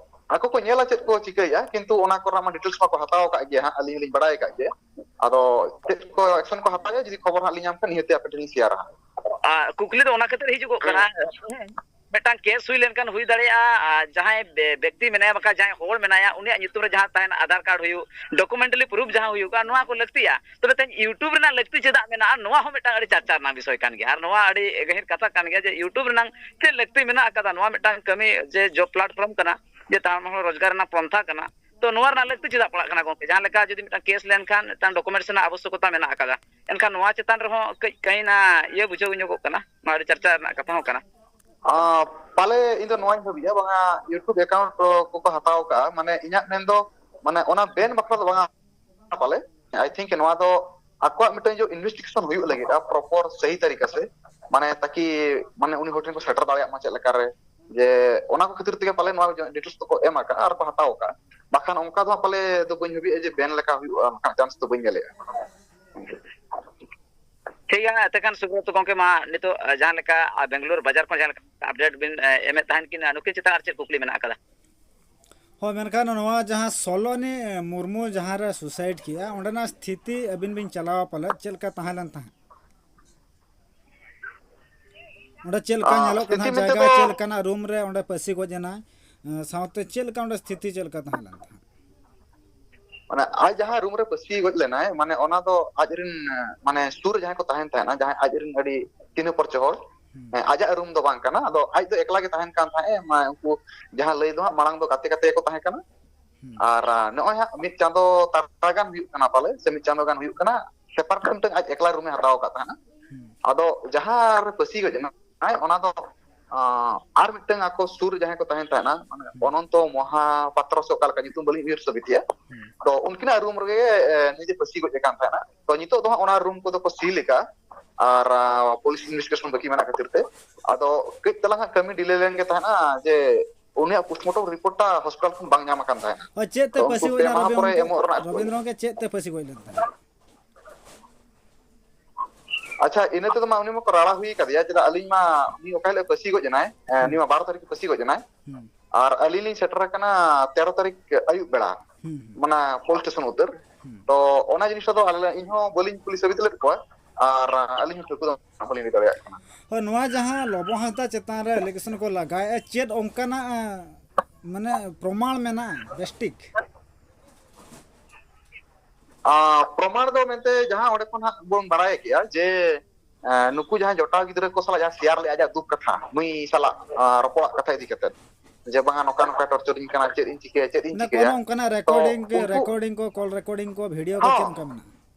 ᱟᱠᱚ ᱠᱚ ᱧᱮᱞᱟ ᱪᱮᱫ ᱠᱚ ᱪᱤᱠᱟᱹᱭᱮᱫᱼᱟ, ᱠᱤᱱᱛᱩ ᱚᱱᱟ ᱠᱚᱨᱮᱱᱟᱜ ᱢᱟ details ᱢᱟᱠᱚ ᱦᱟᱛᱟᱣ ᱟᱠᱟᱫ ᱜᱮᱭᱟ ᱦᱟᱸᱜ, ᱟᱹᱞᱤᱧ ᱦᱚᱸᱞᱤᱧ ᱵᱟᱲᱟᱭ ᱟᱠᱟᱫ ᱜᱮᱭᱟ᱾ ᱟᱫᱚ ᱪᱮᱫ ᱠᱚ action ᱠᱚ ᱦᱟᱛᱟᱣᱟ, ᱡᱩᱫᱤ ᱠᱷᱚᱵᱚᱨ ᱦᱟᱸᱜ ᱞᱤᱧ ᱧᱟᱢ ᱠᱷᱟᱱ ᱱᱤᱦᱟᱹᱛ ᱟᱯᱮ ᱴᱷᱮᱱ ᱞᱤᱧ share-ᱟ ᱦᱟᱸᱜ᱾ ᱟᱨ ᱠᱩᱠᱞᱤ ᱫᱚ ᱚᱱᱟ ᱠᱷᱟᱹᱛᱤᱨ ᱦᱤᱡᱩᱜᱚᱜ ᱠᱟᱱᱟ, ᱢᱤᱫᱴᱟᱝ case ᱦᱩᱭ ᱞᱮᱱᱠᱷᱟᱱ ᱦᱩᱭ ᱫᱟᱲᱮᱭᱟᱜᱼᱟ, ᱟᱨ ᱡᱟᱦᱟᱸᱭ ᱵᱮ-, ᱵᱮᱠᱛᱤ ᱢᱮᱱᱟᱭᱟ, ᱵᱟᱠᱷᱟᱱ ᱡᱟᱦᱟᱸᱭ ᱦᱚᱲ ᱢᱮᱱᱟᱭᱟ, ᱩᱱᱤᱭᱟᱜ ᱧᱩᱛᱩᱢ ᱨᱮ ᱡᱟᱦᱟᱸ ᱛᱟᱦᱮᱱᱟ, ᱟᱫᱷᱟᱨ card ᱦᱩᱭᱩᱜ, documentally proof ᱡᱟᱦᱟᱸ ᱦᱩᱭᱩᱜᱼᱟ, ᱱᱚᱣᱟ ᱠᱚ ᱞᱟᱹᱠᱛᱤᱜᱼᱟ᱾ ᱛᱚᱵᱮ ᱛᱮᱦᱮᱧ YouTube ᱨᱮᱱᱟᱜ ᱞᱟᱹᱠᱛᱤ ᱪᱮᱫᱟᱜ ᱢᱮᱱᱟᱜᱼᱟ, ᱱᱚᱣᱟ ᱦᱚᱸ ᱢᱤᱫᱴᱟᱝ ᱟᱹᱰᱤ ᱪᱟᱨᱪᱟ ᱨᱮᱱᱟᱜ ᱵᱤᱥᱚᱭ ᱠᱟᱱ ᱜᱮᱭᱟ᱾ ᱟᱨ ᱱᱚᱣᱟ ᱟᱹᱰᱤ ᱜᱟᱹᱦᱤᱨ ᱠᱟᱛᱷᱟ ᱠᱟᱱ ᱜᱮᱭᱟ ᱡᱮ YouTube ᱨᱮᱱᱟᱜ ᱪᱮᱫ ᱞᱟᱹᱠᱛᱤ ᱢᱮᱱᱟᱜ ᱟᱠᱟᱫᱟ, ᱱᱚᱣᱟ ᱢᱤᱫᱴᱟᱝ ᱠᱟᱹᱢᱤ ᱡᱮ job platform ᱠᱟᱱᱟ, ᱡᱮ ᱛᱟᱲᱟᱢ ᱦᱚᱲ ᱨᱳᱡᱽᱜᱟᱨ ᱨᱮᱱᱟᱜ ᱯᱚᱱᱛᱷᱟ ᱠᱟᱱᱟ, ᱛᱚ ᱱᱚᱣᱟ ᱨᱮᱱᱟᱜ ᱞᱟᱹᱠᱛᱤ ᱪᱮᱫᱟᱜ ᱯᱟᱲᱟᱜ ᱠᱟᱱᱟ ᱜᱚᱢᱠᱮ? ᱡᱟᱦᱟᱸ ᱞᱮᱠᱟ ᱡᱩᱫᱤ ᱢᱤᱫᱴᱟᱝ ᱠᱮᱥ ᱞᱮᱱᱠᱷᱟᱱ ᱢᱤᱫᱴᱟᱝ ᱰᱚᱠᱩᱢᱮᱱᱴᱥ ᱨᱮᱱᱟᱜ ᱟᱵᱚᱥᱥᱚᱠᱚᱛᱟ ᱢᱮᱱᱟᱜ ᱟᱠᱟᱫᱟ, ᱮᱱᱠᱷᱟᱱ ᱱᱚᱣᱟ ᱪᱮᱛᱟᱱ ᱨᱮᱦᱚᱸ ᱠᱟᱹᱡ ᱠᱟᱹᱦᱤᱱᱟ ᱤᱭᱟᱹ ᱵᱩᱡᱷᱟᱹᱣ ᱧᱚᱜᱚᱜ ᱠᱟᱱᱟ, ᱱᱚᱣᱟ ᱟᱹᱰᱤ ᱪᱟᱨᱪᱟ ᱨᱮᱱᱟᱜ ᱠᱟᱛᱷᱟ ᱦᱚᱸ ᱠᱟᱱᱟ᱾ ᱟᱸ, ᱯᱟᱞᱮ ᱤᱧ ᱫᱚ ᱱᱚᱣᱟᱧ ᱵᱷᱟᱹᱵᱤᱭᱟ, ᱵᱟᱝᱟ YouTube ᱮᱠᱟᱣᱩᱱᱴ ᱠᱚᱠᱚ ᱦᱟᱛᱟᱣ ᱠᱟᱜᱼᱟ, ᱢᱟᱱᱮ ᱤᱧᱟᱹᱜ ᱢᱮᱱ ᱫᱚ, ᱢᱟᱱᱮ ᱚᱱᱟ ᱵᱮᱱ ᱵᱟᱠᱷᱨᱟ ᱫᱚ ᱵᱟᱝᱟ ᱯᱟᱞᱮ᱾ I think ᱱᱚᱣᱟ ᱫᱚ ᱟᱠᱚᱣᱟᱜ ᱢᱤᱫᱴᱮᱱ ᱡᱮ ᱤᱱᱵᱷᱮᱥᱴᱤᱜᱮᱥᱚᱱ ᱦᱩᱭᱩᱜ ᱞᱟᱹᱜᱤᱫ ᱯᱨᱚᱯᱚᱨ ᱥᱟᱹᱦᱤ ᱛᱟᱹᱨᱤᱠᱟ ᱥᱮ, ᱢᱟᱱᱮ ᱛᱟᱠᱤ ᱢᱟᱱᱮ ᱩᱱᱤ ᱦᱚᱲ ᱴᱷᱮᱱ ᱠᱚ ᱥᱮᱴᱮᱨ ᱫᱟᱲᱮᱭᱟᱜ ᱢᱟ ᱪᱮᱫ ᱞᱮᱠᱟ ᱨᱮ, ᱡᱮ ᱚᱱᱟ ᱠᱚ ᱠᱷᱟᱹᱛᱤᱨ ᱛᱮᱜᱮ ᱯᱟᱞᱮ ᱱᱚᱣᱟ ᱰᱤᱴᱮᱞᱥ ᱫᱚᱠᱚ ᱮᱢ ᱟᱠᱟᱫᱼᱟ ᱟᱨ ᱠᱚ ᱦᱟᱛᱟᱣ ᱟᱠᱟᱫᱼᱟ᱾ ᱵᱟᱠᱷᱟᱱ ᱚᱱᱠᱟ ᱫᱚ ᱦᱟᱸᱜ ᱯᱟᱞᱮ ᱫᱚ ᱵᱟᱹᱧ ᱵᱷᱟᱹᱵᱤᱭᱮᱫᱼᱟ ᱡᱮ ᱵᱮᱱ ᱞᱮᱠᱟ ᱦᱩᱭᱩᱜᱼᱟ, ᱚᱱᱠᱟᱱᱟᱜ ᱪᱟᱱᱥ ᱫᱚ ᱵᱟᱹᱧ ᱧᱮᱞᱮᱫᱼᱟ᱾ ᱴᱷᱤᱠ ᱜᱮᱭᱟ, ᱮᱱᱛᱮ ᱠᱷᱟᱱ ᱥᱩᱵᱨᱚᱛ ᱜᱚᱢᱠᱮ, ᱢᱟ ᱱᱤᱛᱚᱜ ᱡᱟᱦᱟᱸ ᱞᱮᱠᱟ ᱵᱮᱝᱜᱟᱞᱳᱨ ᱵᱟᱡᱟᱨ ᱠᱷᱚᱱ ᱡᱟᱦᱟᱸ ᱞᱮᱠᱟ ᱟᱯᱰᱮᱴ ᱵᱤᱱ ᱮᱢᱮᱫ ᱛᱟᱦᱮᱱ ᱠᱤᱱ, ᱱᱩᱠᱤᱱ ᱪᱮᱛᱟᱱ ᱟᱨ ᱪᱮᱫ ᱠᱩᱠᱞᱤ ᱢᱮᱱᱟᱜ ᱟᱠᱟᱫᱟ? ᱦᱳᱭ, ᱢᱮᱱᱠᱷᱟᱱ ᱱᱚᱣᱟ ᱡᱟᱦᱟᱸ ᱥᱚᱞᱚᱱᱤ ᱢᱩᱨᱢᱩ ᱡᱟᱦᱟᱸ ᱨᱮ ᱥᱩᱥᱟᱭᱤᱰ ᱠᱮᱜᱼᱟ, ᱚᱸᱰᱮᱱᱟᱜ ᱥᱛᱷᱤᱛᱤ ᱟᱹᱵᱤᱱ ᱵᱤᱱ ᱪᱟᱞᱟᱣᱟ ᱯᱟᱞᱮᱫ, ᱪᱮᱫ ᱞᱮᱠᱟ ᱛᱟᱦᱮᱸ ᱞᱮᱱ ᱛᱟᱦᱮᱸᱫ? ᱚᱸᱰᱮ ᱪᱮᱫ ᱞᱮᱠᱟ ᱟᱸ, ᱧᱮᱞᱚᱜ ᱠᱟᱱᱟ ᱥᱛᱷᱤᱛᱤ ᱢᱮᱱᱛᱮ ᱡᱟᱭᱜᱟ, ᱫᱚ ᱪᱮᱫ ᱞᱮᱠᱟᱱᱟᱜ ᱨᱩᱢ ᱨᱮ ᱚᱸᱰᱮ ᱯᱟᱹᱥᱤ ᱜᱚᱡ ᱮᱱᱟᱭ, ᱮᱸ, ᱥᱟᱶᱛᱮ ᱪᱮᱫ ᱞᱮᱠᱟ ᱚᱸᱰᱮ ᱥᱛᱷᱤᱛᱤ ᱪᱮᱫ ᱞᱮᱠᱟ ᱛᱟᱦᱮᱸ ᱞᱮᱱ ᱛᱟᱦᱮᱸᱫ? ᱢᱟᱱᱮ ᱟᱡ ᱡᱟᱦᱟᱸ ᱨᱩᱢ ᱨᱮ ᱯᱟᱹᱥᱤ ᱜᱚᱡ ᱞᱮᱱᱟᱭ, ᱢᱟᱱᱮ ᱚᱱᱟ ᱫᱚ ᱟᱡ ᱨᱮᱱ, ᱢᱟᱱᱮ ᱥᱩᱨ ᱨᱮ ᱡᱟᱦᱟᱸᱭ ᱠᱚ ᱛᱟᱦᱮᱱ ᱛᱟᱦᱮᱱᱟ, ᱡᱟᱦᱟᱸᱭ ᱟᱡ ᱨᱮᱱ ᱟᱹᱰᱤ ᱪᱤᱱᱦᱟᱹ ᱯᱚᱨᱪᱚ ᱦᱚᱲ, ᱦᱩᱸ᱾ ᱦᱮᱸ, ᱟᱡᱟᱜ ᱨᱩᱢ ᱫᱚ ᱵᱟᱝ ᱠᱟᱱᱟ᱾ ᱟᱫᱚ ᱟᱡ ᱫᱚ ᱮᱠᱞᱟ ᱜᱮ ᱛᱟᱦᱮᱱ ᱠᱟᱱ ᱛᱟᱦᱮᱸᱫ᱾ ᱢᱟ ᱩᱱᱠᱩ ᱡᱟᱦᱟᱸ ᱞᱟᱹᱭ ᱫᱚ ᱦᱟᱸᱜ ᱢᱟᱲᱟᱝ ᱫᱚ ᱜᱟᱛᱮ ᱜᱟᱛᱮ ᱜᱮᱠᱚ ᱛᱟᱦᱮᱸ ᱠᱟᱱᱟ᱾ ᱦᱩᱸ᱾ ᱟᱨ, ᱟ, ᱱᱚᱜᱼᱚᱭ ᱦᱟᱸᱜ ᱢᱤᱫ ᱪᱟᱸᱫᱚ ᱛᱟᱨᱟ ᱜᱟᱱ ᱦᱩᱭᱩᱜ ᱠᱟᱱᱟ ᱯᱟᱞᱮ, ᱥᱮ ᱢᱤᱫ ᱪᱟᱸᱫᱚ ᱜᱟᱱ ᱦᱩᱭᱩᱜ ᱠᱟᱱᱟ, ᱥᱮᱯᱟᱨᱮᱴ ᱢᱤᱫᱴᱟᱝ ᱟᱡ ᱮᱠᱞᱟ ᱨᱩᱢᱮ ᱦᱟᱛᱟᱣ ᱟᱠᱟᱫ ᱛᱟᱦᱮᱱᱟ᱾ ᱦᱩᱸ᱾ ᱟᱫᱚ ᱡᱟᱦᱟᱸ ᱨᱮ ᱯᱟᱹᱥᱤ ᱜᱚᱡ ᱮᱱᱟ, ᱚᱱᱟ ᱫᱚ, ᱟ, ᱟᱨ ᱢᱤᱫᱴᱟᱝ ᱟᱠᱚ ᱥᱩᱨ ᱨᱮ ᱡᱟᱦᱟᱸᱭ ᱠᱚ ᱛᱟᱦᱮᱱ ᱛᱟᱦᱮᱱᱟ, ᱢᱟᱱᱮ ᱦᱩᱸ᱾ ᱚᱱᱚᱱᱛᱚ ᱢᱚᱦᱟᱯᱟᱛᱨᱚ ᱥᱮ ᱚᱠᱟ ᱞᱮᱠᱟ ᱧᱩᱛᱩᱢ, ᱵᱟᱹᱞᱤᱧ ᱩᱭᱦᱟᱹᱨ ᱥᱟᱹᱵᱤᱛᱮᱜᱼᱟ᱾ ᱦᱩᱸ᱾ ᱛᱚ ᱩᱱᱠᱤᱱᱟᱜ ᱨᱩᱢ ᱨᱮᱜᱮ, ᱮ, ᱱᱤᱡᱮ ᱯᱟᱹᱥᱤ ᱜᱚᱡ ᱟᱠᱟᱱ ᱛᱟᱦᱮᱱᱟ᱾ ᱛᱚ ᱱᱤᱛᱚᱜ ᱫᱚ ᱦᱟᱸᱜ ᱚᱱᱟ ᱨᱩᱢ ᱠᱚᱫᱚ ᱠᱚ ᱥᱤᱞ ᱟᱠᱟᱫᱼᱟ᱾ ᱟᱨ, ᱟ, ᱯᱩᱞᱤᱥ ᱤᱱᱵᱷᱮᱥᱴᱤᱜᱮᱥᱚᱱ ᱵᱟᱹᱠᱤ ᱢᱮᱱᱟᱜ ᱠᱷᱟᱹᱛᱤᱨ ᱛᱮ, ᱟᱫᱚ ᱠᱟᱹᱡ ᱛᱟᱞᱟᱝ ᱦᱟᱸᱜ ᱠᱟᱹᱢᱤ ᱰᱤᱞᱮ ᱞᱮᱱ ᱜᱮ ᱛᱟᱦᱮᱱᱟ, ᱡᱮ ᱩᱱᱤᱭᱟᱜ ᱯᱳᱥᱴᱢᱚᱨᱴᱚᱢ ᱨᱤᱯᱳᱨᱴ ᱴᱟ ᱦᱚᱥᱯᱤᱴᱟᱞ ᱠᱷᱚᱱ ᱵᱟᱝ ᱧᱟᱢ ᱟᱠᱟᱱ ᱛᱟᱦᱮᱱᱟ᱾ ᱦᱳᱭ, ᱪᱮᱫ ᱛᱮ ᱛᱚ ᱯᱟᱹᱥᱤ ᱩᱱᱠᱩ ᱯᱮ ᱦᱩᱭᱱᱟ ᱢᱟᱦᱟ ᱨᱚᱵᱤᱱ ᱯᱚᱨᱮ ᱜᱚᱢᱠᱮ? ᱮᱢᱚᱜ ᱨᱮᱱᱟᱜ ᱠᱚ ᱨᱚᱵᱤᱱ ᱜᱚᱢᱠᱮ, ᱪᱮᱫ ᱛᱮ ᱯᱟᱹᱥᱤ ᱜᱚᱡ ᱞᱮᱱ ᱛᱟᱦᱮᱸᱫ? ᱟᱪᱪᱷᱟ, ᱤᱱᱟᱹ ᱛᱮᱫᱚ ᱢᱟ ᱩᱱᱤ ᱢᱟᱠᱚ ᱨᱟᱲᱟ ᱦᱩᱭ ᱠᱟᱫᱮᱭᱟ, ᱪᱮᱫᱟᱜ ᱟᱹᱞᱤᱧ ᱢᱟ ᱩᱱᱤ ᱚᱠᱟ ᱦᱤᱞᱳᱜ ᱯᱟᱹᱥᱤ ᱜᱚᱡ ᱮᱱᱟᱭ, ᱮ, ᱦᱩᱸ᱾ ᱩᱱᱤ ᱢᱟ ᱵᱟᱨᱚ ᱛᱟᱹᱨᱤᱠᱷ ᱯᱟᱹᱥᱤ ᱜᱚᱡ ᱮᱱᱟᱭ, ᱦᱩᱸ᱾ ᱟᱨ ᱟᱹᱞᱤᱧ ᱞᱤᱧ ᱥᱮᱴᱮᱨ ᱟᱠᱟᱱᱟ ᱛᱮᱨᱚ ᱛᱟᱹᱨᱤᱠᱷ ᱟᱹᱭᱩᱵ ᱵᱮᱲᱟ, ᱦᱩᱸ, ᱦᱩᱸ᱾ ᱢᱟᱱᱮ ᱯᱩᱞᱤᱥ ᱥᱴᱮᱥᱚᱱ ᱩᱛᱟᱹᱨ᱾ ᱦᱩᱸ᱾ ᱛᱚ ᱚᱱᱟ ᱡᱤᱱᱤᱥ ᱫᱚ ᱟᱞᱮ, ᱤᱧ ᱦᱚᱸ ᱵᱟᱹᱞᱤᱧ ᱠᱩᱞᱤ ᱥᱟᱹᱵᱤᱛ ᱞᱮᱫ ᱠᱚᱣᱟ, ᱟᱨ ᱟᱹᱞᱤᱧ ᱦᱚᱸ ᱴᱷᱟᱹᱣᱠᱟᱹ ᱫᱚ ᱵᱟᱹᱞᱤᱧ ᱞᱟᱹᱭ ᱫᱟᱲᱮᱭᱟᱜ ᱠᱟᱱᱟ᱾ ᱦᱳᱭ, ᱱᱚᱣᱟ ᱡᱟᱦᱟᱸ ᱞᱚᱵᱚ ᱦᱟᱸᱥᱫᱟ ᱪᱮᱛᱟᱱ ᱨᱮ ᱟᱞᱮᱜᱮᱥᱚᱱ ᱠᱚ ᱞᱟᱜᱟᱣᱮᱫᱼᱟ, ᱪᱮᱫ ᱚᱱᱠᱟᱱᱟᱜ, ᱢᱟᱱᱮ, ᱯᱨᱚᱢᱟᱬ ᱢᱮᱱᱟᱜᱼᱟ ᱵᱮᱥᱴᱷᱤᱠ? ᱟᱨ ᱯᱨᱚᱢᱟᱬ ᱫᱚ ᱢᱮᱱᱛᱮ ᱡᱟᱦᱟᱸ ᱚᱸᱰᱮ ᱠᱷᱚᱱ ᱦᱟᱸᱜ ᱵᱚᱱ ᱵᱟᱲᱟᱭ ᱠᱮᱜᱼᱟ ᱡᱮ, ᱮ, ᱱᱩᱠᱩ ᱡᱟᱦᱟᱸᱭ ᱡᱚᱴᱟᱣ ᱜᱤᱫᱽᱨᱟᱹ ᱠᱚ ᱥᱟᱞᱟᱜ ᱡᱟᱦᱟᱸ ᱥᱮᱭᱟᱨ ᱞᱮᱜᱼᱟ ᱟᱡᱟᱜ ᱫᱩᱠ ᱠᱟᱛᱷᱟ, ᱱᱩᱭ ᱥᱟᱞᱟᱜ, ᱟ, ᱨᱚᱯᱚᱲᱟᱜ ᱠᱟᱛᱷᱟ ᱤᱫᱤ ᱠᱟᱛᱮ, ᱡᱮ ᱵᱟᱝᱟ ᱱᱚᱝᱠᱟ ᱱᱚᱝᱠᱟ ᱴᱚᱨᱪᱚᱨᱤᱧ ᱠᱟᱱᱟ, ᱪᱮᱫ ᱤᱧ ᱪᱤᱠᱟᱹᱭᱟ, ᱪᱮᱫ ᱤᱧ ᱢᱟᱱᱮ ᱪᱤᱠᱟᱹᱭᱟ᱾ ᱠᱳᱱᱳ ᱚᱱᱠᱟᱱᱟᱜ ᱛᱚ ᱨᱮᱠᱚᱨᱰᱤᱝ ᱠᱚ ᱩᱱᱠᱩ ᱨᱮᱠᱚᱨᱰᱤᱝ ᱠᱚ ᱠᱚᱞ ᱨᱮᱠᱚᱨᱰᱤᱝ ᱠᱚ ᱵᱷᱤᱰᱤᱭᱳ ᱠᱚ ᱪᱮᱫ ᱦᱚᱸ ᱚᱱᱠᱟ ᱢᱮᱱᱟᱜᱼᱟ?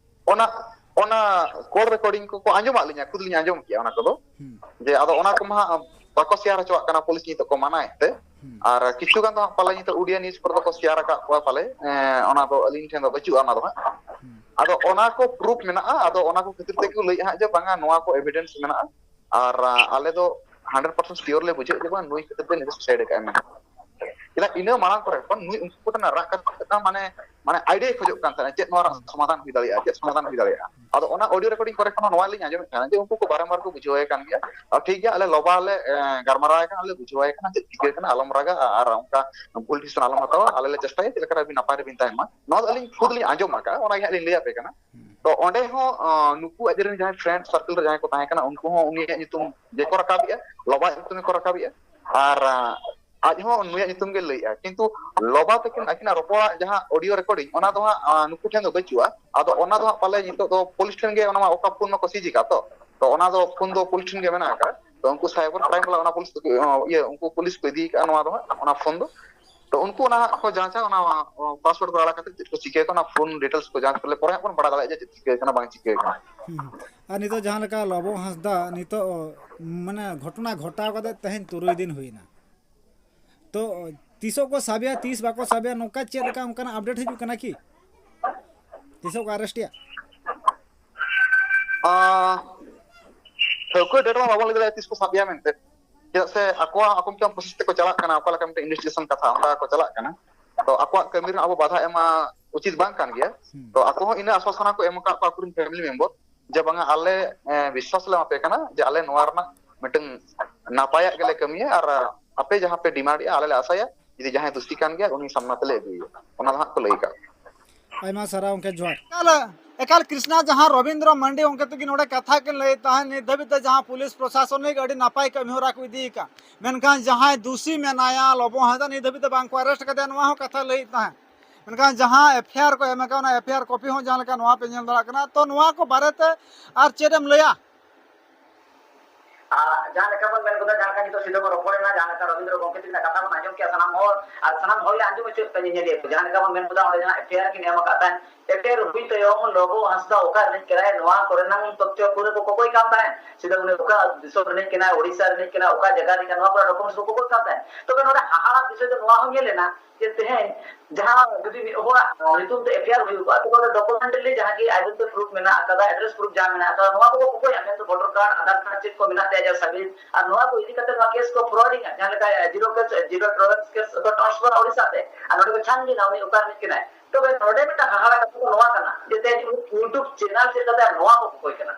ᱚᱱᱟ ᱚᱱᱟ ᱠᱚᱞ ᱨᱮᱠᱚᱨᱰᱤᱝ ᱠᱚᱠᱚ ᱟᱸᱡᱚᱢᱟᱜ ᱞᱤᱧᱟ, ᱠᱷᱩᱫ ᱞᱤᱧ ᱟᱸᱡᱚᱢ ᱠᱮᱜᱼᱟ ᱚᱱᱟ ᱠᱚᱫᱚ᱾ ᱦᱩᱸ ᱡᱮ ᱟᱫᱚ ᱚᱱᱟ ᱠᱚᱢᱟ ᱦᱟᱸᱜ ᱵᱟᱠᱚ ᱥᱮᱭᱟᱨ ᱦᱚᱪᱚᱣᱟᱜ ᱠᱟᱱᱟ, ᱯᱩᱞᱤᱥ ᱱᱤᱛᱚᱜ ᱠᱚ ᱢᱟᱱᱟᱭᱮᱫ ᱛᱮ᱾ ᱦᱩᱸ ᱟᱨ ᱠᱤᱪᱷᱩ ᱜᱟᱱ ᱫᱚ ᱦᱟᱸᱜ ᱯᱟᱞᱮ ᱱᱤᱛᱚᱜ ᱩᱰᱤᱭᱟ ᱱᱤᱭᱩᱡᱽ ᱠᱚᱨᱮ ᱫᱚᱠᱚ ᱥᱮᱭᱟᱨ ᱟᱠᱟᱫ ᱠᱚᱣᱟ ᱯᱟᱞᱮ, ᱮᱸ, ᱚᱱᱟ ᱫᱚ ᱟᱹᱞᱤᱧ ᱴᱷᱮᱱ ᱫᱚ ᱵᱟᱹᱪᱩᱜᱼᱟ ᱚᱱᱟ ᱫᱚ ᱦᱟᱸᱜ᱾ ᱦᱩᱸ ᱟᱫᱚ ᱚᱱᱟ ᱠᱚ ᱯᱨᱩᱯ ᱢᱮᱱᱟᱜᱼᱟ, ᱟᱫᱚ ᱚᱱᱟ ᱠᱚ ᱠᱷᱟᱹᱛᱤᱨ ᱛᱮᱜᱮ ᱠᱚ ᱞᱟᱹᱭᱮᱫᱼᱟ ᱦᱟᱸᱜ ᱡᱮ ᱵᱟᱝᱟ ᱱᱚᱣᱟ ᱠᱚ ᱮᱵᱷᱤᱰᱮᱱᱥ ᱢᱮᱱᱟᱜᱼᱟ᱾ ᱟᱨ, ᱟᱸ, ᱟᱞᱮ ᱫᱚ ᱦᱟᱱᱰᱨᱮᱰ ᱯᱟᱨᱥᱮᱱᱴ ᱥᱤᱭᱳᱨ ᱞᱮ ᱵᱩᱡᱷᱟᱹᱣ ᱡᱮ ᱵᱟᱝ ᱱᱩᱭ ᱠᱷᱟᱹᱛᱤᱨ ᱛᱮ ᱱᱤᱡᱮ ᱥᱩᱥᱟᱭᱤᱰ ᱟᱠᱟᱫᱼᱟ ᱢᱮᱱᱛᱮ᱾ ᱪᱮᱫᱟᱜ ᱤᱱᱟᱹ ᱢᱟᱲᱟᱝ ᱠᱚᱨᱮ ᱠᱷᱚᱱ ᱱᱩᱭ ᱩᱱᱠᱩ ᱠᱚᱴᱷᱮᱱ ᱨᱟᱜ ᱠᱟᱛᱮ ᱢᱟᱱᱮ, ᱢᱟᱱᱮ ᱟᱭᱰᱤᱭᱟᱭ ᱠᱷᱚᱡᱚᱜ ᱠᱟᱱ ᱛᱟᱦᱮᱱᱟ, ᱪᱮᱫ ᱱᱚᱣᱟ ᱨᱮᱱᱟᱜ ᱥᱚᱢᱟᱫᱷᱟᱱ ᱦᱩᱭ ᱫᱟᱲᱮᱭᱟᱜᱼᱟ, ᱪᱮᱫ ᱥᱚᱢᱟᱫᱷᱟᱱ ᱦᱩᱭ ᱫᱟᱲᱮᱭᱟᱜᱼᱟ᱾ ᱟᱫᱚ ᱚᱱᱟ ᱚᱰᱤᱭᱳ ᱨᱮᱠᱚᱨᱰᱤᱝ ᱠᱚᱨᱮ ᱠᱷᱚᱱ ᱦᱚᱸ ᱱᱚᱣᱟ ᱞᱤᱧ ᱟᱸᱡᱚᱢᱮᱫ ᱛᱟᱦᱮᱱᱟ ᱡᱮ ᱩᱱᱠᱩ ᱠᱚ ᱵᱟᱨᱮᱢᱵᱟᱨ ᱠᱚ ᱵᱩᱡᱷᱟᱹᱣ ᱟᱭ ᱠᱟᱱ ᱜᱮᱭᱟ᱾ ᱟᱨ ᱴᱷᱤᱠ ᱜᱮᱭᱟ, ᱟᱞᱮ ᱞᱚᱵᱟ ᱞᱮ, ᱮ, ᱜᱟᱞᱢᱟᱨᱟᱣ ᱟᱭ ᱠᱟᱱᱟ, ᱟᱞᱮ ᱵᱩᱡᱷᱟᱹᱣ ᱟᱭ ᱠᱟᱱᱟ ᱪᱮᱫ ᱪᱤᱠᱟᱹ ᱠᱟᱱᱟ, ᱟᱞᱚᱢ ᱨᱟᱜᱟ ᱟᱨ ᱚᱱᱠᱟ ᱵᱷᱩᱞ ᱰᱤᱥᱤᱥᱚᱱ ᱟᱞᱚᱢ ᱦᱟᱛᱟᱣᱟ, ᱟᱞᱮ ᱞᱮ ᱪᱮᱥᱴᱟᱭᱟ ᱪᱮᱫ ᱞᱮᱠᱟ ᱨᱮ ᱟᱹᱵᱤᱱ ᱱᱟᱯᱟᱭ ᱨᱮᱵᱤᱱ ᱛᱟᱦᱮᱱ ᱢᱟ᱾ ᱱᱚᱣᱟ ᱫᱚ ᱟᱹᱞᱤᱧ ᱠᱷᱩᱫ ᱞᱤᱧ ᱟᱸᱡᱚᱢ ᱟᱠᱟᱫᱼᱟ, ᱚᱱᱟ ᱜᱮ ᱦᱟᱸᱜ ᱞᱤᱧ ᱞᱟᱹᱭ ᱟᱯᱮ ᱠᱟᱱᱟ᱾ ᱛᱚ ᱚᱸᱰᱮ ᱦᱚᱸ, ᱟᱸ, ᱱᱩᱠᱩ ᱟᱡ ᱨᱮᱱ ᱡᱟᱦᱟᱸᱭ ᱯᱷᱨᱮᱱᱰ ᱥᱟᱨᱠᱮᱞ ᱨᱮ ᱡᱟᱦᱟᱸᱭ ᱠᱚ ᱛᱟᱦᱮᱸ ᱠᱟᱱᱟ, ᱩᱱᱠᱩ ᱦᱚᱸ ᱩᱱᱤᱭᱟᱜ ᱧᱩᱛᱩᱢ ᱜᱮᱠᱚ ᱨᱟᱠᱟᱵᱮᱜᱼᱟ, ᱞᱚᱵᱟᱭᱟᱜ ᱧᱩᱛᱩᱢ ᱜᱮᱠᱚ ᱨᱟᱠᱟᱵᱮᱜᱼᱟ᱾ ᱟᱨ, ᱟᱸ, ᱟᱡ ᱦᱚᱸ ᱱᱩᱭᱟᱜ ᱧᱩᱛᱩᱢ ᱜᱮ ᱞᱟᱹᱭᱮᱜᱼᱟ, ᱠᱤᱱᱛᱩ ᱞᱚᱵᱟ ᱛᱟᱹᱠᱤᱱ ᱟᱹᱠᱤᱱᱟᱜ ᱨᱚᱯᱚᱲᱟᱜ ᱡᱟᱦᱟᱸ ᱚᱰᱤᱭᱳ ᱨᱮᱠᱚᱨᱰᱤᱝ, ᱚᱱᱟ ᱫᱚ ᱦᱟᱸᱜ, ᱟᱸ, ᱱᱩᱠᱩ ᱴᱷᱮᱱ ᱫᱚ ᱵᱟᱹᱪᱩᱜᱼᱟ᱾ ᱟᱫᱚ ᱚᱱᱟ ᱫᱚ ᱦᱟᱸᱜ ᱯᱟᱞᱮ ᱱᱤᱛᱚᱜ ᱫᱚ ᱯᱩᱞᱤᱥ ᱴᱷᱮᱱ ᱜᱮ ᱚᱱᱟ ᱢᱟ ᱚᱠᱟ ᱯᱷᱳᱱ ᱢᱟᱠᱚ ᱥᱤᱡᱽ ᱟᱠᱟᱫ ᱛᱚ, ᱛᱚ ᱚᱱᱟ ᱫᱚ ᱯᱷᱳᱱ ᱫᱚ ᱯᱩᱞᱤᱥ ᱴᱷᱮᱱ ᱜᱮ ᱢᱮᱱᱟᱜ ᱟᱠᱟᱫ᱾ ᱛᱚ ᱩᱱᱠᱩ ᱥᱟᱭᱵᱟᱨ ᱠᱨᱟᱭᱤᱢ ᱵᱟᱞᱟ ᱚᱱᱟ ᱯᱩᱞᱤᱥ ᱫᱚ, ᱤᱭᱟᱹ, ᱩᱱᱠᱩ ᱯᱩᱞᱤᱥ ᱠᱚ ᱤᱫᱤ ᱟᱠᱟᱫᱼᱟ ᱱᱚᱣᱟ ᱫᱚ ᱦᱟᱸᱜ, ᱚᱱᱟ ᱯᱷᱳᱱ ᱫᱚ᱾ ᱛᱚ ᱩᱱᱠᱩ ᱚᱱᱟ ᱦᱟᱸᱜ ᱠᱚ ᱡᱟᱸᱪᱟ, ᱚᱱᱟ, ᱚ, ᱯᱟᱥᱣᱟᱨᱰ ᱠᱚ ᱟᱲᱟᱜ ᱠᱟᱛᱮ ᱪᱮᱫ ᱠᱚ ᱪᱤᱠᱟᱹᱭᱟ, ᱚᱱᱟ ᱯᱷᱳᱱ ᱰᱤᱴᱮᱞᱥ ᱠᱚ ᱡᱟᱸᱪ ᱠᱟᱛᱮ ᱯᱚᱨᱮ ᱦᱟᱸᱜ ᱵᱚᱱ ᱵᱟᱲᱟᱭ ᱫᱟᱲᱮᱭᱟᱜᱼᱟ ᱡᱮ ᱪᱮᱫ ᱪᱤᱠᱟᱹ ᱠᱟᱱᱟ, ᱵᱟᱝ ᱪᱤᱠᱟᱹ ᱠᱟᱱᱟ᱾ ᱦᱩᱸ, ᱦᱩᱸ᱾ ᱟᱨ ᱱᱤᱛᱚᱜ ᱡᱟᱦᱟᱸ ᱞᱮᱠᱟ ᱞᱚᱵᱚ ᱦᱟᱸᱥᱫᱟ ᱱᱤᱛᱚᱜ, ᱢᱟᱱᱮ, ᱜᱷᱚᱴᱚᱱᱟ ᱜᱷᱚᱴᱟᱣ ᱠᱟᱛᱮ ᱛᱮᱦᱮᱧ ᱛᱩᱨᱩᱭ ᱫᱤᱱ ᱦᱩᱭᱱᱟ, ᱛᱚ ᱛᱤᱥᱚᱜ ᱠᱚ ᱥᱟᱵᱮᱭᱟ, ᱛᱤᱥ ᱵᱟᱠᱚ ᱥᱟᱵᱮᱭᱟ, ᱱᱚᱝᱠᱟ ᱪᱮᱫ ᱞᱮᱠᱟ ᱚᱱᱠᱟᱱᱟᱜ ᱟᱯᱰᱮᱴ ᱦᱤᱡᱩᱜ ᱠᱟᱱᱟ ᱠᱤ? ᱛᱤᱥᱚᱜ ᱠᱚ ᱟᱨᱮᱥᱴᱮᱭᱟ? ᱟᱸ, ᱴᱷᱟᱹᱣᱠᱟᱹ ᱰᱮᱴ ᱢᱟ ᱵᱟᱵᱚᱱ ᱞᱟᱹᱭ ᱫᱟᱲᱮᱭᱟᱜᱼᱟ ᱛᱤᱥ ᱠᱚ ᱥᱟᱵᱮᱭᱟ ᱢᱮᱱᱛᱮ, ᱪᱮᱫᱟᱜ ᱥᱮ ᱟᱠᱚᱣᱟᱜ ᱟᱠᱚ ᱢᱤᱫᱴᱟᱝ ᱯᱨᱚᱥᱮᱥ ᱛᱮᱠᱚ ᱪᱟᱞᱟᱜ ᱠᱟᱱᱟ, ᱚᱠᱟ ᱞᱮᱠᱟ ᱢᱤᱫᱴᱟᱝ ᱤᱱᱵᱷᱮᱥᱴᱤᱜᱮᱥᱚᱱ ᱠᱟᱛᱷᱟ ᱚᱱᱠᱟ ᱠᱚ ᱪᱟᱞᱟᱜ ᱠᱟᱱᱟ᱾ ᱛᱚ ᱟᱠᱚᱣᱟᱜ ᱠᱟᱹᱢᱤ ᱨᱮ ᱟᱵᱚ ᱵᱟᱫᱷᱟ ᱮᱢ ᱢᱟ ᱩᱪᱤᱛ ᱵᱟᱝ ᱠᱟᱱ ᱜᱮᱭᱟ᱾ ᱦᱩᱸ᱾ ᱛᱚ ᱟᱠᱚ ᱦᱚᱸ ᱤᱱᱟᱹ ᱟᱥᱣᱟᱥᱚᱱᱟ ᱠᱚ ᱮᱢ ᱟᱠᱟᱫ ᱠᱚᱣᱟ ᱟᱠᱚᱨᱮᱱ ᱯᱷᱮᱢᱤᱞᱤ ᱢᱮᱢᱵᱚᱨ ᱡᱮ ᱵᱟᱝᱟ ᱟᱞᱮ, ᱮᱸ, ᱵᱤᱥᱣᱟᱥ ᱞᱮ ᱮᱢᱟ ᱯᱮ ᱠᱟᱱᱟ ᱡᱮ ᱟᱞᱮ ᱱᱚᱣᱟ ᱨᱮᱱᱟᱜ ᱢᱤᱫᱴᱟᱝ ᱱᱟᱯᱟᱭᱟᱜ ᱜᱮᱞᱮ ᱠᱟᱹᱢᱤᱭᱟ ᱟᱨ ᱟᱯᱮ ᱡᱟᱦᱟᱸ ᱯᱮ ᱰᱤᱢᱟᱱᱰ ᱮᱜᱼᱟ ᱟᱞᱮ ᱞᱮ ᱟᱥᱟᱭᱟ, ᱡᱩᱫᱤ ᱡᱟᱦᱟᱸᱭ ᱫᱩᱥᱤ ᱠᱟᱱ ᱜᱮᱭᱟ ᱩᱱᱤ ᱥᱟᱢᱱᱟ ᱛᱮᱞᱮ ᱟᱹᱜᱩᱭᱮᱭᱟ, ᱚᱱᱟ ᱫᱚ ᱦᱟᱸᱜ ᱠᱚ ᱞᱟᱹᱭ ᱟᱠᱟᱫ᱾ ᱟᱭᱢᱟ ᱥᱟᱨᱦᱟᱣ ᱜᱚᱢᱠᱮ, ᱡᱚᱦᱟᱨ᱾ ᱮᱠᱟᱞ, ᱮᱠᱟᱞ ᱠᱨᱤᱥᱱᱟ, ᱡᱟᱦᱟᱸ ᱨᱚᱵᱤᱱᱫᱨᱚ ᱢᱟᱱᱰᱤ ᱜᱚᱢᱠᱮ ᱛᱟᱹᱠᱤᱱ ᱱᱚᱰᱮ ᱠᱟᱛᱷᱟ ᱠᱤᱱ ᱞᱟᱹᱭᱮᱫ ᱛᱟᱦᱮᱸᱫ, ᱱᱤᱛ ᱫᱷᱟᱹᱵᱤᱡ ᱛᱮ ᱡᱟᱦᱟᱸ ᱯᱩᱞᱤᱥ ᱯᱨᱚᱥᱟᱥᱚᱱᱤᱠ ᱟᱹᱰᱤ ᱱᱟᱯᱟᱭ ᱠᱟᱹᱢᱤ ᱦᱚᱨᱟ ᱠᱚ ᱤᱫᱤᱭ ᱟᱠᱟᱫ, ᱢᱮᱱᱠᱷᱟᱱ ᱡᱟᱦᱟᱸᱭ ᱫᱩᱥᱤ ᱢᱮᱱᱟᱭᱟ ᱞᱚᱵᱚ ᱦᱟᱸᱥᱫᱟ, ᱱᱤᱛ ᱫᱷᱟᱹᱵᱤᱡ ᱛᱮ ᱵᱟᱝ ᱠᱚ ᱟᱨᱮᱥᱴ ᱠᱟᱫᱮᱭᱟ, ᱱᱚᱣᱟ ᱦᱚᱸ ᱠᱟᱛᱷᱟ ᱞᱟᱹᱭᱮᱫ ᱛᱟᱦᱮᱸᱫ᱾ ᱢᱮᱱᱠᱷᱟᱱ ᱡᱟᱦᱟᱸ ᱮᱯᱷ ᱟᱭ ᱟᱨ ᱠᱚ ᱮᱢ ᱟᱠᱟᱫ, ᱚᱱᱟ ᱮᱯᱷ ᱟᱭ ᱟᱨ ᱠᱚᱯᱤ ᱦᱚᱸ ᱡᱟᱦᱟᱸ ᱞᱮᱠᱟ ᱱᱚᱣᱟ ᱯᱮ ᱧᱮᱞ ᱫᱟᱲᱮᱭᱟᱜ ᱠᱟᱱᱟ᱾ ᱛᱚ ᱱᱚᱣᱟ ᱠᱚ ᱵᱟᱨᱮᱛᱮ ᱟᱨ ᱪᱮᱫ ᱮᱢ ᱞᱟᱹᱭᱟ? ᱟᱨ ᱡᱟᱦᱟᱸ ᱞᱮᱠᱟ ᱵᱚᱱ ᱢᱮᱱ ᱠᱮᱫᱟ, ᱡᱟᱦᱟᱸ ᱞᱮᱠᱟ ᱱᱤᱛᱚᱜ ᱥᱤᱫᱷᱟᱹ ᱵᱚᱱ ᱨᱚᱯᱚᱲ ᱮᱱᱟ, ᱡᱟᱦᱟᱸ ᱞᱮᱠᱟ ᱨᱚᱵᱤᱱᱫᱨᱚ ᱜᱚᱢᱠᱮ ᱛᱟᱹᱠᱤᱱᱟᱜ ᱠᱟᱛᱷᱟ ᱵᱚᱱ ᱟᱸᱡᱚᱢ ᱠᱮᱫᱟ ᱥᱟᱱᱟᱢ ᱦᱚᱲ, ᱟᱨ ᱥᱟᱱᱟᱢ ᱦᱚᱲ ᱞᱮ ᱟᱸᱡᱚᱢ ᱦᱚᱪᱚᱭᱮᱫ ᱠᱚᱣᱟ ᱧᱮᱧᱮᱞᱤᱭᱟᱹ ᱠᱚ, ᱡᱟᱦᱟᱸ ᱞᱮᱠᱟ ᱵᱚᱱ ᱢᱮᱱ ᱠᱮᱫᱟ ᱚᱸᱰᱮ ᱡᱟᱦᱟᱸ ᱮᱯᱷ ᱟᱭ ᱟᱨ ᱠᱤᱱ ᱮᱢ ᱟᱠᱟᱫ ᱛᱟᱦᱮᱸᱫ, ᱮᱯᱷ ᱟᱭ ᱟᱨ ᱦᱩᱭ ᱛᱟᱭᱚᱢ ᱞᱚᱵᱚ ᱦᱟᱸᱥᱫᱟ ᱚᱠᱟ ᱨᱤᱱᱤᱡ ᱠᱟᱱᱟᱭ, ᱱᱚᱣᱟ ᱠᱚᱨᱮᱱᱟᱜ ᱛᱚᱛᱛᱷᱚ ᱯᱩᱨᱟᱹ ᱠᱚ ᱠᱚᱠᱚᱭ ᱠᱟᱱ ᱛᱟᱦᱮᱸᱫ᱾ ᱥᱤᱫᱷᱟᱹ ᱩᱱᱤ ᱚᱠᱟ ᱫᱤᱥᱚᱢ ᱨᱤᱱᱤᱡ ᱠᱟᱱᱟᱭ, ᱳᱰᱤᱥᱟ ᱨᱤᱱᱤᱡ ᱠᱟᱱᱟᱭ, ᱚᱠᱟ ᱡᱟᱭᱜᱟ ᱨᱤᱱᱤᱡ ᱠᱟᱱᱟᱭ, ᱱᱚᱣᱟ ᱠᱚᱨᱮᱱᱟᱜ ᱰᱚᱠᱩᱢᱮᱱᱴᱥ ᱠᱚ ᱠᱚᱠᱚᱭ ᱠᱟᱱ ᱛᱟᱦᱮᱸᱫ᱾ ᱛᱚᱵᱮ ᱱᱚᱰᱮ ᱦᱟᱦᱟᱲᱟᱜ ᱵᱤᱥᱚᱭ ᱫᱚ ᱱᱚᱣᱟ ᱦᱚᱸ ᱧᱮᱞ ᱮᱱᱟ ᱡᱮ ᱛᱮᱦᱮᱧ ᱡᱟᱦᱟᱸ ᱡᱩᱫᱤ ᱢᱤᱫ ᱦᱚᱲᱟᱜ ᱧᱩᱛᱩᱢ ᱛᱮ ᱮᱯᱷ ᱟᱭ ᱟᱨ ᱦᱩᱭᱩᱜᱼᱟ, ᱛᱚᱵᱮ ᱚᱸᱰᱮ ᱰᱚᱠᱩᱢᱮᱱᱴᱟᱨᱤ ᱡᱟᱦᱟᱸ ᱜᱮ ᱟᱭᱰᱮᱱᱴᱤᱴᱤ ᱯᱨᱩᱯᱷ ᱢᱮᱱᱟᱜ ᱟᱠᱟᱫᱟ, ᱮᱰᱨᱮᱥ ᱯᱨᱩᱯᱷ ᱡᱟᱦᱟᱸ ᱢᱮᱱᱟᱜ ᱟᱠᱟᱫᱟ, ᱱᱚᱣᱟ ᱠᱚᱠᱚ ᱠᱚᱠᱚᱭᱟ, ᱢᱮᱱᱫᱚ ᱵᱷᱳᱴᱟᱨ ᱠᱟᱨᱰ, ᱟᱫᱷᱟᱨ ᱠᱟᱨᱰ, ᱪᱮᱫ ᱠᱚ ᱢᱮᱱᱟᱜ ᱛᱟᱭᱟ, ᱡᱟᱦᱟᱸ ᱥᱟᱵᱤᱛ, ᱟᱨ ᱱᱚᱣᱟ ᱠᱚ ᱤᱫᱤ ᱠᱟᱛᱮ ᱱᱚᱣᱟ ᱠᱮᱥ ᱠᱚ ᱯᱷᱨᱚᱰᱤᱝᱟ, ᱡᱟᱦᱟᱸ ᱞᱮᱠᱟ ᱡᱤᱨᱳ ᱠᱮᱥ, ᱡᱤᱨᱳ ᱴᱚᱞᱟᱨᱮᱱᱥ ᱠᱮᱥ ᱠᱚ ᱴᱨᱟᱱᱥᱯᱷᱟᱨ ᱳᱰᱤᱥᱟ ᱛᱮ, ᱟᱨ ᱱᱚᱰᱮ ᱠᱚ ᱪᱷᱟᱱᱵᱤᱱᱟ ᱩᱱᱤ ᱚᱠᱟ ᱨᱤᱱᱤᱡ ᱠᱟᱱᱟᱭ᱾ ᱛᱚᱵᱮ ᱱᱚᱰᱮ ᱢᱤᱫᱴᱟᱝ ᱦᱟᱦᱟᱲᱟ ᱠᱟᱛᱷᱟ ᱫᱚ ᱱᱚᱣᱟ ᱠᱟᱱᱟ ᱡᱮ ᱛᱮᱦᱮᱧ ᱩᱱᱤ YouTube ᱪᱮᱱᱮᱞ ᱪᱮᱫ ᱠᱟᱛᱮ ᱱᱚᱣᱟ ᱠᱚ ᱠᱚᱠᱚᱭ ᱠᱟᱱᱟ?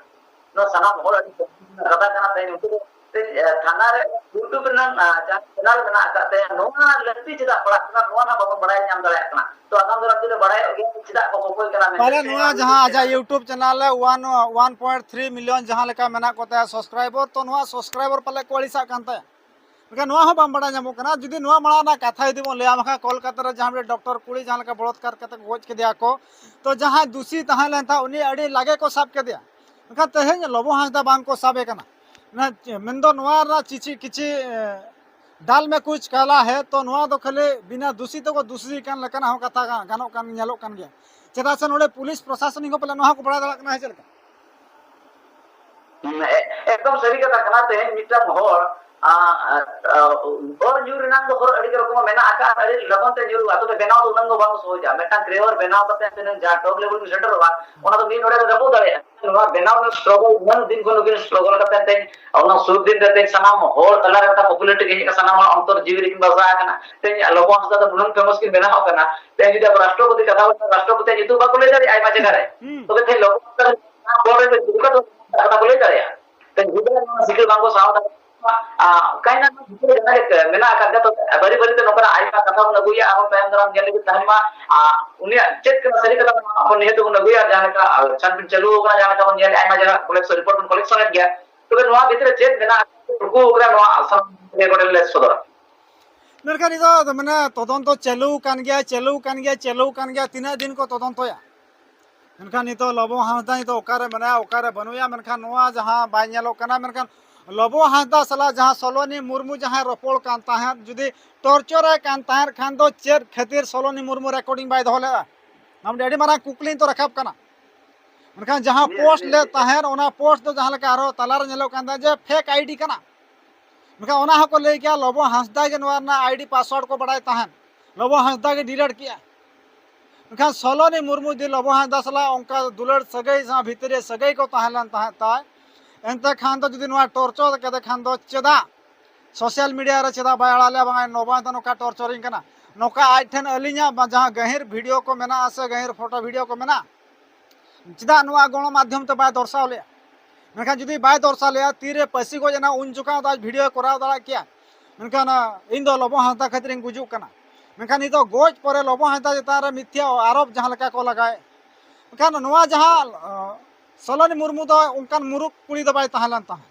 ᱱᱚᱣᱟ ᱥᱟᱱᱟᱢ ᱦᱚᱲ ᱟᱹᱰᱤ ᱠᱟᱛᱷᱟ ᱠᱟᱱᱟ᱾ ᱛᱮᱦᱮᱧ ᱩᱱᱠᱩ ᱫᱚ ᱛᱮᱦᱮᱧ, ᱮ, ᱛᱷᱟᱱᱟ ᱨᱮ YouTube ᱨᱮᱱᱟᱜ, ᱟ, ᱡᱟᱦᱟᱸ ᱪᱮᱱᱮᱞ ᱢᱮᱱᱟᱜ ᱟᱠᱟᱫ ᱛᱟᱭᱟ, ᱱᱚᱣᱟ ᱞᱟᱹᱠᱛᱤ ᱪᱮᱫᱟᱜ ᱯᱟᱲᱟᱜ ᱠᱟᱱᱟ, ᱱᱚᱣᱟ ᱱᱟᱜ ᱵᱟᱵᱚᱱ ᱵᱟᱲᱟᱭ ᱧᱟᱢ ᱫᱟᱲᱮᱭᱟᱜ ᱠᱟᱱᱟ᱾ ᱛᱚ ᱟᱜᱟᱢ ᱫᱟᱨᱟᱢ ᱫᱤᱱ ᱨᱮ ᱵᱟᱲᱟᱭᱚᱜ ᱜᱮᱭᱟ ᱪᱮᱫᱟᱜ ᱠᱚ ᱠᱚᱠᱚᱭ ᱠᱟᱱᱟ ᱢᱮᱱᱛᱮ᱾ ᱯᱟᱞᱮ ᱱᱚᱣᱟ ᱡᱟᱦᱟᱸ ᱟᱡᱟᱜ YouTube ᱪᱮᱱᱮᱞ ᱨᱮ one, one point three million ᱡᱟᱦᱟᱸ ᱞᱮᱠᱟ ᱢᱮᱱᱟᱜ ᱠᱚ ᱛᱟᱭᱟ ᱥᱟᱵᱥᱠᱨᱟᱭᱵᱟᱨ, ᱛᱚ ᱱᱚᱣᱟ ᱥᱟᱵᱥᱠᱨᱟᱭᱵᱟᱨ ᱯᱟᱞᱮ ᱠᱚ ᱟᱹᱲᱤᱥᱟᱜ ᱠᱟᱱ ᱛᱟᱭᱟ᱾ ᱢᱮᱱᱠᱷᱟᱱ ᱱᱚᱣᱟ ᱦᱚᱸ ᱵᱟᱝ ᱵᱟᱲᱟᱭ ᱧᱟᱢᱚᱜ ᱠᱟᱱᱟ᱾ ᱡᱩᱫᱤ ᱱᱚᱣᱟ ᱢᱟᱲᱟᱝ ᱨᱮᱱᱟᱜ ᱠᱟᱛᱷᱟ ᱡᱩᱫᱤ ᱵᱚᱱ ᱞᱟᱹᱭᱟ, ᱢᱮᱱᱠᱷᱟᱱ ᱠᱳᱞᱠᱟᱛᱟ ᱨᱮ ᱡᱟᱦᱟᱸ ᱢᱤᱫᱴᱮᱱ ᱰᱚᱠᱴᱚᱨ ᱠᱩᱲᱤ ᱡᱟᱦᱟᱸ ᱞᱮᱠᱟ ᱵᱚᱞᱚᱛᱠᱟᱨ ᱠᱟᱛᱮ ᱠᱚ ᱜᱚᱡ ᱠᱮᱫᱮᱭᱟ ᱠᱚ, ᱛᱚ ᱡᱟᱦᱟᱸᱭ ᱫᱩᱥᱤ ᱛᱟᱦᱮᱸ ᱞᱮᱱ ᱛᱟᱦᱮᱸᱫ ᱩᱱᱤ ᱟᱹᱰᱤ ᱞᱟᱜᱮ ᱠᱚ ᱥᱟᱵ ᱠᱮᱫᱮᱭᱟ᱾ ᱢᱮᱱᱠᱷᱟᱱ ᱛᱮᱦᱮᱧ ᱞᱚᱵᱚ ᱦᱟᱸᱥᱫᱟ ᱵᱟᱝ ᱠᱚ ᱥᱟᱵᱮ ᱠᱟᱱᱟ᱾ ᱢᱮᱱᱫᱚ ᱱᱚᱣᱟ ᱨᱮᱱᱟᱜ ᱪᱤᱪᱤ ᱠᱤᱪᱷᱤ, ᱮ, ᱰᱟᱞ ᱢᱮ ᱠᱩᱪ ᱠᱟᱞᱟ ᱦᱮ, ᱛᱚ ᱱᱚᱣᱟ ᱫᱚ ᱠᱷᱟᱹᱞᱤ ᱵᱤᱱᱟ ᱫᱩᱥᱤ ᱛᱮᱠᱚ ᱫᱩᱥᱤ ᱠᱟᱱ ᱞᱮᱠᱟᱱᱟᱜ ᱦᱚᱸ ᱠᱟᱛᱷᱟ ᱜᱟ-, ᱜᱟᱱᱚᱜ ᱠᱟᱱ, ᱧᱮᱞᱚᱜ ᱠᱟᱱ ᱜᱮᱭᱟ᱾ ᱪᱮᱫᱟᱜ ᱥᱮ ᱱᱚᱰᱮ ᱯᱩᱞᱤᱥ ᱯᱨᱚᱥᱟᱥᱚᱱᱤᱠ ᱦᱚᱸ ᱯᱟᱞᱮ ᱱᱚᱣᱟ ᱦᱚᱸᱠᱚ ᱵᱟᱲᱟᱭ ᱫᱟᱲᱮᱭᱟᱜ ᱠᱟᱱᱟ, ᱦᱮᱸ ᱪᱮᱫ ᱞᱮᱠᱟ? ᱦᱩᱸ, ᱮ-, ᱮᱠᱫᱚᱢ ᱥᱟᱹᱨᱤ ᱠᱟᱛᱷᱟ ᱠᱟᱱᱟ᱾ ᱛᱮᱦᱮᱧ ᱢᱤᱫᱴᱟᱝ ᱦᱚᱲ, ᱟ, ᱟ, ᱟ, ᱦᱚᱲ ᱧᱩᱨ ᱨᱮᱱᱟᱜ ᱫᱚ ᱦᱚᱨ ᱟᱹᱰᱤ ᱨᱚᱠᱚᱢ ᱢᱮᱱᱟᱜ ᱟᱠᱟᱫ, ᱟᱹᱰᱤ ᱞᱚᱜᱚᱱ ᱛᱮ ᱧᱩᱨᱩᱜᱼᱟ᱾ ᱛᱚᱵᱮ ᱵᱮᱱᱟᱣ ᱫᱚ ᱩᱱᱟᱹᱝ ᱫᱚ ᱵᱟᱝ ᱥᱚᱦᱚᱡᱟ᱾ ᱢᱤᱫᱴᱟᱝ ᱠᱨᱮᱣᱟᱨ ᱵᱮᱱᱟᱣ ᱠᱟᱛᱮ ᱛᱤᱱᱟᱹᱝ ᱡᱟᱦᱟᱸ ᱴᱚᱯ ᱞᱮᱵᱮᱞ ᱠᱚ ᱥᱮᱴᱮᱨᱚᱜᱼᱟ, ᱚᱱᱟ ᱫᱚ ᱢᱤᱫ ᱦᱚᱲᱮ ᱨᱟᱹᱯᱩᱫ ᱫᱟᱲᱮᱭᱟᱜᱼᱟ᱾ ᱱᱚᱣᱟ ᱵᱮᱱᱟᱣ ᱨᱮᱱᱟᱜ ᱥᱴᱨᱟᱜᱚᱞ, ᱩᱱᱟᱹᱜ ᱫᱤᱱ ᱠᱷᱚᱱ ᱱᱩᱠᱤᱱ ᱥᱴᱨᱟᱜᱚᱞ ᱠᱟᱛᱮ ᱛᱮᱦᱮᱧ ᱚᱱᱟ ᱥᱩᱨ ᱫᱤᱱ ᱨᱮ ᱛᱮᱦᱮᱧ ᱥᱟᱱᱟᱢ ᱦᱚᱲ ᱛᱟᱞᱟ ᱨᱮ ᱢᱤᱫᱴᱟᱝ ᱯᱚᱯᱩᱞᱟᱨᱤᱴᱤ ᱦᱮᱡ ᱟᱠᱟᱱᱟ, ᱥᱟᱱᱟᱢ ᱦᱚᱲᱟᱜ ᱚᱱᱛᱚᱨ ᱡᱤᱣᱤ ᱨᱮᱠᱤᱱ ᱵᱟᱥᱟ ᱟᱠᱟᱱᱟ᱾ ᱛᱮᱦᱮᱧ ᱞᱚᱵᱚ ᱦᱟᱸᱥᱫᱟ ᱫᱚ ᱱᱩᱱᱟᱹᱝ ᱯᱷᱮᱢᱟᱥ ᱠᱤᱱ ᱵᱮᱱᱟᱣ ᱟᱠᱟᱱᱟ, ᱛᱮᱦᱮᱧ ᱡᱩᱫᱤ ᱟᱵᱚ ᱨᱟᱥᱴᱨᱚᱯᱚᱛᱤ ᱠᱟᱛᱷᱟ ᱵᱚᱱ, ᱨᱟᱥᱴᱨᱚᱯᱚᱛᱤᱭᱟᱜ ᱧᱩᱛᱩᱢ ᱵᱟᱠᱚ ᱞᱟᱹᱭ ᱫᱟᱲᱮᱭᱟᱜᱼᱟ ᱟᱭᱢᱟ ᱡᱟᱭᱜᱟ ᱨᱮ᱾ ᱦᱩᱸ᱾ ᱛᱚᱵᱮ ᱛᱮᱦᱮᱧ ᱞᱚᱵᱚ ᱦᱟᱸᱥᱫᱟ ᱠᱟᱛᱷᱟ ᱠᱚ ᱞᱟᱹᱭ ᱫᱟᱲᱮᱭᱟᱜᱼᱟ᱾ ᱛᱮᱦᱮᱧ ᱜᱤᱫᱽᱨᱟᱹ ᱱᱚᱣᱟ ᱥᱤᱠᱲᱤ ᱵᱟᱝ ᱠᱚ ᱥᱟᱦᱟᱣ ᱫᱟᱲᱮᱭᱟᱜᱼᱟ᱾ ᱟ, ᱠᱟᱭᱨᱟ ᱱᱚᱣᱟ ᱵᱷᱤᱛᱨᱤ ᱨᱮ ᱡᱟᱦᱟᱸ ᱞᱮᱠᱟ ᱢᱮᱱᱟᱜ ᱟᱠᱟᱫ ᱜᱮᱭᱟ, ᱛᱚ ᱵᱟᱹᱨᱤ ᱵᱟᱹᱨᱤ ᱛᱮ ᱱᱚᱝᱠᱟᱱᱟᱜ ᱟᱭᱢᱟ ᱠᱟᱛᱷᱟ ᱵᱚᱱ ᱟᱹᱜᱩᱭᱟ, ᱟᱨᱦᱚᱸ ᱛᱟᱭᱚᱢ ᱫᱟᱨᱟᱢ ᱧᱮᱞ ᱞᱟᱹᱜᱤᱫ ᱛᱟᱦᱮᱱ ᱢᱟ᱾ ᱟ, ᱩᱱᱤᱭᱟᱜ ᱪᱮᱫ ᱠᱟᱱᱟ ᱥᱟᱹᱨᱤ ᱠᱟᱛᱷᱟ, ᱱᱚᱣᱟ ᱵᱚᱱ ᱱᱤᱦᱟᱹᱛ ᱵᱚᱱ ᱟᱹᱜᱩᱭᱟ, ᱡᱟᱦᱟᱸ ᱞᱮᱠᱟ, ᱟ, ᱪᱷᱟᱱᱵᱤᱱ ᱪᱟᱹᱞᱩ ᱟᱠᱟᱱᱟ, ᱡᱟᱦᱟᱸ ᱞᱮᱠᱟ ᱵᱚᱱ ᱧᱮᱞᱮᱫᱼᱟ, ᱟᱭᱢᱟ ᱡᱟᱭᱜᱟ ᱠᱚᱞᱮᱠᱥᱚᱱ, ᱨᱤᱯᱳᱨᱴ ᱵᱚᱱ ᱠᱚᱞᱮᱠᱥᱚᱱᱮᱫ ᱜᱮᱭᱟ᱾ ᱛᱚᱵᱮ ᱱᱚᱣᱟ ᱵᱷᱤᱛᱨᱤ ᱨᱮ ᱪᱮᱫ ᱢᱮᱱᱟᱜ ᱴᱩᱠᱩ ᱠᱟᱱᱟ, ᱱᱚᱣᱟ ᱟᱥᱟᱢ ᱨᱮ ᱞᱮ ᱥᱚᱫᱚᱨᱟ᱾ ᱢᱮᱱᱠᱷᱟᱱ ᱱᱤᱛᱚᱜ ᱫᱚ ᱢᱟᱱᱮ ᱛᱚᱫᱚᱱᱛᱚ ᱪᱟᱹᱞᱩ ᱟᱠᱟᱱ ᱜᱮᱭᱟ, ᱪᱟᱹᱞᱩ ᱟᱠᱟᱱ ᱜᱮᱭᱟ, ᱪᱟᱹᱞᱩ ᱟᱠᱟᱱ ᱜᱮᱭᱟ, ᱛᱤᱱᱟᱹᱜ ᱫᱤᱱ ᱠᱚ ᱛᱚᱫᱚᱱᱛᱚᱭᱟ? ᱢᱮᱱᱠᱷᱟᱱ ᱱᱤᱛᱚᱜ ᱞᱚᱵᱚ ᱦᱟᱸᱥᱫᱟ ᱱᱤᱛᱚᱜ ᱚᱠᱟᱨᱮ ᱢᱮᱱᱟᱭᱟ, ᱚᱠᱟᱨᱮ ᱵᱟᱹᱱᱩᱭᱟ? ᱢᱮᱱᱠᱷᱟᱱ ᱱᱚᱣᱟ ᱡᱟᱦᱟᱸ ᱵᱟᱭ ᱧᱮᱞᱚᱜ ᱠᱟᱱᱟ, ᱢᱮᱱᱠᱷᱟᱱ ᱞᱚᱵᱚ ᱦᱟᱸᱥᱫᱟ ᱥᱟᱞᱟᱜ ᱡᱟᱦᱟᱸ ᱥᱚᱞᱚᱱᱤ ᱢᱩᱨᱢᱩ ᱡᱟᱦᱟᱸᱭ ᱨᱚᱯᱚᱲ ᱠᱟᱱ ᱛᱟᱦᱮᱸᱫ, ᱡᱩᱫᱤ ᱴᱚᱨᱪᱚᱨᱮ ᱠᱟᱱ ᱛᱟᱦᱮᱸᱫ ᱠᱷᱟᱱ ᱫᱚ ᱪᱮᱫ ᱠᱷᱟᱹᱛᱤᱨ ᱥᱚᱞᱚᱱᱤ ᱢᱩᱨᱢᱩ ᱨᱮᱠᱚᱨᱰᱤᱝ ᱵᱟᱭ ᱫᱚᱦᱚ ᱞᱮᱫᱼᱟ? ᱱᱚᱣᱟ ᱢᱤᱫᱴᱮᱱ ᱟᱹᱰᱤ ᱢᱟᱨᱟᱝ ᱠᱩᱠᱞᱤ ᱛᱚ ᱨᱟᱠᱟᱵ ᱠᱟᱱᱟ᱾ ᱢᱮᱱᱠᱷᱟᱱ ᱡᱟᱦᱟᱸ ᱯᱳᱥᱴ ᱞᱮᱫ ᱛᱟᱦᱮᱸᱫ, ᱚᱱᱟ ᱯᱳᱥᱴ ᱫᱚ ᱡᱟᱦᱟᱸ ᱞᱮᱠᱟ ᱟᱨᱦᱚᱸ ᱛᱟᱞᱟᱨᱮ ᱧᱮᱞᱚᱜ ᱠᱟᱱ ᱛᱟᱦᱮᱸᱫ ᱡᱮ ᱯᱷᱮᱠ ᱟᱭᱰᱤ ᱠᱟᱱᱟ᱾ ᱢᱮᱱᱠᱷᱟᱱ ᱚᱱᱟ ᱦᱚᱸᱠᱚ ᱞᱟᱹᱭ ᱠᱮᱭᱟ ᱞᱚᱵᱚ ᱦᱟᱸᱥᱫᱟ ᱜᱮ ᱱᱚᱣᱟ ᱨᱮᱱᱟᱜ ᱟᱭᱰᱤ ᱯᱟᱥᱣᱟᱨᱰ ᱠᱚ ᱵᱟᱲᱟᱭ ᱛᱟᱦᱮᱸᱫ, ᱞᱚᱵᱚ ᱦᱟᱸᱥᱫᱟ ᱜᱮ ᱰᱤᱞᱤᱴ ᱠᱮᱜᱼᱟ᱾ ᱢᱮᱱᱠᱷᱟᱱ ᱥᱚᱞᱚᱱᱤ ᱢᱩᱨᱢᱩ ᱡᱩᱫᱤ ᱞᱚᱵᱚ ᱦᱟᱸᱥᱫᱟ ᱥᱟᱞᱟᱜ ᱚᱱᱠᱟ ᱫᱩᱞᱟᱹᱲ ᱥᱟᱹᱜᱟᱹᱭ ᱥᱟᱶ ᱵᱷᱤᱛᱨᱤ ᱨᱮ ᱥᱟᱹᱜᱟᱹᱭ ᱠᱚ ᱛᱟᱦᱮᱸ ᱞᱮᱱ ᱛᱟᱦᱮᱸᱫ ᱛᱟᱭ, ᱮᱱᱛᱮ ᱠᱷᱟᱱ ᱫᱚ ᱡᱩᱫᱤ ᱱᱚᱣᱟ ᱴᱚᱨᱪᱚᱨ ᱠᱮᱫᱮ ᱠᱷᱟᱱ ᱫᱚ ᱪᱮᱫᱟᱜ ᱥᱳᱥᱟᱞ ᱢᱤᱰᱤᱭᱟ ᱨᱮ ᱪᱮᱫᱟᱜ ᱵᱟᱭ ᱟᱲᱟᱜ ᱞᱮᱭᱟ, ᱵᱟᱝᱟ ᱱᱚᱣᱟ ᱫᱚ ᱱᱚᱝᱠᱟ ᱴᱚᱨᱪᱚᱨᱤᱧ ᱠᱟᱱᱟ, ᱱᱚᱝᱠᱟ ᱟᱡ ᱴᱷᱮᱱ ᱟᱹᱞᱤᱧᱟᱜ ᱵᱟ-, ᱡᱟᱦᱟᱸ ᱜᱟᱹᱦᱤᱨ ᱵᱷᱤᱰᱤᱭᱳ ᱠᱚ ᱢᱮᱱᱟᱜᱼᱟ ᱥᱮ ᱜᱟᱹᱦᱤᱨ ᱯᱷᱳᱴᱳ ᱵᱷᱤᱰᱤᱭᱳ ᱠᱚ ᱢᱮᱱᱟᱜᱼᱟ, ᱪᱮᱫᱟᱜ ᱱᱚᱣᱟ ᱜᱚᱬᱚ ᱢᱟᱫᱽᱫᱷᱚᱢ ᱛᱮ ᱵᱟᱭ ᱫᱚᱨᱥᱟᱣ ᱞᱮᱭᱟ? ᱢᱮᱱᱠᱷᱟᱱ ᱡᱩᱫᱤ ᱵᱟᱭ ᱫᱚᱨᱥᱟᱣ ᱞᱮᱭᱟ, ᱛᱤᱨᱮ ᱯᱟᱹᱥᱤ ᱜᱚᱡ ᱮᱱᱟ, ᱩᱱ ᱡᱚᱠᱷᱟᱡ ᱫᱚ ᱟᱡ ᱵᱷᱤᱰᱤᱭᱳᱭ ᱠᱚᱨᱟᱣ ᱫᱟᱲᱮᱭᱟᱜ ᱠᱮᱭᱟ᱾ ᱢᱮᱱᱠᱷᱟᱱ, ᱟᱸ, ᱤᱧ ᱫᱚ ᱞᱚᱵᱚ ᱦᱟᱸᱥᱫᱟ ᱠᱷᱟᱹᱛᱤᱨ ᱤᱧ ᱜᱩᱡᱩᱜ ᱠᱟᱱᱟ᱾ ᱢᱮᱱᱠᱷᱟᱱ ᱱᱤᱛᱚᱜ ᱜᱚᱡ ᱯᱚᱨᱮ ᱞᱚᱵᱚ ᱦᱟᱸᱥᱫᱟ ᱪᱮᱛᱟᱱ ᱨᱮ ᱢᱤᱛᱷᱭᱟ ᱟᱨᱳᱯ ᱡᱟᱦᱟᱸ ᱞᱮᱠᱟ ᱠᱚ ᱞᱟᱜᱟᱭᱮᱫ, ᱢᱮᱱᱠᱷᱟᱱ ᱱᱚᱣᱟ ᱡᱟᱦᱟᱸ, ᱟᱸ, ᱥᱚᱞᱚᱱᱤ ᱢᱩᱨᱢᱩ ᱫᱚ ᱚᱱᱠᱟᱱ ᱢᱩᱨᱩᱠᱷ ᱠᱩᱲᱤ ᱫᱚ ᱵᱟᱭ ᱛᱟᱦᱮᱸ ᱞᱮᱱ ᱛᱟᱦᱮᱸᱫ᱾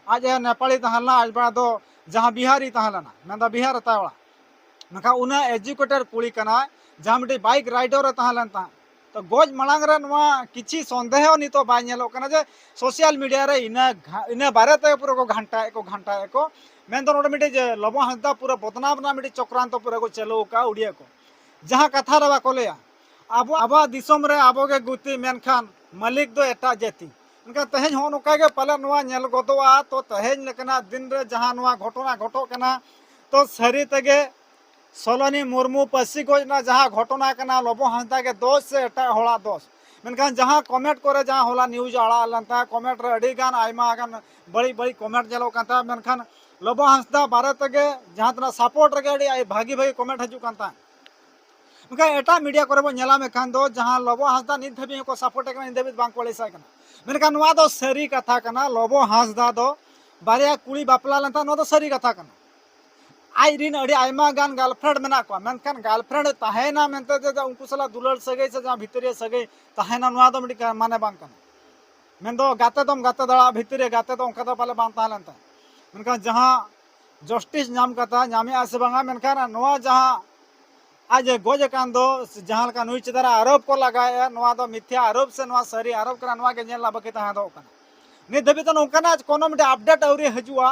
ᱟᱡ ᱮ ᱱᱮᱯᱟᱞᱤ ᱛᱟᱦᱮᱸ ᱞᱮᱱᱟ, ᱟᱡ ᱵᱟᱵᱟ ᱫᱚ ᱡᱟᱦᱟᱸ ᱵᱤᱦᱟᱨᱤ ᱛᱟᱦᱮᱸ ᱞᱮᱱᱟ, ᱢᱮᱱᱫᱚ ᱵᱤᱦᱟᱨ ᱨᱮ ᱛᱟᱭ ᱚᱲᱟᱜ᱾ ᱢᱮᱱᱠᱷᱟᱱ ᱩᱱᱟᱹᱜ ᱮᱡᱩᱠᱮᱴᱮᱰ ᱠᱩᱲᱤ ᱠᱟᱱᱟᱭ, ᱡᱟᱦᱟᱸ ᱢᱤᱫᱴᱤᱡ ᱵᱟᱭᱤᱠ ᱨᱟᱭᱰᱟᱨ ᱮ ᱛᱟᱦᱮᱸ ᱞᱮᱱ ᱛᱟᱦᱮᱸᱫ᱾ ᱛᱚ ᱜᱚᱡ ᱢᱟᱲᱟᱝ ᱨᱮ ᱱᱚᱣᱟ ᱠᱤᱪᱷᱤ ᱥᱚᱱᱫᱮᱦᱚ ᱱᱤᱛᱚᱜ ᱵᱟᱭ ᱧᱮᱞᱚᱜ ᱠᱟᱱᱟ ᱡᱮ ᱥᱳᱥᱟᱞ ᱢᱤᱰᱤᱭᱟ ᱨᱮ ᱤᱱᱟᱹ ᱜᱷᱟ-, ᱤᱱᱟᱹ ᱵᱟᱨᱮ ᱛᱮᱜᱮ ᱯᱩᱨᱟᱹ ᱠᱚ ᱜᱷᱟᱱᱴᱟᱭᱮᱫ ᱠᱚ, ᱜᱷᱟᱱᱴᱟᱭᱮᱫ ᱠᱚ᱾ ᱢᱮᱱᱫᱚ ᱱᱚᱰᱮ ᱢᱤᱫᱴᱤᱡ ᱡᱮ ᱞᱚᱵᱚ ᱦᱟᱸᱥᱫᱟ ᱯᱩᱨᱟᱹ ᱵᱚᱫᱱᱟᱢ ᱨᱮᱱᱟᱜ ᱢᱤᱫᱴᱤᱡ ᱪᱚᱠᱨᱟᱱᱛᱚ ᱯᱩᱨᱟᱹ ᱠᱚ ᱪᱟᱹᱞᱩ ᱟᱠᱟᱫᱼᱟ ᱩᱲᱤᱭᱟ ᱠᱚ᱾ ᱡᱟᱦᱟᱸ ᱠᱟᱛᱷᱟ ᱨᱮ ᱵᱟᱠᱚ ᱞᱟᱹᱭᱟ, ᱟᱵᱚ, ᱟᱵᱚᱣᱟᱜ ᱫᱤᱥᱚᱢ ᱨᱮ ᱟᱵᱚ ᱜᱮ ᱜᱩᱛᱤ, ᱢᱮᱱᱠᱷᱟᱱ ᱢᱟᱹᱞᱤᱠ ᱫᱚ ᱮᱴᱟᱜ ᱡᱟᱹᱛᱤ᱾ ᱢᱮᱱᱠᱷᱟᱱ ᱛᱮᱦᱮᱧ ᱦᱚᱸᱜᱼᱚ ᱱᱚᱝᱠᱟ ᱜᱮ ᱯᱟᱞᱮ ᱱᱚᱣᱟ ᱧᱮᱞ ᱜᱚᱫᱚᱜᱼᱟ᱾ ᱛᱚ ᱛᱮᱦᱮᱧ ᱞᱮᱠᱟᱱᱟᱜ ᱫᱤᱱ ᱨᱮ ᱡᱟᱦᱟᱸ ᱱᱚᱣᱟ ᱜᱷᱚᱴᱚᱱᱟ ᱜᱷᱚᱴᱚᱜ ᱠᱟᱱᱟ, ᱛᱚ ᱥᱟᱹᱨᱤ ᱛᱮᱜᱮ ᱥᱚᱞᱚᱱᱤ ᱢᱩᱨᱢᱩ ᱯᱟᱹᱥᱤ ᱜᱚᱡ ᱨᱮᱱᱟᱜ ᱡᱟᱦᱟᱸ ᱜᱷᱚᱴᱚᱱᱟ ᱠᱟᱱᱟ, ᱞᱚᱵᱚ ᱦᱟᱸᱥᱫᱟ ᱜᱮ ᱫᱳᱥ ᱥᱮ ᱮᱴᱟᱜ ᱦᱚᱲᱟᱜ ᱫᱳᱥ? ᱢᱮᱱᱠᱷᱟᱱ ᱡᱟᱦᱟᱸ ᱠᱚᱢᱮᱱᱴ ᱠᱚᱨᱮ ᱡᱟᱦᱟᱸ ᱦᱚᱞᱟ ᱱᱤᱭᱩᱡᱽ ᱟᱲᱟᱜ ᱞᱮᱱ ᱛᱟᱦᱮᱸᱫ, ᱠᱚᱢᱮᱱᱴ ᱨᱮ ᱟᱹᱰᱤ ᱜᱟᱱ ᱟᱭᱢᱟ ᱜᱟᱱ ᱵᱟᱹᱲᱤᱡ ᱵᱟᱹᱲᱤᱡ ᱠᱚᱢᱮᱱᱴ ᱧᱮᱞᱚᱜ ᱠᱟᱱ ᱛᱟᱦᱮᱸᱫ, ᱢᱮᱱᱠᱷᱟᱱ ᱞᱚᱵᱚ ᱦᱟᱸᱥᱫᱟ ᱵᱟᱨᱮ ᱛᱮᱜᱮ ᱡᱟᱦᱟᱸ ᱛᱤᱱᱟᱹᱜ ᱥᱟᱯᱳᱨᱴ ᱨᱮᱜᱮ ᱟᱹᱰᱤ ᱵᱷᱟᱹᱜᱤ ᱵᱷᱟᱹᱜᱤ ᱠᱚᱢᱮᱱᱴ ᱦᱤᱡᱩᱜ ᱠᱟᱱ ᱛᱟᱦᱮᱸᱫ᱾ ᱢᱮᱱᱠᱷᱟᱱ ᱮᱴᱟᱜ ᱢᱤᱰᱤᱭᱟ ᱠᱚᱨᱮ ᱵᱚᱱ ᱧᱮᱞᱟ, ᱢᱮᱱᱠᱷᱟᱱ ᱫᱚ ᱡᱟᱦᱟᱸ ᱞᱚᱵᱚ ᱦᱟᱸᱥᱫᱟ ᱱᱤᱛ ᱫᱷᱟᱹᱵᱤᱡ ᱦᱚᱸᱠᱚ ᱥᱟᱯᱳᱨᱴ ᱮ ᱠᱟᱱᱟ, ᱱᱤᱛ ᱫᱷᱟᱹᱵᱤᱡ ᱵᱟᱝᱠᱚ ᱟᱹᱲᱤᱥᱟᱭ ᱠᱟᱱᱟ᱾ ᱢᱮᱱᱠᱷᱟᱱ ᱱᱚᱣᱟ ᱫᱚ ᱥᱟᱹᱨᱤ ᱠᱟᱛᱷᱟ ᱠᱟᱱᱟ, ᱞᱚᱵᱚ ᱦᱟᱸᱥᱫᱟ ᱫᱚ ᱵᱟᱨᱭᱟ ᱠᱩᱲᱤ ᱵᱟᱯᱞᱟ ᱞᱮᱱ ᱛᱟᱦᱮᱸᱫ, ᱱᱚᱣᱟ ᱫᱚ ᱥᱟᱹᱨᱤ ᱠᱟᱛᱷᱟ ᱠᱟᱱᱟ᱾ ᱟᱡ ᱨᱤᱱ ᱟᱹᱰᱤ ᱟᱭᱢᱟ ᱜᱟᱱ ᱜᱟᱨᱞᱯᱷᱨᱮᱱᱰ ᱢᱮᱱᱟᱜ ᱠᱚᱣᱟ, ᱢᱮᱱᱠᱷᱟᱱ ᱜᱟᱨᱞᱯᱷᱨᱮᱱᱰ ᱛᱟᱦᱮᱸᱭᱮᱱᱟ ᱢᱮᱱᱛᱮ ᱡᱮ ᱩᱱᱠᱩ ᱥᱟᱞᱟᱜ ᱫᱩᱞᱟᱹᱲ ᱥᱟᱹᱜᱟᱹᱭ ᱥᱮ ᱡᱟᱦᱟᱸ ᱵᱷᱤᱛᱨᱤᱭᱟᱹ ᱥᱟᱹᱜᱟᱹᱭ ᱛᱟᱦᱮᱸᱭᱮᱱᱟ, ᱱᱚᱣᱟ ᱫᱚ ᱢᱤᱫᱴᱤᱡ ᱢᱟᱱᱮ ᱵᱟᱝ ᱠᱟᱱᱟ᱾ ᱢᱮᱱᱫᱚ ᱜᱟᱛᱮ ᱫᱚᱢ ᱜᱟᱛᱮ ᱫᱟᱲᱮᱭᱟᱜᱼᱟ, ᱵᱷᱤᱛᱨᱤ ᱨᱮ ᱜᱟᱛᱮ ᱫᱚ ᱚᱱᱠᱟ ᱫᱚ ᱯᱟᱞᱮ ᱵᱟᱝ ᱛᱟᱦᱮᱸ ᱞᱮᱱ ᱛᱟᱭ᱾ ᱢᱮᱱᱠᱷᱟᱱ ᱡᱟᱦᱟᱸ ᱡᱟᱥᱴᱤᱥ ᱧᱟᱢ ᱠᱟᱛᱷᱟ, ᱧᱟᱢᱮᱜᱼᱟ ᱥᱮ ᱵᱟᱝᱟ, ᱢᱮᱱᱠᱷᱟᱱ ᱱᱚᱣᱟ ᱡᱟᱦᱟᱸ ᱟᱡ ᱮ ᱜᱚᱡ ᱟᱠᱟᱱ ᱫᱚ, ᱡᱟᱦᱟᱸ ᱞᱮᱠᱟ ᱱᱩᱭ ᱪᱮᱛᱟᱱ ᱨᱮ ᱟᱨᱳᱯ ᱠᱚ ᱞᱟᱜᱟᱣᱮᱜᱼᱟ, ᱱᱚᱣᱟ ᱫᱚ ᱢᱤᱛᱷᱭᱟ ᱟᱨᱳᱯ ᱥᱮ ᱱᱚᱣᱟ ᱥᱟᱹᱨᱤ ᱟᱨᱳᱯ ᱠᱟᱱᱟ, ᱱᱚᱣᱟ ᱜᱮ ᱧᱮᱞ ᱨᱮᱱᱟᱜ ᱵᱟᱹᱠᱤ ᱛᱟᱦᱮᱸ ᱫᱚᱜ ᱠᱟᱱᱟ᱾ ᱱᱤᱛ ᱫᱷᱟᱹᱵᱤᱡ ᱛᱮ ᱱᱚᱝᱠᱟᱱᱟᱜ ᱠᱳᱱᱳ ᱢᱤᱫᱴᱮᱱ ᱟᱯᱰᱮᱴ ᱟᱹᱣᱨᱤ ᱦᱤᱡᱩᱜᱼᱟ᱾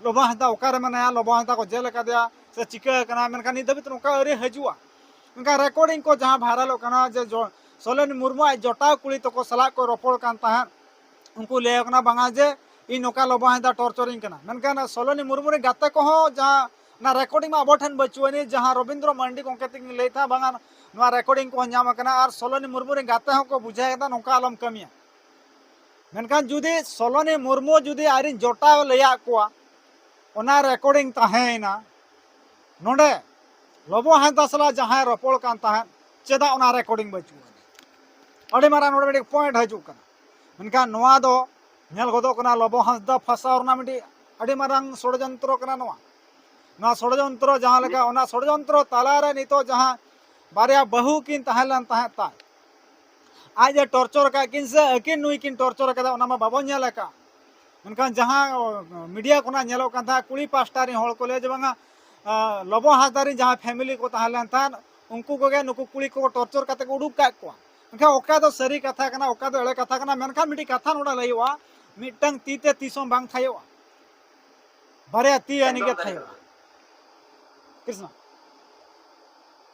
ᱞᱚᱵᱚ ᱦᱟᱸᱥᱫᱟ ᱚᱠᱟᱨᱮ ᱢᱮᱱᱟᱭᱟ, ᱞᱚᱵᱚ ᱦᱟᱸᱥᱫᱟ ᱠᱚ ᱡᱮᱞ ᱟᱠᱟᱫᱮᱭᱟ ᱥᱮ ᱪᱤᱠᱟᱹ ᱟᱠᱟᱱᱟ, ᱢᱮᱱᱠᱷᱟᱱ ᱱᱤᱛ ᱫᱷᱟᱹᱵᱤᱡ ᱛᱮ ᱱᱚᱝᱠᱟ ᱟᱹᱣᱨᱤ ᱦᱤᱡᱩᱜᱼᱟ᱾ ᱢᱮᱱᱠᱷᱟᱱ ᱨᱮᱠᱚᱨᱰᱤᱝ ᱠᱚ ᱡᱟᱦᱟᱸ ᱵᱷᱟᱭᱨᱟᱞᱚᱜ ᱠᱟᱱᱟ ᱡᱮ ᱡᱚ-, ᱥᱚᱞᱚᱱᱤ ᱢᱩᱨᱢᱩ ᱟᱡ ᱡᱚᱴᱟᱣ ᱠᱩᱲᱤ ᱛᱟᱠᱚ ᱥᱟᱞᱟᱜ ᱠᱚ ᱨᱚᱯᱚᱲ ᱠᱟᱱ ᱛᱟᱦᱮᱸᱫ, ᱩᱱᱠᱩ ᱞᱟᱹᱭ ᱠᱟᱱᱟ ᱵᱟᱝᱟ ᱡᱮ ᱤᱧ ᱱᱚᱝᱠᱟ ᱞᱚᱵᱚ ᱦᱟᱸᱥᱫᱟ ᱴᱚᱨᱪᱚᱨᱤᱧ ᱠᱟᱱᱟ᱾ ᱢᱮᱱᱠᱷᱟᱱ ᱥᱚᱞᱚᱱᱤ ᱢᱩᱨᱢᱩ ᱨᱮᱱ ᱜᱟᱛᱮ ᱠᱚᱦᱚᱸ ᱡᱟᱦᱟᱸ ᱚᱱᱟ ᱨᱮᱠᱚᱨᱰᱤᱝ ᱢᱟ ᱟᱵᱚ ᱴᱷᱮᱱ ᱵᱟᱹᱪᱩᱜ ᱟᱹᱱᱤᱡ, ᱡᱟᱦᱟᱸ ᱨᱚᱵᱤᱱᱫᱨᱚ ᱢᱟᱱᱰᱤ ᱜᱚᱢᱠᱮ ᱛᱤᱠᱤᱱ ᱞᱟᱹᱭ ᱛᱟᱦᱮᱸᱫ ᱵᱟᱝᱟ ᱱᱚᱣᱟ ᱨᱮᱠᱚᱨᱰᱤᱝ ᱠᱚᱦᱚᱸ ᱧᱟᱢ ᱟᱠᱟᱱᱟ, ᱟᱨ ᱥᱚᱞᱚᱱᱤ ᱢᱩᱨᱢᱩ ᱨᱮᱱ ᱜᱟᱛᱮ ᱦᱚᱸᱠᱚ ᱵᱩᱡᱷᱟᱹᱣ ᱠᱟᱫᱟ ᱱᱚᱝᱠᱟ ᱟᱞᱚᱢ ᱠᱟᱹᱢᱤᱭᱟ᱾ ᱢᱮᱱᱠᱷᱟᱱ ᱡᱩᱫᱤ ᱥᱚᱞᱚᱱᱤ ᱢᱩᱨᱢᱩ ᱡᱩᱫᱤ ᱟᱡᱨᱮᱱ ᱡᱚᱴᱟᱣ ᱞᱟᱹᱭᱟᱫ ᱠᱚᱣᱟ, ᱚᱱᱟ ᱨᱮᱠᱚᱨᱰᱤᱝ ᱛᱟᱦᱮᱸᱭᱮᱱᱟ, ᱱᱚᱰᱮ ᱞᱚᱵᱚ ᱦᱟᱸᱥᱫᱟ ᱥᱟᱞᱟᱜ ᱡᱟᱦᱟᱸᱭ ᱨᱚᱯᱚᱲ ᱠᱟᱱ ᱛᱟᱦᱮᱸᱫ, ᱪᱮᱫᱟᱜ ᱚᱱᱟ ᱨᱮᱠᱚᱨᱰᱤᱝ ᱵᱟᱹᱪᱩᱜ ᱟᱹᱱᱤᱡ? ᱟᱹᱰᱤ ᱢᱟᱨᱟᱝ ᱱᱚᱰᱮ ᱢᱤᱫᱴᱤᱡ ᱯᱚᱭᱮᱱᱴ ᱦᱤᱡᱩᱜ ᱠᱟᱱᱟ᱾ ᱢᱮᱱᱠᱷᱟᱱ ᱱᱚᱣᱟ ᱫᱚ ᱧᱮᱞ ᱜᱚᱫᱚᱜ ᱠᱟᱱᱟ ᱞᱚᱵᱚ ᱦᱟᱸᱥᱫᱟ ᱯᱷᱟᱸᱥᱟᱣ ᱨᱮᱱᱟᱜ ᱢᱤᱫᱴᱤᱡ ᱟᱹᱰᱤ ᱢᱟᱨᱟᱝ ᱥᱚᱲᱡᱚᱱᱛᱨᱚ ᱠᱟᱱᱟ ᱱᱚᱣᱟ᱾ ᱱᱚᱣᱟ ᱥᱚᱲᱡᱚᱱᱛᱨᱚ ᱡᱟᱦᱟᱸ ᱞᱮᱠᱟ, ᱚᱱᱟ ᱥᱚᱲᱡᱚᱱᱛᱨᱚ ᱛᱟᱞᱟᱨᱮ ᱱᱤᱛᱚᱜ ᱡᱟᱦᱟᱸ ᱵᱟᱨᱭᱟ ᱵᱟᱹᱦᱩ ᱠᱤᱱ ᱛᱟᱦᱮᱸ ᱞᱮᱱ ᱛᱟᱦᱮᱸᱫ ᱛᱟᱭ, ᱟᱡ ᱮ ᱴᱚᱨᱪᱚᱨ ᱟᱠᱟᱫ ᱠᱤᱱ ᱥᱮ ᱟᱹᱠᱤᱱ ᱱᱩᱭ ᱠᱤᱱ ᱴᱚᱨᱪᱚᱨ ᱟᱠᱟᱫᱟ, ᱚᱱᱟ ᱢᱟ ᱵᱟᱵᱚᱱ ᱧᱮᱞ ᱟᱠᱟᱫ᱾ ᱢᱮᱱᱠᱷᱟᱱ ᱡᱟᱦᱟᱸ ᱢᱤᱰᱤᱭᱟ ᱠᱷᱚᱱᱟᱜ ᱧᱮᱞᱚᱜ ᱠᱟᱱ ᱛᱟᱦᱮᱸᱫ, ᱠᱩᱲᱤ ᱯᱟᱥᱴᱟ ᱨᱮᱱ ᱦᱚᱲ ᱠᱚ ᱞᱟᱹᱭᱟ ᱡᱮ ᱵᱟᱝᱟ, ᱟᱸ, ᱞᱚᱵᱚ ᱦᱟᱸᱥᱫᱟ ᱨᱮᱱ ᱡᱟᱦᱟᱸ ᱯᱷᱮᱢᱤᱞᱤ ᱠᱚ ᱛᱟᱦᱮᱸ ᱞᱮᱱ ᱛᱟᱦᱮᱸᱫ, ᱩᱱᱠᱩ ᱠᱚᱜᱮ ᱱᱩᱠᱩ ᱠᱩᱲᱤ ᱠᱚ ᱴᱚᱨᱪᱚᱨ ᱠᱟᱛᱮ ᱠᱚ ᱩᱰᱩᱠ ᱠᱟᱜ ᱠᱚᱣᱟ᱾ ᱢᱮᱱᱠᱷᱟᱱ ᱚᱠᱟ ᱫᱚ ᱥᱟᱹᱨᱤ ᱠᱟᱛᱷᱟ ᱠᱟᱱᱟ, ᱚᱠᱟ ᱫᱚ ᱮᱲᱮ ᱠᱟᱛᱷᱟ ᱠᱟᱱᱟ, ᱢᱮᱱᱠᱷᱟᱱ ᱢᱤᱫᱴᱤᱡ ᱠᱟᱛᱷᱟ ᱱᱚᱰᱮ ᱞᱟᱹᱭᱚᱜᱼᱟ, ᱢᱤᱫᱴᱟᱝ ᱛᱤ ᱛᱮ ᱛᱤᱥ ᱦᱚᱸ ᱵᱟᱝ ᱛᱷᱟᱭᱚᱜᱼᱟ, ᱵᱟᱨᱭᱟ ᱛᱤ ᱟᱹᱱᱤᱡ ᱜᱮ ᱮᱠᱫᱚᱢ, ᱛᱷᱟᱭᱚᱜᱼᱟ᱾ ᱠᱨᱤᱥᱱᱟ᱾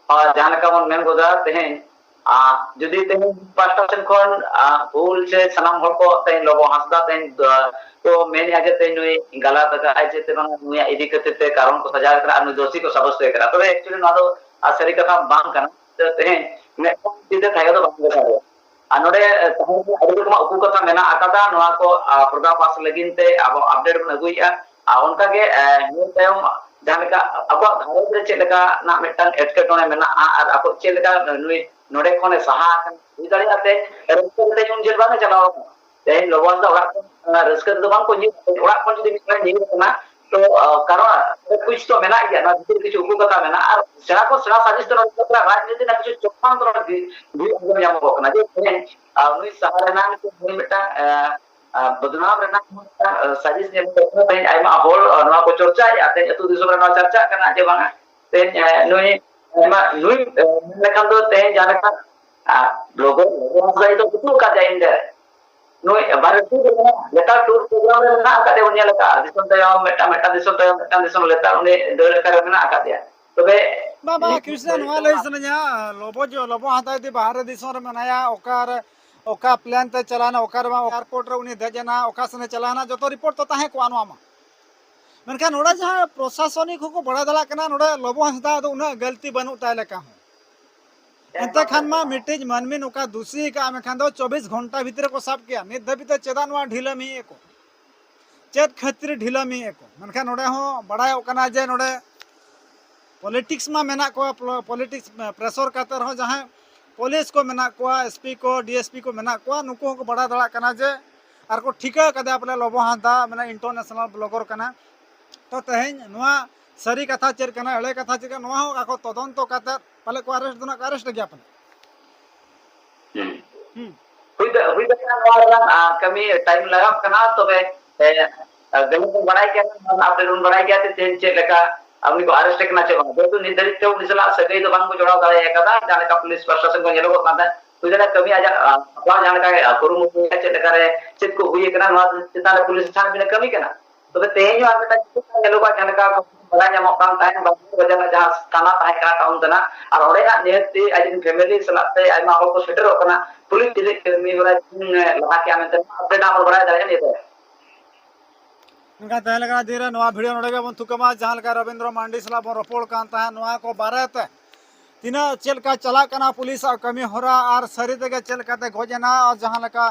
ᱟᱨ ᱡᱟᱦᱟᱸ ᱞᱮᱠᱟ ᱵᱚᱱ ᱢᱮᱱ ᱜᱚᱫᱟ ᱛᱮᱦᱮᱧ, ᱟᱨ ᱡᱩᱫᱤ ᱛᱮᱦᱮᱧ ᱯᱟᱦᱴᱟ ᱥᱮᱱ ᱠᱷᱚᱱ, ᱟᱨ ᱵᱷᱩᱞ ᱥᱮ ᱥᱟᱱᱟᱢ ᱦᱚᱲ ᱠᱚ ᱛᱮᱦᱮᱧ ᱞᱚᱵᱚ ᱦᱟᱸᱥᱫᱟ ᱛᱮᱦᱮᱧ, ᱟᱨ ᱠᱚ ᱢᱮᱱᱮᱫᱼᱟ ᱡᱮ ᱛᱮᱦᱮᱧ ᱱᱩᱭ ᱜᱟᱞᱟᱛ ᱟᱠᱟᱫᱼᱟᱭ ᱥᱮ ᱛᱮ ᱵᱟᱝ ᱱᱩᱭᱟᱜ ᱤᱫᱤ ᱠᱷᱟᱹᱛᱤᱨ ᱛᱮ ᱠᱟᱨᱚᱱ ᱠᱚ ᱥᱟᱡᱟᱣ ᱠᱟᱱᱟ ᱟᱨ ᱱᱩᱭ ᱫᱳᱥᱤ ᱠᱚ ᱥᱟᱵᱚᱥᱛᱚᱭ ᱠᱟᱱᱟ᱾ ᱛᱚᱵᱮ actually ᱱᱚᱣᱟ ᱫᱚ, ᱟᱨ ᱥᱟᱹᱨᱤ ᱠᱟᱛᱷᱟ ᱵᱟᱝ ᱠᱟᱱᱟ᱾ ᱛᱮᱦᱮᱧ ᱢᱤᱫᱴᱟᱝ ᱛᱤ ᱛᱮ ᱛᱷᱟᱭᱚ ᱫᱚ ᱵᱟᱝ ᱫᱚᱨᱠᱟᱨᱚᱜᱼᱟ᱾ ᱟᱨ ᱱᱚᱰᱮ, ᱮ, ᱛᱟᱦᱮᱸ ᱠᱟᱱᱟ, ᱟᱹᱰᱤ ᱨᱚᱠᱚᱢᱟᱜ ᱩᱠᱩ ᱠᱟᱛᱷᱟ ᱢᱮᱱᱟᱜ ᱟᱠᱟᱫᱟ, ᱱᱚᱣᱟ ᱠᱚ, ᱟ, ᱯᱚᱨᱫᱟ ᱯᱟᱥ ᱞᱟᱹᱜᱤᱫ ᱛᱮ ᱟᱵᱚ ᱟᱯᱰᱮᱴ ᱵᱚᱱ ᱟᱹᱜᱩᱭᱮᱫᱼᱟ᱾ ᱟᱨ ᱚᱱᱠᱟᱜᱮ, ᱮ, ᱱᱤᱭᱟᱹ ᱛᱟᱭᱚᱢ ᱡᱟᱦᱟᱸ ᱞᱮᱠᱟ ᱟᱵᱚᱣᱟᱜ ᱜᱷᱟᱨᱚᱸᱡᱽ ᱨᱮ ᱪᱮᱫ ᱞᱮᱠᱟᱱᱟᱜ ᱢᱤᱫᱴᱟᱝ ᱮᱴᱠᱮᱴᱚᱬᱮ ᱢᱮᱱᱟᱜᱼᱟ ᱟᱨ ᱟᱠᱚ ᱪᱮᱫ ᱞᱮᱠᱟ ᱱᱩᱭ ᱱᱚᱰᱮ ᱠᱷᱚᱱᱮ ᱥᱟᱦᱟ ᱟᱠᱟᱱᱟ, ᱦᱩᱭ ᱫᱟᱲᱮᱭᱟᱜᱼᱟ ᱛᱮ ᱨᱟᱹᱥᱠᱟᱹ ᱠᱟᱛᱮ ᱩᱱ ᱡᱮᱞ ᱵᱟᱝ ᱮ ᱪᱟᱞᱟᱣ ᱟᱠᱟᱱᱟ᱾ ᱛᱮᱦᱮᱧ ᱞᱚᱵᱚᱱ ᱫᱚ ᱚᱲᱟᱜ ᱠᱷᱚᱱ, ᱟ, ᱨᱟᱹᱥᱠᱟᱹ ᱛᱮᱫᱚ ᱵᱟᱝ ᱠᱚ ᱧᱤᱨ, ᱚᱲᱟᱜ ᱠᱷᱚᱱ ᱡᱩᱫᱤ ᱢᱤᱫ ᱦᱚᱲᱮ ᱧᱤᱨ ᱟᱠᱟᱱᱟ, ᱛᱚ, ᱟ, ᱠᱟᱨᱚᱱ ᱠᱩᱪ ᱛᱚ ᱢᱮᱱᱟᱜ ᱜᱮᱭᱟ, ᱱᱚᱣᱟ ᱵᱷᱤᱛᱤᱨ ᱠᱤᱪᱷᱩ ᱩᱠᱩ ᱠᱟᱛᱷᱟ ᱢᱮᱱᱟᱜᱼᱟ᱾ ᱟᱨ ᱥᱮᱬᱟ ᱠᱚ ᱥᱮᱬᱟ ᱥᱟᱡᱤᱥ ᱫᱚ ᱱᱚᱰᱮ ᱨᱟᱡᱽᱱᱤᱛᱤ ᱨᱮᱱᱟᱜ ᱠᱤᱪᱷᱩ ᱪᱚᱠᱨᱟᱱᱛᱚ ᱱᱚᱰᱮ ᱵᱷᱤ-, ᱵᱷᱤᱲ ᱟᱸᱡᱚᱢ ᱧᱟᱢᱚᱜᱚᱜ ᱠᱟᱱᱟ᱾ ᱡᱮ ᱛᱮᱦᱮᱧ, ᱟ, ᱱᱩᱭ ᱥᱟᱦᱟ ᱨᱮᱱᱟᱜ ᱥᱮ ᱱᱩᱭ ᱢᱤᱫᱴᱟᱝ, ᱟ, ᱟ, ᱵᱚᱫᱱᱟᱢ ᱨᱮᱱᱟᱜ ᱢᱤᱫᱴᱟᱝ, ᱟ, ᱥᱟᱡᱤᱥ ᱧᱮᱞ ᱠᱟᱛᱮ ᱛᱮᱦᱮᱧ ᱟᱭᱢᱟ ᱦᱚᱲ, ᱟ, ᱱᱚᱣᱟ ᱠᱚ ᱪᱚᱨᱪᱟᱭᱮᱫᱼᱟ, ᱛᱮᱦᱮᱧ ᱟᱹᱛᱩ ᱫᱤᱥᱚᱢ ᱨᱮ ᱱᱚᱣᱟ ᱪᱟᱨᱪᱟᱜ ᱠᱟᱱᱟ ᱡᱮ ᱵᱟᱝᱟ ᱛᱮᱦᱮᱧ, ᱟ, ᱱᱩᱭ ᱟᱭᱢᱟ, ᱱᱩᱭ, ᱟ, ᱢᱮᱱ ᱞᱮᱠᱷᱟᱱ ᱫᱚ ᱛᱮᱦᱮᱧ ᱡᱟᱦᱟᱸ ᱞᱮᱠᱟ, ᱟ, ᱞᱚᱵᱚ, ᱞᱚᱵᱚ ᱦᱟᱸᱥᱫᱟ ᱫᱚ ᱵᱟᱹᱪᱩᱜ ᱟᱠᱟᱫᱮᱭᱟ ᱤᱱᱰᱤᱭᱟ ᱨᱮ᱾ ᱱᱩᱭ ᱵᱷᱟᱨᱚᱛᱤ ᱫᱚ ᱱᱮᱛᱟᱨ ᱴᱩᱨ ᱯᱨᱳᱜᱨᱟᱢ ᱨᱮ ᱢᱮᱱᱟᱜ ᱟᱠᱟᱫᱮᱭᱟ, ᱵᱚᱱ ᱧᱮᱞ ᱟᱠᱟᱫᱼᱟ, ᱫᱤᱥᱚᱢ ᱛᱟᱭᱚᱢ ᱢᱤᱫᱴᱟᱝ, ᱢᱤᱫᱴᱟᱝ ᱫᱤᱥᱚᱢ ᱛᱟᱭᱚᱢ ᱢᱤᱫᱴᱟᱝ ᱫᱤᱥᱚᱢ ᱞᱮᱛᱟᱲ ᱩᱱᱤ ᱫᱟᱹᱲ ᱟᱠᱟᱫ ᱨᱮ ᱢᱮᱱᱟᱜ ᱟᱠᱟᱫᱮᱭᱟ᱾ ᱛᱚᱵᱮ ᱵᱟᱵᱟ ᱱᱤᱛ ᱠᱨᱤᱥᱱᱟ, ᱫᱷᱟᱹᱨᱤᱡ ᱱᱚᱣᱟ ᱛᱮ ᱞᱟᱹᱭ ᱚᱱᱟ ᱥᱟᱱᱟᱧᱟ, ᱞᱚᱵᱚ ᱡᱚ-, ᱞᱚᱵᱚ ᱦᱟᱸᱥᱫᱟ ᱡᱩᱫᱤ ᱵᱟᱦᱨᱮ ᱫᱤᱥᱚᱢ ᱨᱮ ᱢᱮᱱᱟᱭᱟ, ᱚᱠᱟᱨᱮ, ᱚᱠᱟ ᱯᱞᱮᱱ ᱛᱮ ᱪᱟᱞᱟᱣᱱᱟ, ᱚᱠᱟᱨᱮ ᱵᱟᱝ, ᱮᱭᱟᱨᱯᱳᱨᱴ ᱨᱮ ᱩᱱᱤ ᱫᱮᱡ ᱮᱱᱟ, ᱚᱠᱟ ᱥᱮᱱᱮ ᱪᱟᱞᱟᱣᱱᱟ, ᱡᱚᱛᱚ ᱨᱤᱯᱳᱨᱴ ᱛᱚ ᱛᱟᱦᱮᱸ ᱠᱚᱜᱼᱟ ᱱᱚᱣᱟ ᱢᱟ᱾ ᱢᱮᱱᱠᱷᱟᱱ ᱱᱚᱰᱮ ᱡᱟᱦᱟᱸ ᱯᱨᱚᱥᱟᱥᱚᱱᱤᱠ ᱦᱚᱸᱠᱚ ᱵᱟᱲᱟᱭ ᱫᱟᱲᱮᱭᱟᱜ ᱠᱟᱱᱟ, ᱱᱚᱰᱮ ᱞᱚᱵᱚ ᱦᱟᱸᱥᱫᱟ ᱫᱚ ᱩᱱᱟᱹᱜ ᱜᱟᱹᱞᱛᱤ ᱵᱟᱹᱱᱩᱜ ᱛᱟᱭ ᱞᱮᱠᱟ ᱦᱚᱸ᱾ ᱮᱱᱛᱮ ᱠᱷᱟᱱ ᱢᱟ ᱢᱤᱫᱴᱤᱡ ᱢᱟᱹᱱᱢᱤ ᱱᱚᱝᱠᱟ ᱫᱩᱥᱤ ᱟᱠᱟᱫ ᱢᱮᱠᱷᱟᱱ ᱫᱚ ᱪᱚᱵᱵᱤᱥ ᱜᱷᱚᱱᱴᱟ ᱵᱷᱤᱛᱨᱤ ᱨᱮᱠᱚ ᱥᱟᱵ ᱠᱮᱭᱟ᱾ ᱱᱤᱛ ᱫᱷᱟᱹᱵᱤᱡ ᱛᱮ ᱪᱮᱫᱟᱜ ᱱᱚᱣᱟ ᱰᱷᱤᱞᱟᱹᱢᱤᱭᱮᱫ ᱠᱚ? ᱪᱮᱫ ᱠᱷᱟᱹᱛᱤᱨ ᱰᱷᱤᱞᱟᱹᱢᱤᱭᱮᱫ ᱠᱚ? ᱢᱮᱱᱠᱷᱟᱱ ᱱᱚᱰᱮ ᱦᱚᱸ ᱵᱟᱲᱟᱭᱚᱜ ᱠᱟᱱᱟ ᱡᱮ ᱱᱚᱰᱮ ᱯᱚᱞᱤᱴᱤᱠᱥ ᱢᱟ ᱢᱮᱱᱟᱜ ᱠᱚᱣᱟ, ᱯᱚᱞᱤᱴᱤᱠᱥ ᱯᱨᱮᱥᱚᱨ ᱠᱟᱛᱮ ᱨᱮᱦᱚᱸ ᱡᱟᱦᱟᱸᱭ ᱯᱩᱞᱤᱥ ᱠᱚ ᱢᱮᱱᱟᱜ ᱠᱚᱣᱟ, ᱮᱥ ᱯᱤ ᱠᱚ, ᱰᱤ ᱮᱥ ᱯᱤ ᱠᱚ ᱢᱮᱱᱟᱜ ᱠᱚᱣᱟ, ᱱᱩᱠᱩ ᱦᱚᱸᱠᱚ ᱵᱟᱲᱟᱭ ᱫᱟᱲᱮᱭᱟᱜ ᱠᱟᱱᱟ ᱡᱮ, ᱟᱨ ᱠᱚ ᱴᱷᱤᱠᱟᱹ ᱠᱟᱫᱮᱭᱟ ᱵᱚᱞᱮ ᱞᱚᱵᱚ ᱦᱟᱸᱥᱫᱟ ᱢᱟᱱᱮ ᱤᱱᱴᱟᱨᱱᱮᱥᱱᱟᱞ ᱵᱞᱚᱜᱟᱨ ᱠᱟᱱᱟ᱾ ᱛᱚ ᱛᱮᱦᱮᱧ ᱱᱚᱣᱟ ᱥᱟᱹᱨᱤ ᱠᱟᱛᱷᱟ ᱪᱮᱫ ᱠᱟᱱᱟ, ᱮᱲᱮ ᱠᱟᱛᱷᱟ ᱪᱮᱫ ᱠᱟᱱᱟ, ᱱᱚᱣᱟ ᱦᱚᱸ ᱟᱠᱚ ᱛᱚᱫᱚᱱᱛᱚ ᱠᱟᱛᱮ ᱯᱟᱞᱮ ᱠᱚ ᱟᱨᱮᱥᱴ ᱫᱚ ᱱᱟᱜ ᱠᱚ ᱟᱨᱮᱥᱴ ᱜᱮᱭᱟ ᱯᱟᱞᱮ᱾ ᱦᱩᱸ᱾ ᱦᱩᱸ᱾ ᱦᱩᱭ ᱫᱟ-, ᱦᱩᱭ ᱫᱟᱲᱮᱭᱟᱜᱼᱟ ᱱᱚᱣᱟ ᱨᱮᱱᱟᱜ, ᱟ, ᱠᱟᱹᱢᱤ ᱴᱟᱭᱤᱢ ᱞᱟᱜᱟᱣ ᱠᱟᱱᱟ, ᱛᱚᱵᱮ, ᱮ, ᱟ, ᱜᱟᱹᱦᱤᱨ ᱵᱚᱱ ᱵᱟᱲᱟᱭ ᱜᱮᱭᱟ, ᱱᱚᱣᱟ ᱟᱯᱰᱮᱴ ᱵᱚᱱ ᱵᱟᱲᱟᱭ ᱜᱮᱭᱟ ᱡᱮ ᱛᱮᱦᱮᱧ ᱪᱮᱫ ᱞᱮᱠᱟ, ᱟ, ᱩᱱᱤ ᱠᱚ ᱟᱨᱮᱥᱴ ᱠᱟᱱᱟ ᱪᱮ ᱵᱟᱝ᱾ ᱡᱮᱦᱮᱛᱩ ᱱᱤᱛ ᱫᱷᱟᱹᱨᱤᱡ ᱛᱮ ᱩᱱᱤ ᱥᱟᱞᱟᱜ ᱥᱟᱹᱜᱟᱹᱭ ᱫᱚ ᱵᱟᱝ ᱠᱚ ᱡᱚᱲᱟᱣ ᱫᱟᱲᱮ ᱟᱠᱟᱫᱟ, ᱡᱟᱦᱟᱸ ᱞᱮᱠᱟ ᱯᱩᱞᱤᱥ ᱯᱨᱚᱥᱟᱥᱚᱱ ᱠᱚ ᱧᱮᱞᱚᱜᱚᱜ ᱠᱟᱱ ᱛᱟᱦᱮᱸᱫ᱾ ᱦᱩᱭ ᱫᱟᱲᱮᱭᱟᱜᱼᱟ ᱠᱟᱹᱢᱤ ᱟᱡᱟᱜ, ᱟ, ᱥᱟᱯᱲᱟᱣ ᱡᱟᱦᱟᱸ ᱞᱮᱠᱟ, ᱟ, ᱠᱩᱨᱩᱢᱩᱴᱩᱭᱟ, ᱪᱮᱫ ᱞᱮᱠᱟ ᱨᱮ ᱪᱮᱫ ᱠᱚ ᱦᱩᱭ ᱟᱠᱟᱱᱟ, ᱱᱚᱣᱟ ᱪᱮᱛᱟᱱ ᱨᱮ ᱯᱩᱞᱤᱥ ᱪᱷᱟᱱᱵᱤᱱ ᱮ ᱠᱟᱹᱢᱤ ᱠᱟᱱᱟ᱾ ᱛᱚᱵᱮ ᱛᱮᱦᱮᱧ ᱦᱚᱸ ᱟᱨ ᱢᱤᱫᱴᱟᱝ ᱧᱮᱞᱚᱜᱼᱟ, ᱡᱟᱦᱟᱸ ᱞᱮᱠᱟ ᱵᱟᱲᱟᱭ ᱧᱟᱢᱚᱜ ᱠᱟᱱ ᱛᱟᱦᱮᱸᱫ, ᱵᱟᱸᱠᱩᱲᱟ ᱡᱮᱞᱟ ᱡᱟᱦᱟᱸ ᱛᱷᱟᱱᱟ ᱛᱟᱦᱮᱸ ᱠᱟᱱᱟ ᱴᱟᱣᱩᱱ ᱛᱟᱱᱟ, ᱟᱨ ᱚᱸᱰᱮᱱᱟᱜ ᱱᱤᱦᱟᱹᱛ ᱛᱮ ᱟᱡ ᱨᱮᱱ ᱯᱷᱮᱢᱮᱞᱤ ᱥᱟᱞᱟᱜ ᱛᱮ ᱟᱭᱢᱟ ᱦᱚᱲ ᱠᱚ ᱥᱮᱴᱮᱨᱚᱜ ᱠᱟᱱᱟ, ᱯᱩᱞᱤᱥ ᱪᱮᱫ ᱠᱟᱹᱢᱤ ᱦᱚᱨᱟ ᱞᱟᱦᱟ ᱠᱮᱜᱼᱟ ᱢᱮᱱᱛᱮ ᱱᱚᱣᱟ ᱟᱯᱰᱮᱴ ᱟᱵᱚ ᱵᱟᱲᱟᱭ ᱫᱟᱲᱮᱭᱟᱜᱼᱟ ᱱᱤᱭᱟᱹ ᱛᱟᱭᱚᱢ᱾ ᱢᱮᱱᱠᱷᱟᱱ ᱛᱟᱦᱮᱸ ᱞᱮᱠᱟ ᱫᱤᱱ ᱨᱮ ᱱᱚᱣᱟ ᱵᱷᱤᱰᱤᱭᱳ ᱱᱚᱰᱮ ᱜᱮᱵᱚᱱ ᱛᱷᱩᱠᱟᱹᱢᱟ᱾ ᱡᱟᱦᱟᱸ ᱞᱮᱠᱟ ᱨᱚᱵᱤᱱᱫᱨᱚ ᱢᱟᱱᱰᱤ ᱥᱟᱞᱟᱜ ᱵᱚᱱ ᱨᱚᱯᱚᱲ ᱠᱟᱱ ᱛᱟᱦᱮᱸᱫ, ᱱᱚᱣᱟ ᱠᱚ ᱵᱟᱨᱮ ᱛᱮ ᱛᱤᱱᱟᱹᱜ ᱪᱮᱫ ᱞᱮᱠᱟ ᱪᱟᱞᱟᱜ ᱠᱟᱱᱟ ᱯᱩᱞᱤᱥᱟᱜ ᱠᱟᱹᱢᱤ ᱦᱚᱨᱟ, ᱟᱨ ᱥᱟᱹᱨᱤ ᱛᱮᱜᱮ ᱪᱮᱫ ᱞᱮᱠᱟᱛᱮ ᱜᱚᱡ ᱮᱱᱟ, ᱟᱨ ᱡᱟᱦᱟᱸ ᱞᱮᱠᱟ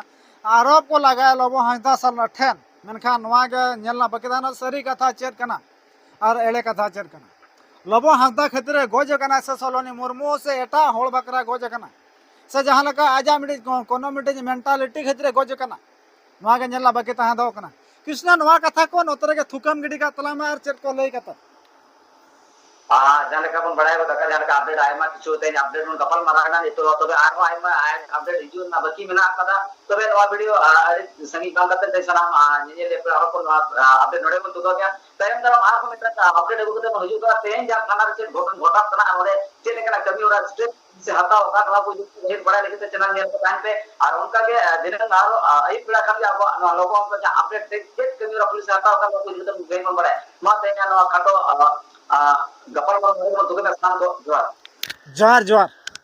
ᱟᱨᱳᱯ ᱠᱚ ᱞᱟᱜᱟᱭᱟ ᱞᱚᱵᱚ ᱦᱟᱸᱥᱫᱟ ᱥᱟᱞ ᱴᱷᱮᱱ, ᱢᱮᱱᱠᱷᱟᱱ ᱱᱚᱣᱟ ᱜᱮ ᱧᱮᱞ ᱨᱮᱱᱟᱜ ᱵᱟᱹᱠᱤ ᱛᱟᱦᱮᱱᱟ, ᱥᱟᱹᱨᱤ ᱠᱟᱛᱷᱟ ᱪᱮᱫ ᱠᱟᱱᱟ ᱟᱨ ᱮᱲᱮ ᱠᱟᱛᱷᱟ ᱪᱮᱫ ᱠᱟᱱᱟ᱾ ᱞᱚᱵᱚ ᱦᱟᱸᱥᱫᱟ ᱠᱷᱟᱹᱛᱤᱨ ᱮ ᱜᱚᱡ ᱟᱠᱟᱱᱟ ᱥᱮ ᱥᱚᱞᱚᱱᱤ ᱢᱩᱨᱢᱩ ᱥᱮ ᱮᱴᱟᱜ ᱦᱚᱲ ᱵᱟᱠᱷᱨᱟ ᱜᱚᱡ ᱟᱠᱟᱱᱟ, ᱥᱮ ᱡᱟᱦᱟᱸ ᱞᱮᱠᱟ ᱟᱡᱟᱜ ᱢᱤᱫᱴᱤᱡ ᱠᱚ-, ᱠᱳᱱᱳ ᱢᱤᱫᱴᱤᱡ ᱢᱮᱱᱴᱟᱞᱤᱴᱤ ᱠᱷᱟᱹᱛᱤᱨ ᱮ ᱜᱚᱡ ᱟᱠᱟᱱᱟ, ᱱᱚᱣᱟ ᱜᱮ ᱧᱮᱞ ᱨᱮᱱᱟᱜ ᱵᱟᱹᱠᱤ ᱛᱟᱦᱮᱸ ᱫᱚᱦᱚ ᱠᱟᱱᱟ᱾ ᱠᱨᱤᱥᱱᱟ, ᱱᱚᱣᱟ ᱠᱟᱛᱷᱟ ᱠᱚ ᱱᱚᱛᱮ ᱨᱮᱜᱮ ᱛᱷᱩᱠᱟᱹᱢ ᱜᱤᱰᱤ ᱠᱟᱜ ᱛᱟᱞᱟᱝ ᱢᱮ ᱟᱨ ᱪᱮᱫ ᱠᱚ ᱞᱟᱹᱭ ᱠᱟᱛᱮ᱾ ᱟᱨ ᱡᱟᱦᱟᱸ ᱞᱮᱠᱟ ᱵᱚᱱ ᱵᱟᱲᱟᱭ ᱜᱚᱫ ᱟᱠᱟᱫ, ᱡᱟᱦᱟᱸ ᱞᱮᱠᱟ ᱟᱯᱰᱮᱴ, ᱟᱭᱢᱟ ᱠᱤᱪᱷᱩ ᱛᱮᱦᱮᱧ ᱟᱯᱰᱮᱴ ᱵᱚᱱ ᱜᱟᱯᱟᱞ ᱢᱟᱨᱟᱣ ᱮᱱᱟ, ᱱᱤᱛᱚᱜ ᱛᱚᱵᱮ ᱟᱨᱦᱚᱸ ᱟᱭᱢᱟ ᱟᱯᱰᱮᱴ ᱦᱤᱡᱩᱜ ᱨᱮᱱᱟᱜ ᱵᱟᱹᱠᱤ ᱢᱮᱱᱟᱜ ᱟᱠᱟᱫᱟ᱾ ᱛᱚᱵᱮ ᱱᱚᱣᱟ ᱵᱷᱤᱰᱤᱭᱳ ᱟᱹᱰᱤ ᱥᱟᱺᱜᱤᱧ ᱵᱟᱝ ᱠᱟᱛᱮ ᱛᱮ ᱥᱟᱱᱟᱢ ᱧᱮᱧᱮᱞᱤᱭᱟᱹ ᱯᱮᱲᱟ ᱦᱚᱲ ᱠᱚ ᱱᱚᱣᱟ ᱟᱯᱰᱮᱴ ᱱᱚᱰᱮ ᱵᱚᱱ ᱛᱩᱫᱟᱹᱣ ᱜᱮᱭᱟ᱾ ᱛᱟᱭᱚᱢ ᱫᱟᱨᱟᱢ ᱟᱨᱦᱚᱸ ᱢᱤᱫᱴᱟᱝ ᱟᱯᱰᱮᱴ ᱟᱹᱜᱩ ᱠᱟᱛᱮ ᱵᱚᱱ ᱦᱤᱡᱩᱜ ᱠᱟᱱᱟ᱾ ᱛᱮᱦᱮᱧ ᱡᱟᱦᱟᱸ ᱛᱷᱟᱱᱟ ᱨᱮ ᱪᱮᱫ ᱜᱷᱚᱴᱚᱱ ᱜᱷᱚᱴᱟᱜ ᱠᱟᱱᱟ, ᱚᱸᱰᱮ ᱪᱮᱫ ᱞᱮᱠᱟᱱᱟᱜ ᱠᱟᱹᱢᱤ ᱦᱚᱨᱟ ᱥᱴᱮᱯ ᱥᱮ ᱦᱟᱛᱟᱣ ᱟᱠᱟᱫ, ᱱᱚᱣᱟ ᱠᱚ ᱤᱫᱤ ᱠᱟᱛᱮ ᱰᱷᱮᱨ ᱵᱟᱲᱟᱭ ᱞᱟᱹᱜᱤᱫ ᱛᱮ ᱪᱮᱱᱮᱞ ᱧᱮᱞ ᱠᱚ ᱛᱟᱦᱮᱱ ᱯᱮ᱾ ᱟᱨ ᱚᱱᱠᱟ ᱜᱮ ᱫᱤᱱᱟᱹᱢ ᱟᱨᱦᱚᱸ ᱟᱹᱭᱩᱵ ᱵᱮᱲᱟ ᱠᱷᱟᱱ ᱜᱮ ᱟᱵᱚᱣᱟᱜ ᱱᱚᱣᱟ ᱞᱚᱜᱚᱱ ᱠᱚ ᱡᱟᱦᱟᱸ ᱟᱯᱰᱮᱴ ᱛᱮ ᱪᱮᱫ ᱠᱟᱹᱢᱤ ᱦᱚᱨᱟ ᱯᱩᱞᱤᱥ ᱮ ᱦᱟᱛᱟᱣ ᱟᱠᱟᱫ, ᱱᱚᱣᱟ ᱠᱚ ᱤᱫᱤ ᱠᱟᱛᱮ ᱵᱚᱱ ᱜᱟᱯᱟᱞ ᱢᱟᱨᱟᱣᱟ᱾ ᱢᱟ ᱛᱮᱦᱮᱧ ᱱᱚᱣᱟ ᱠᱷᱟᱴᱚ ᱜᱟᱯᱟᱞᱢᱟᱨᱟᱣ ᱱᱚᱰᱮ ᱜᱮᱵᱚᱱ ᱛᱩᱠᱟᱹᱢᱮᱫ ᱥᱟᱱᱟᱢ ᱠᱚ ᱡᱚᱦᱟᱨ᱾ ᱡᱚᱦᱟᱨ, ᱡᱚᱦᱟᱨ᱾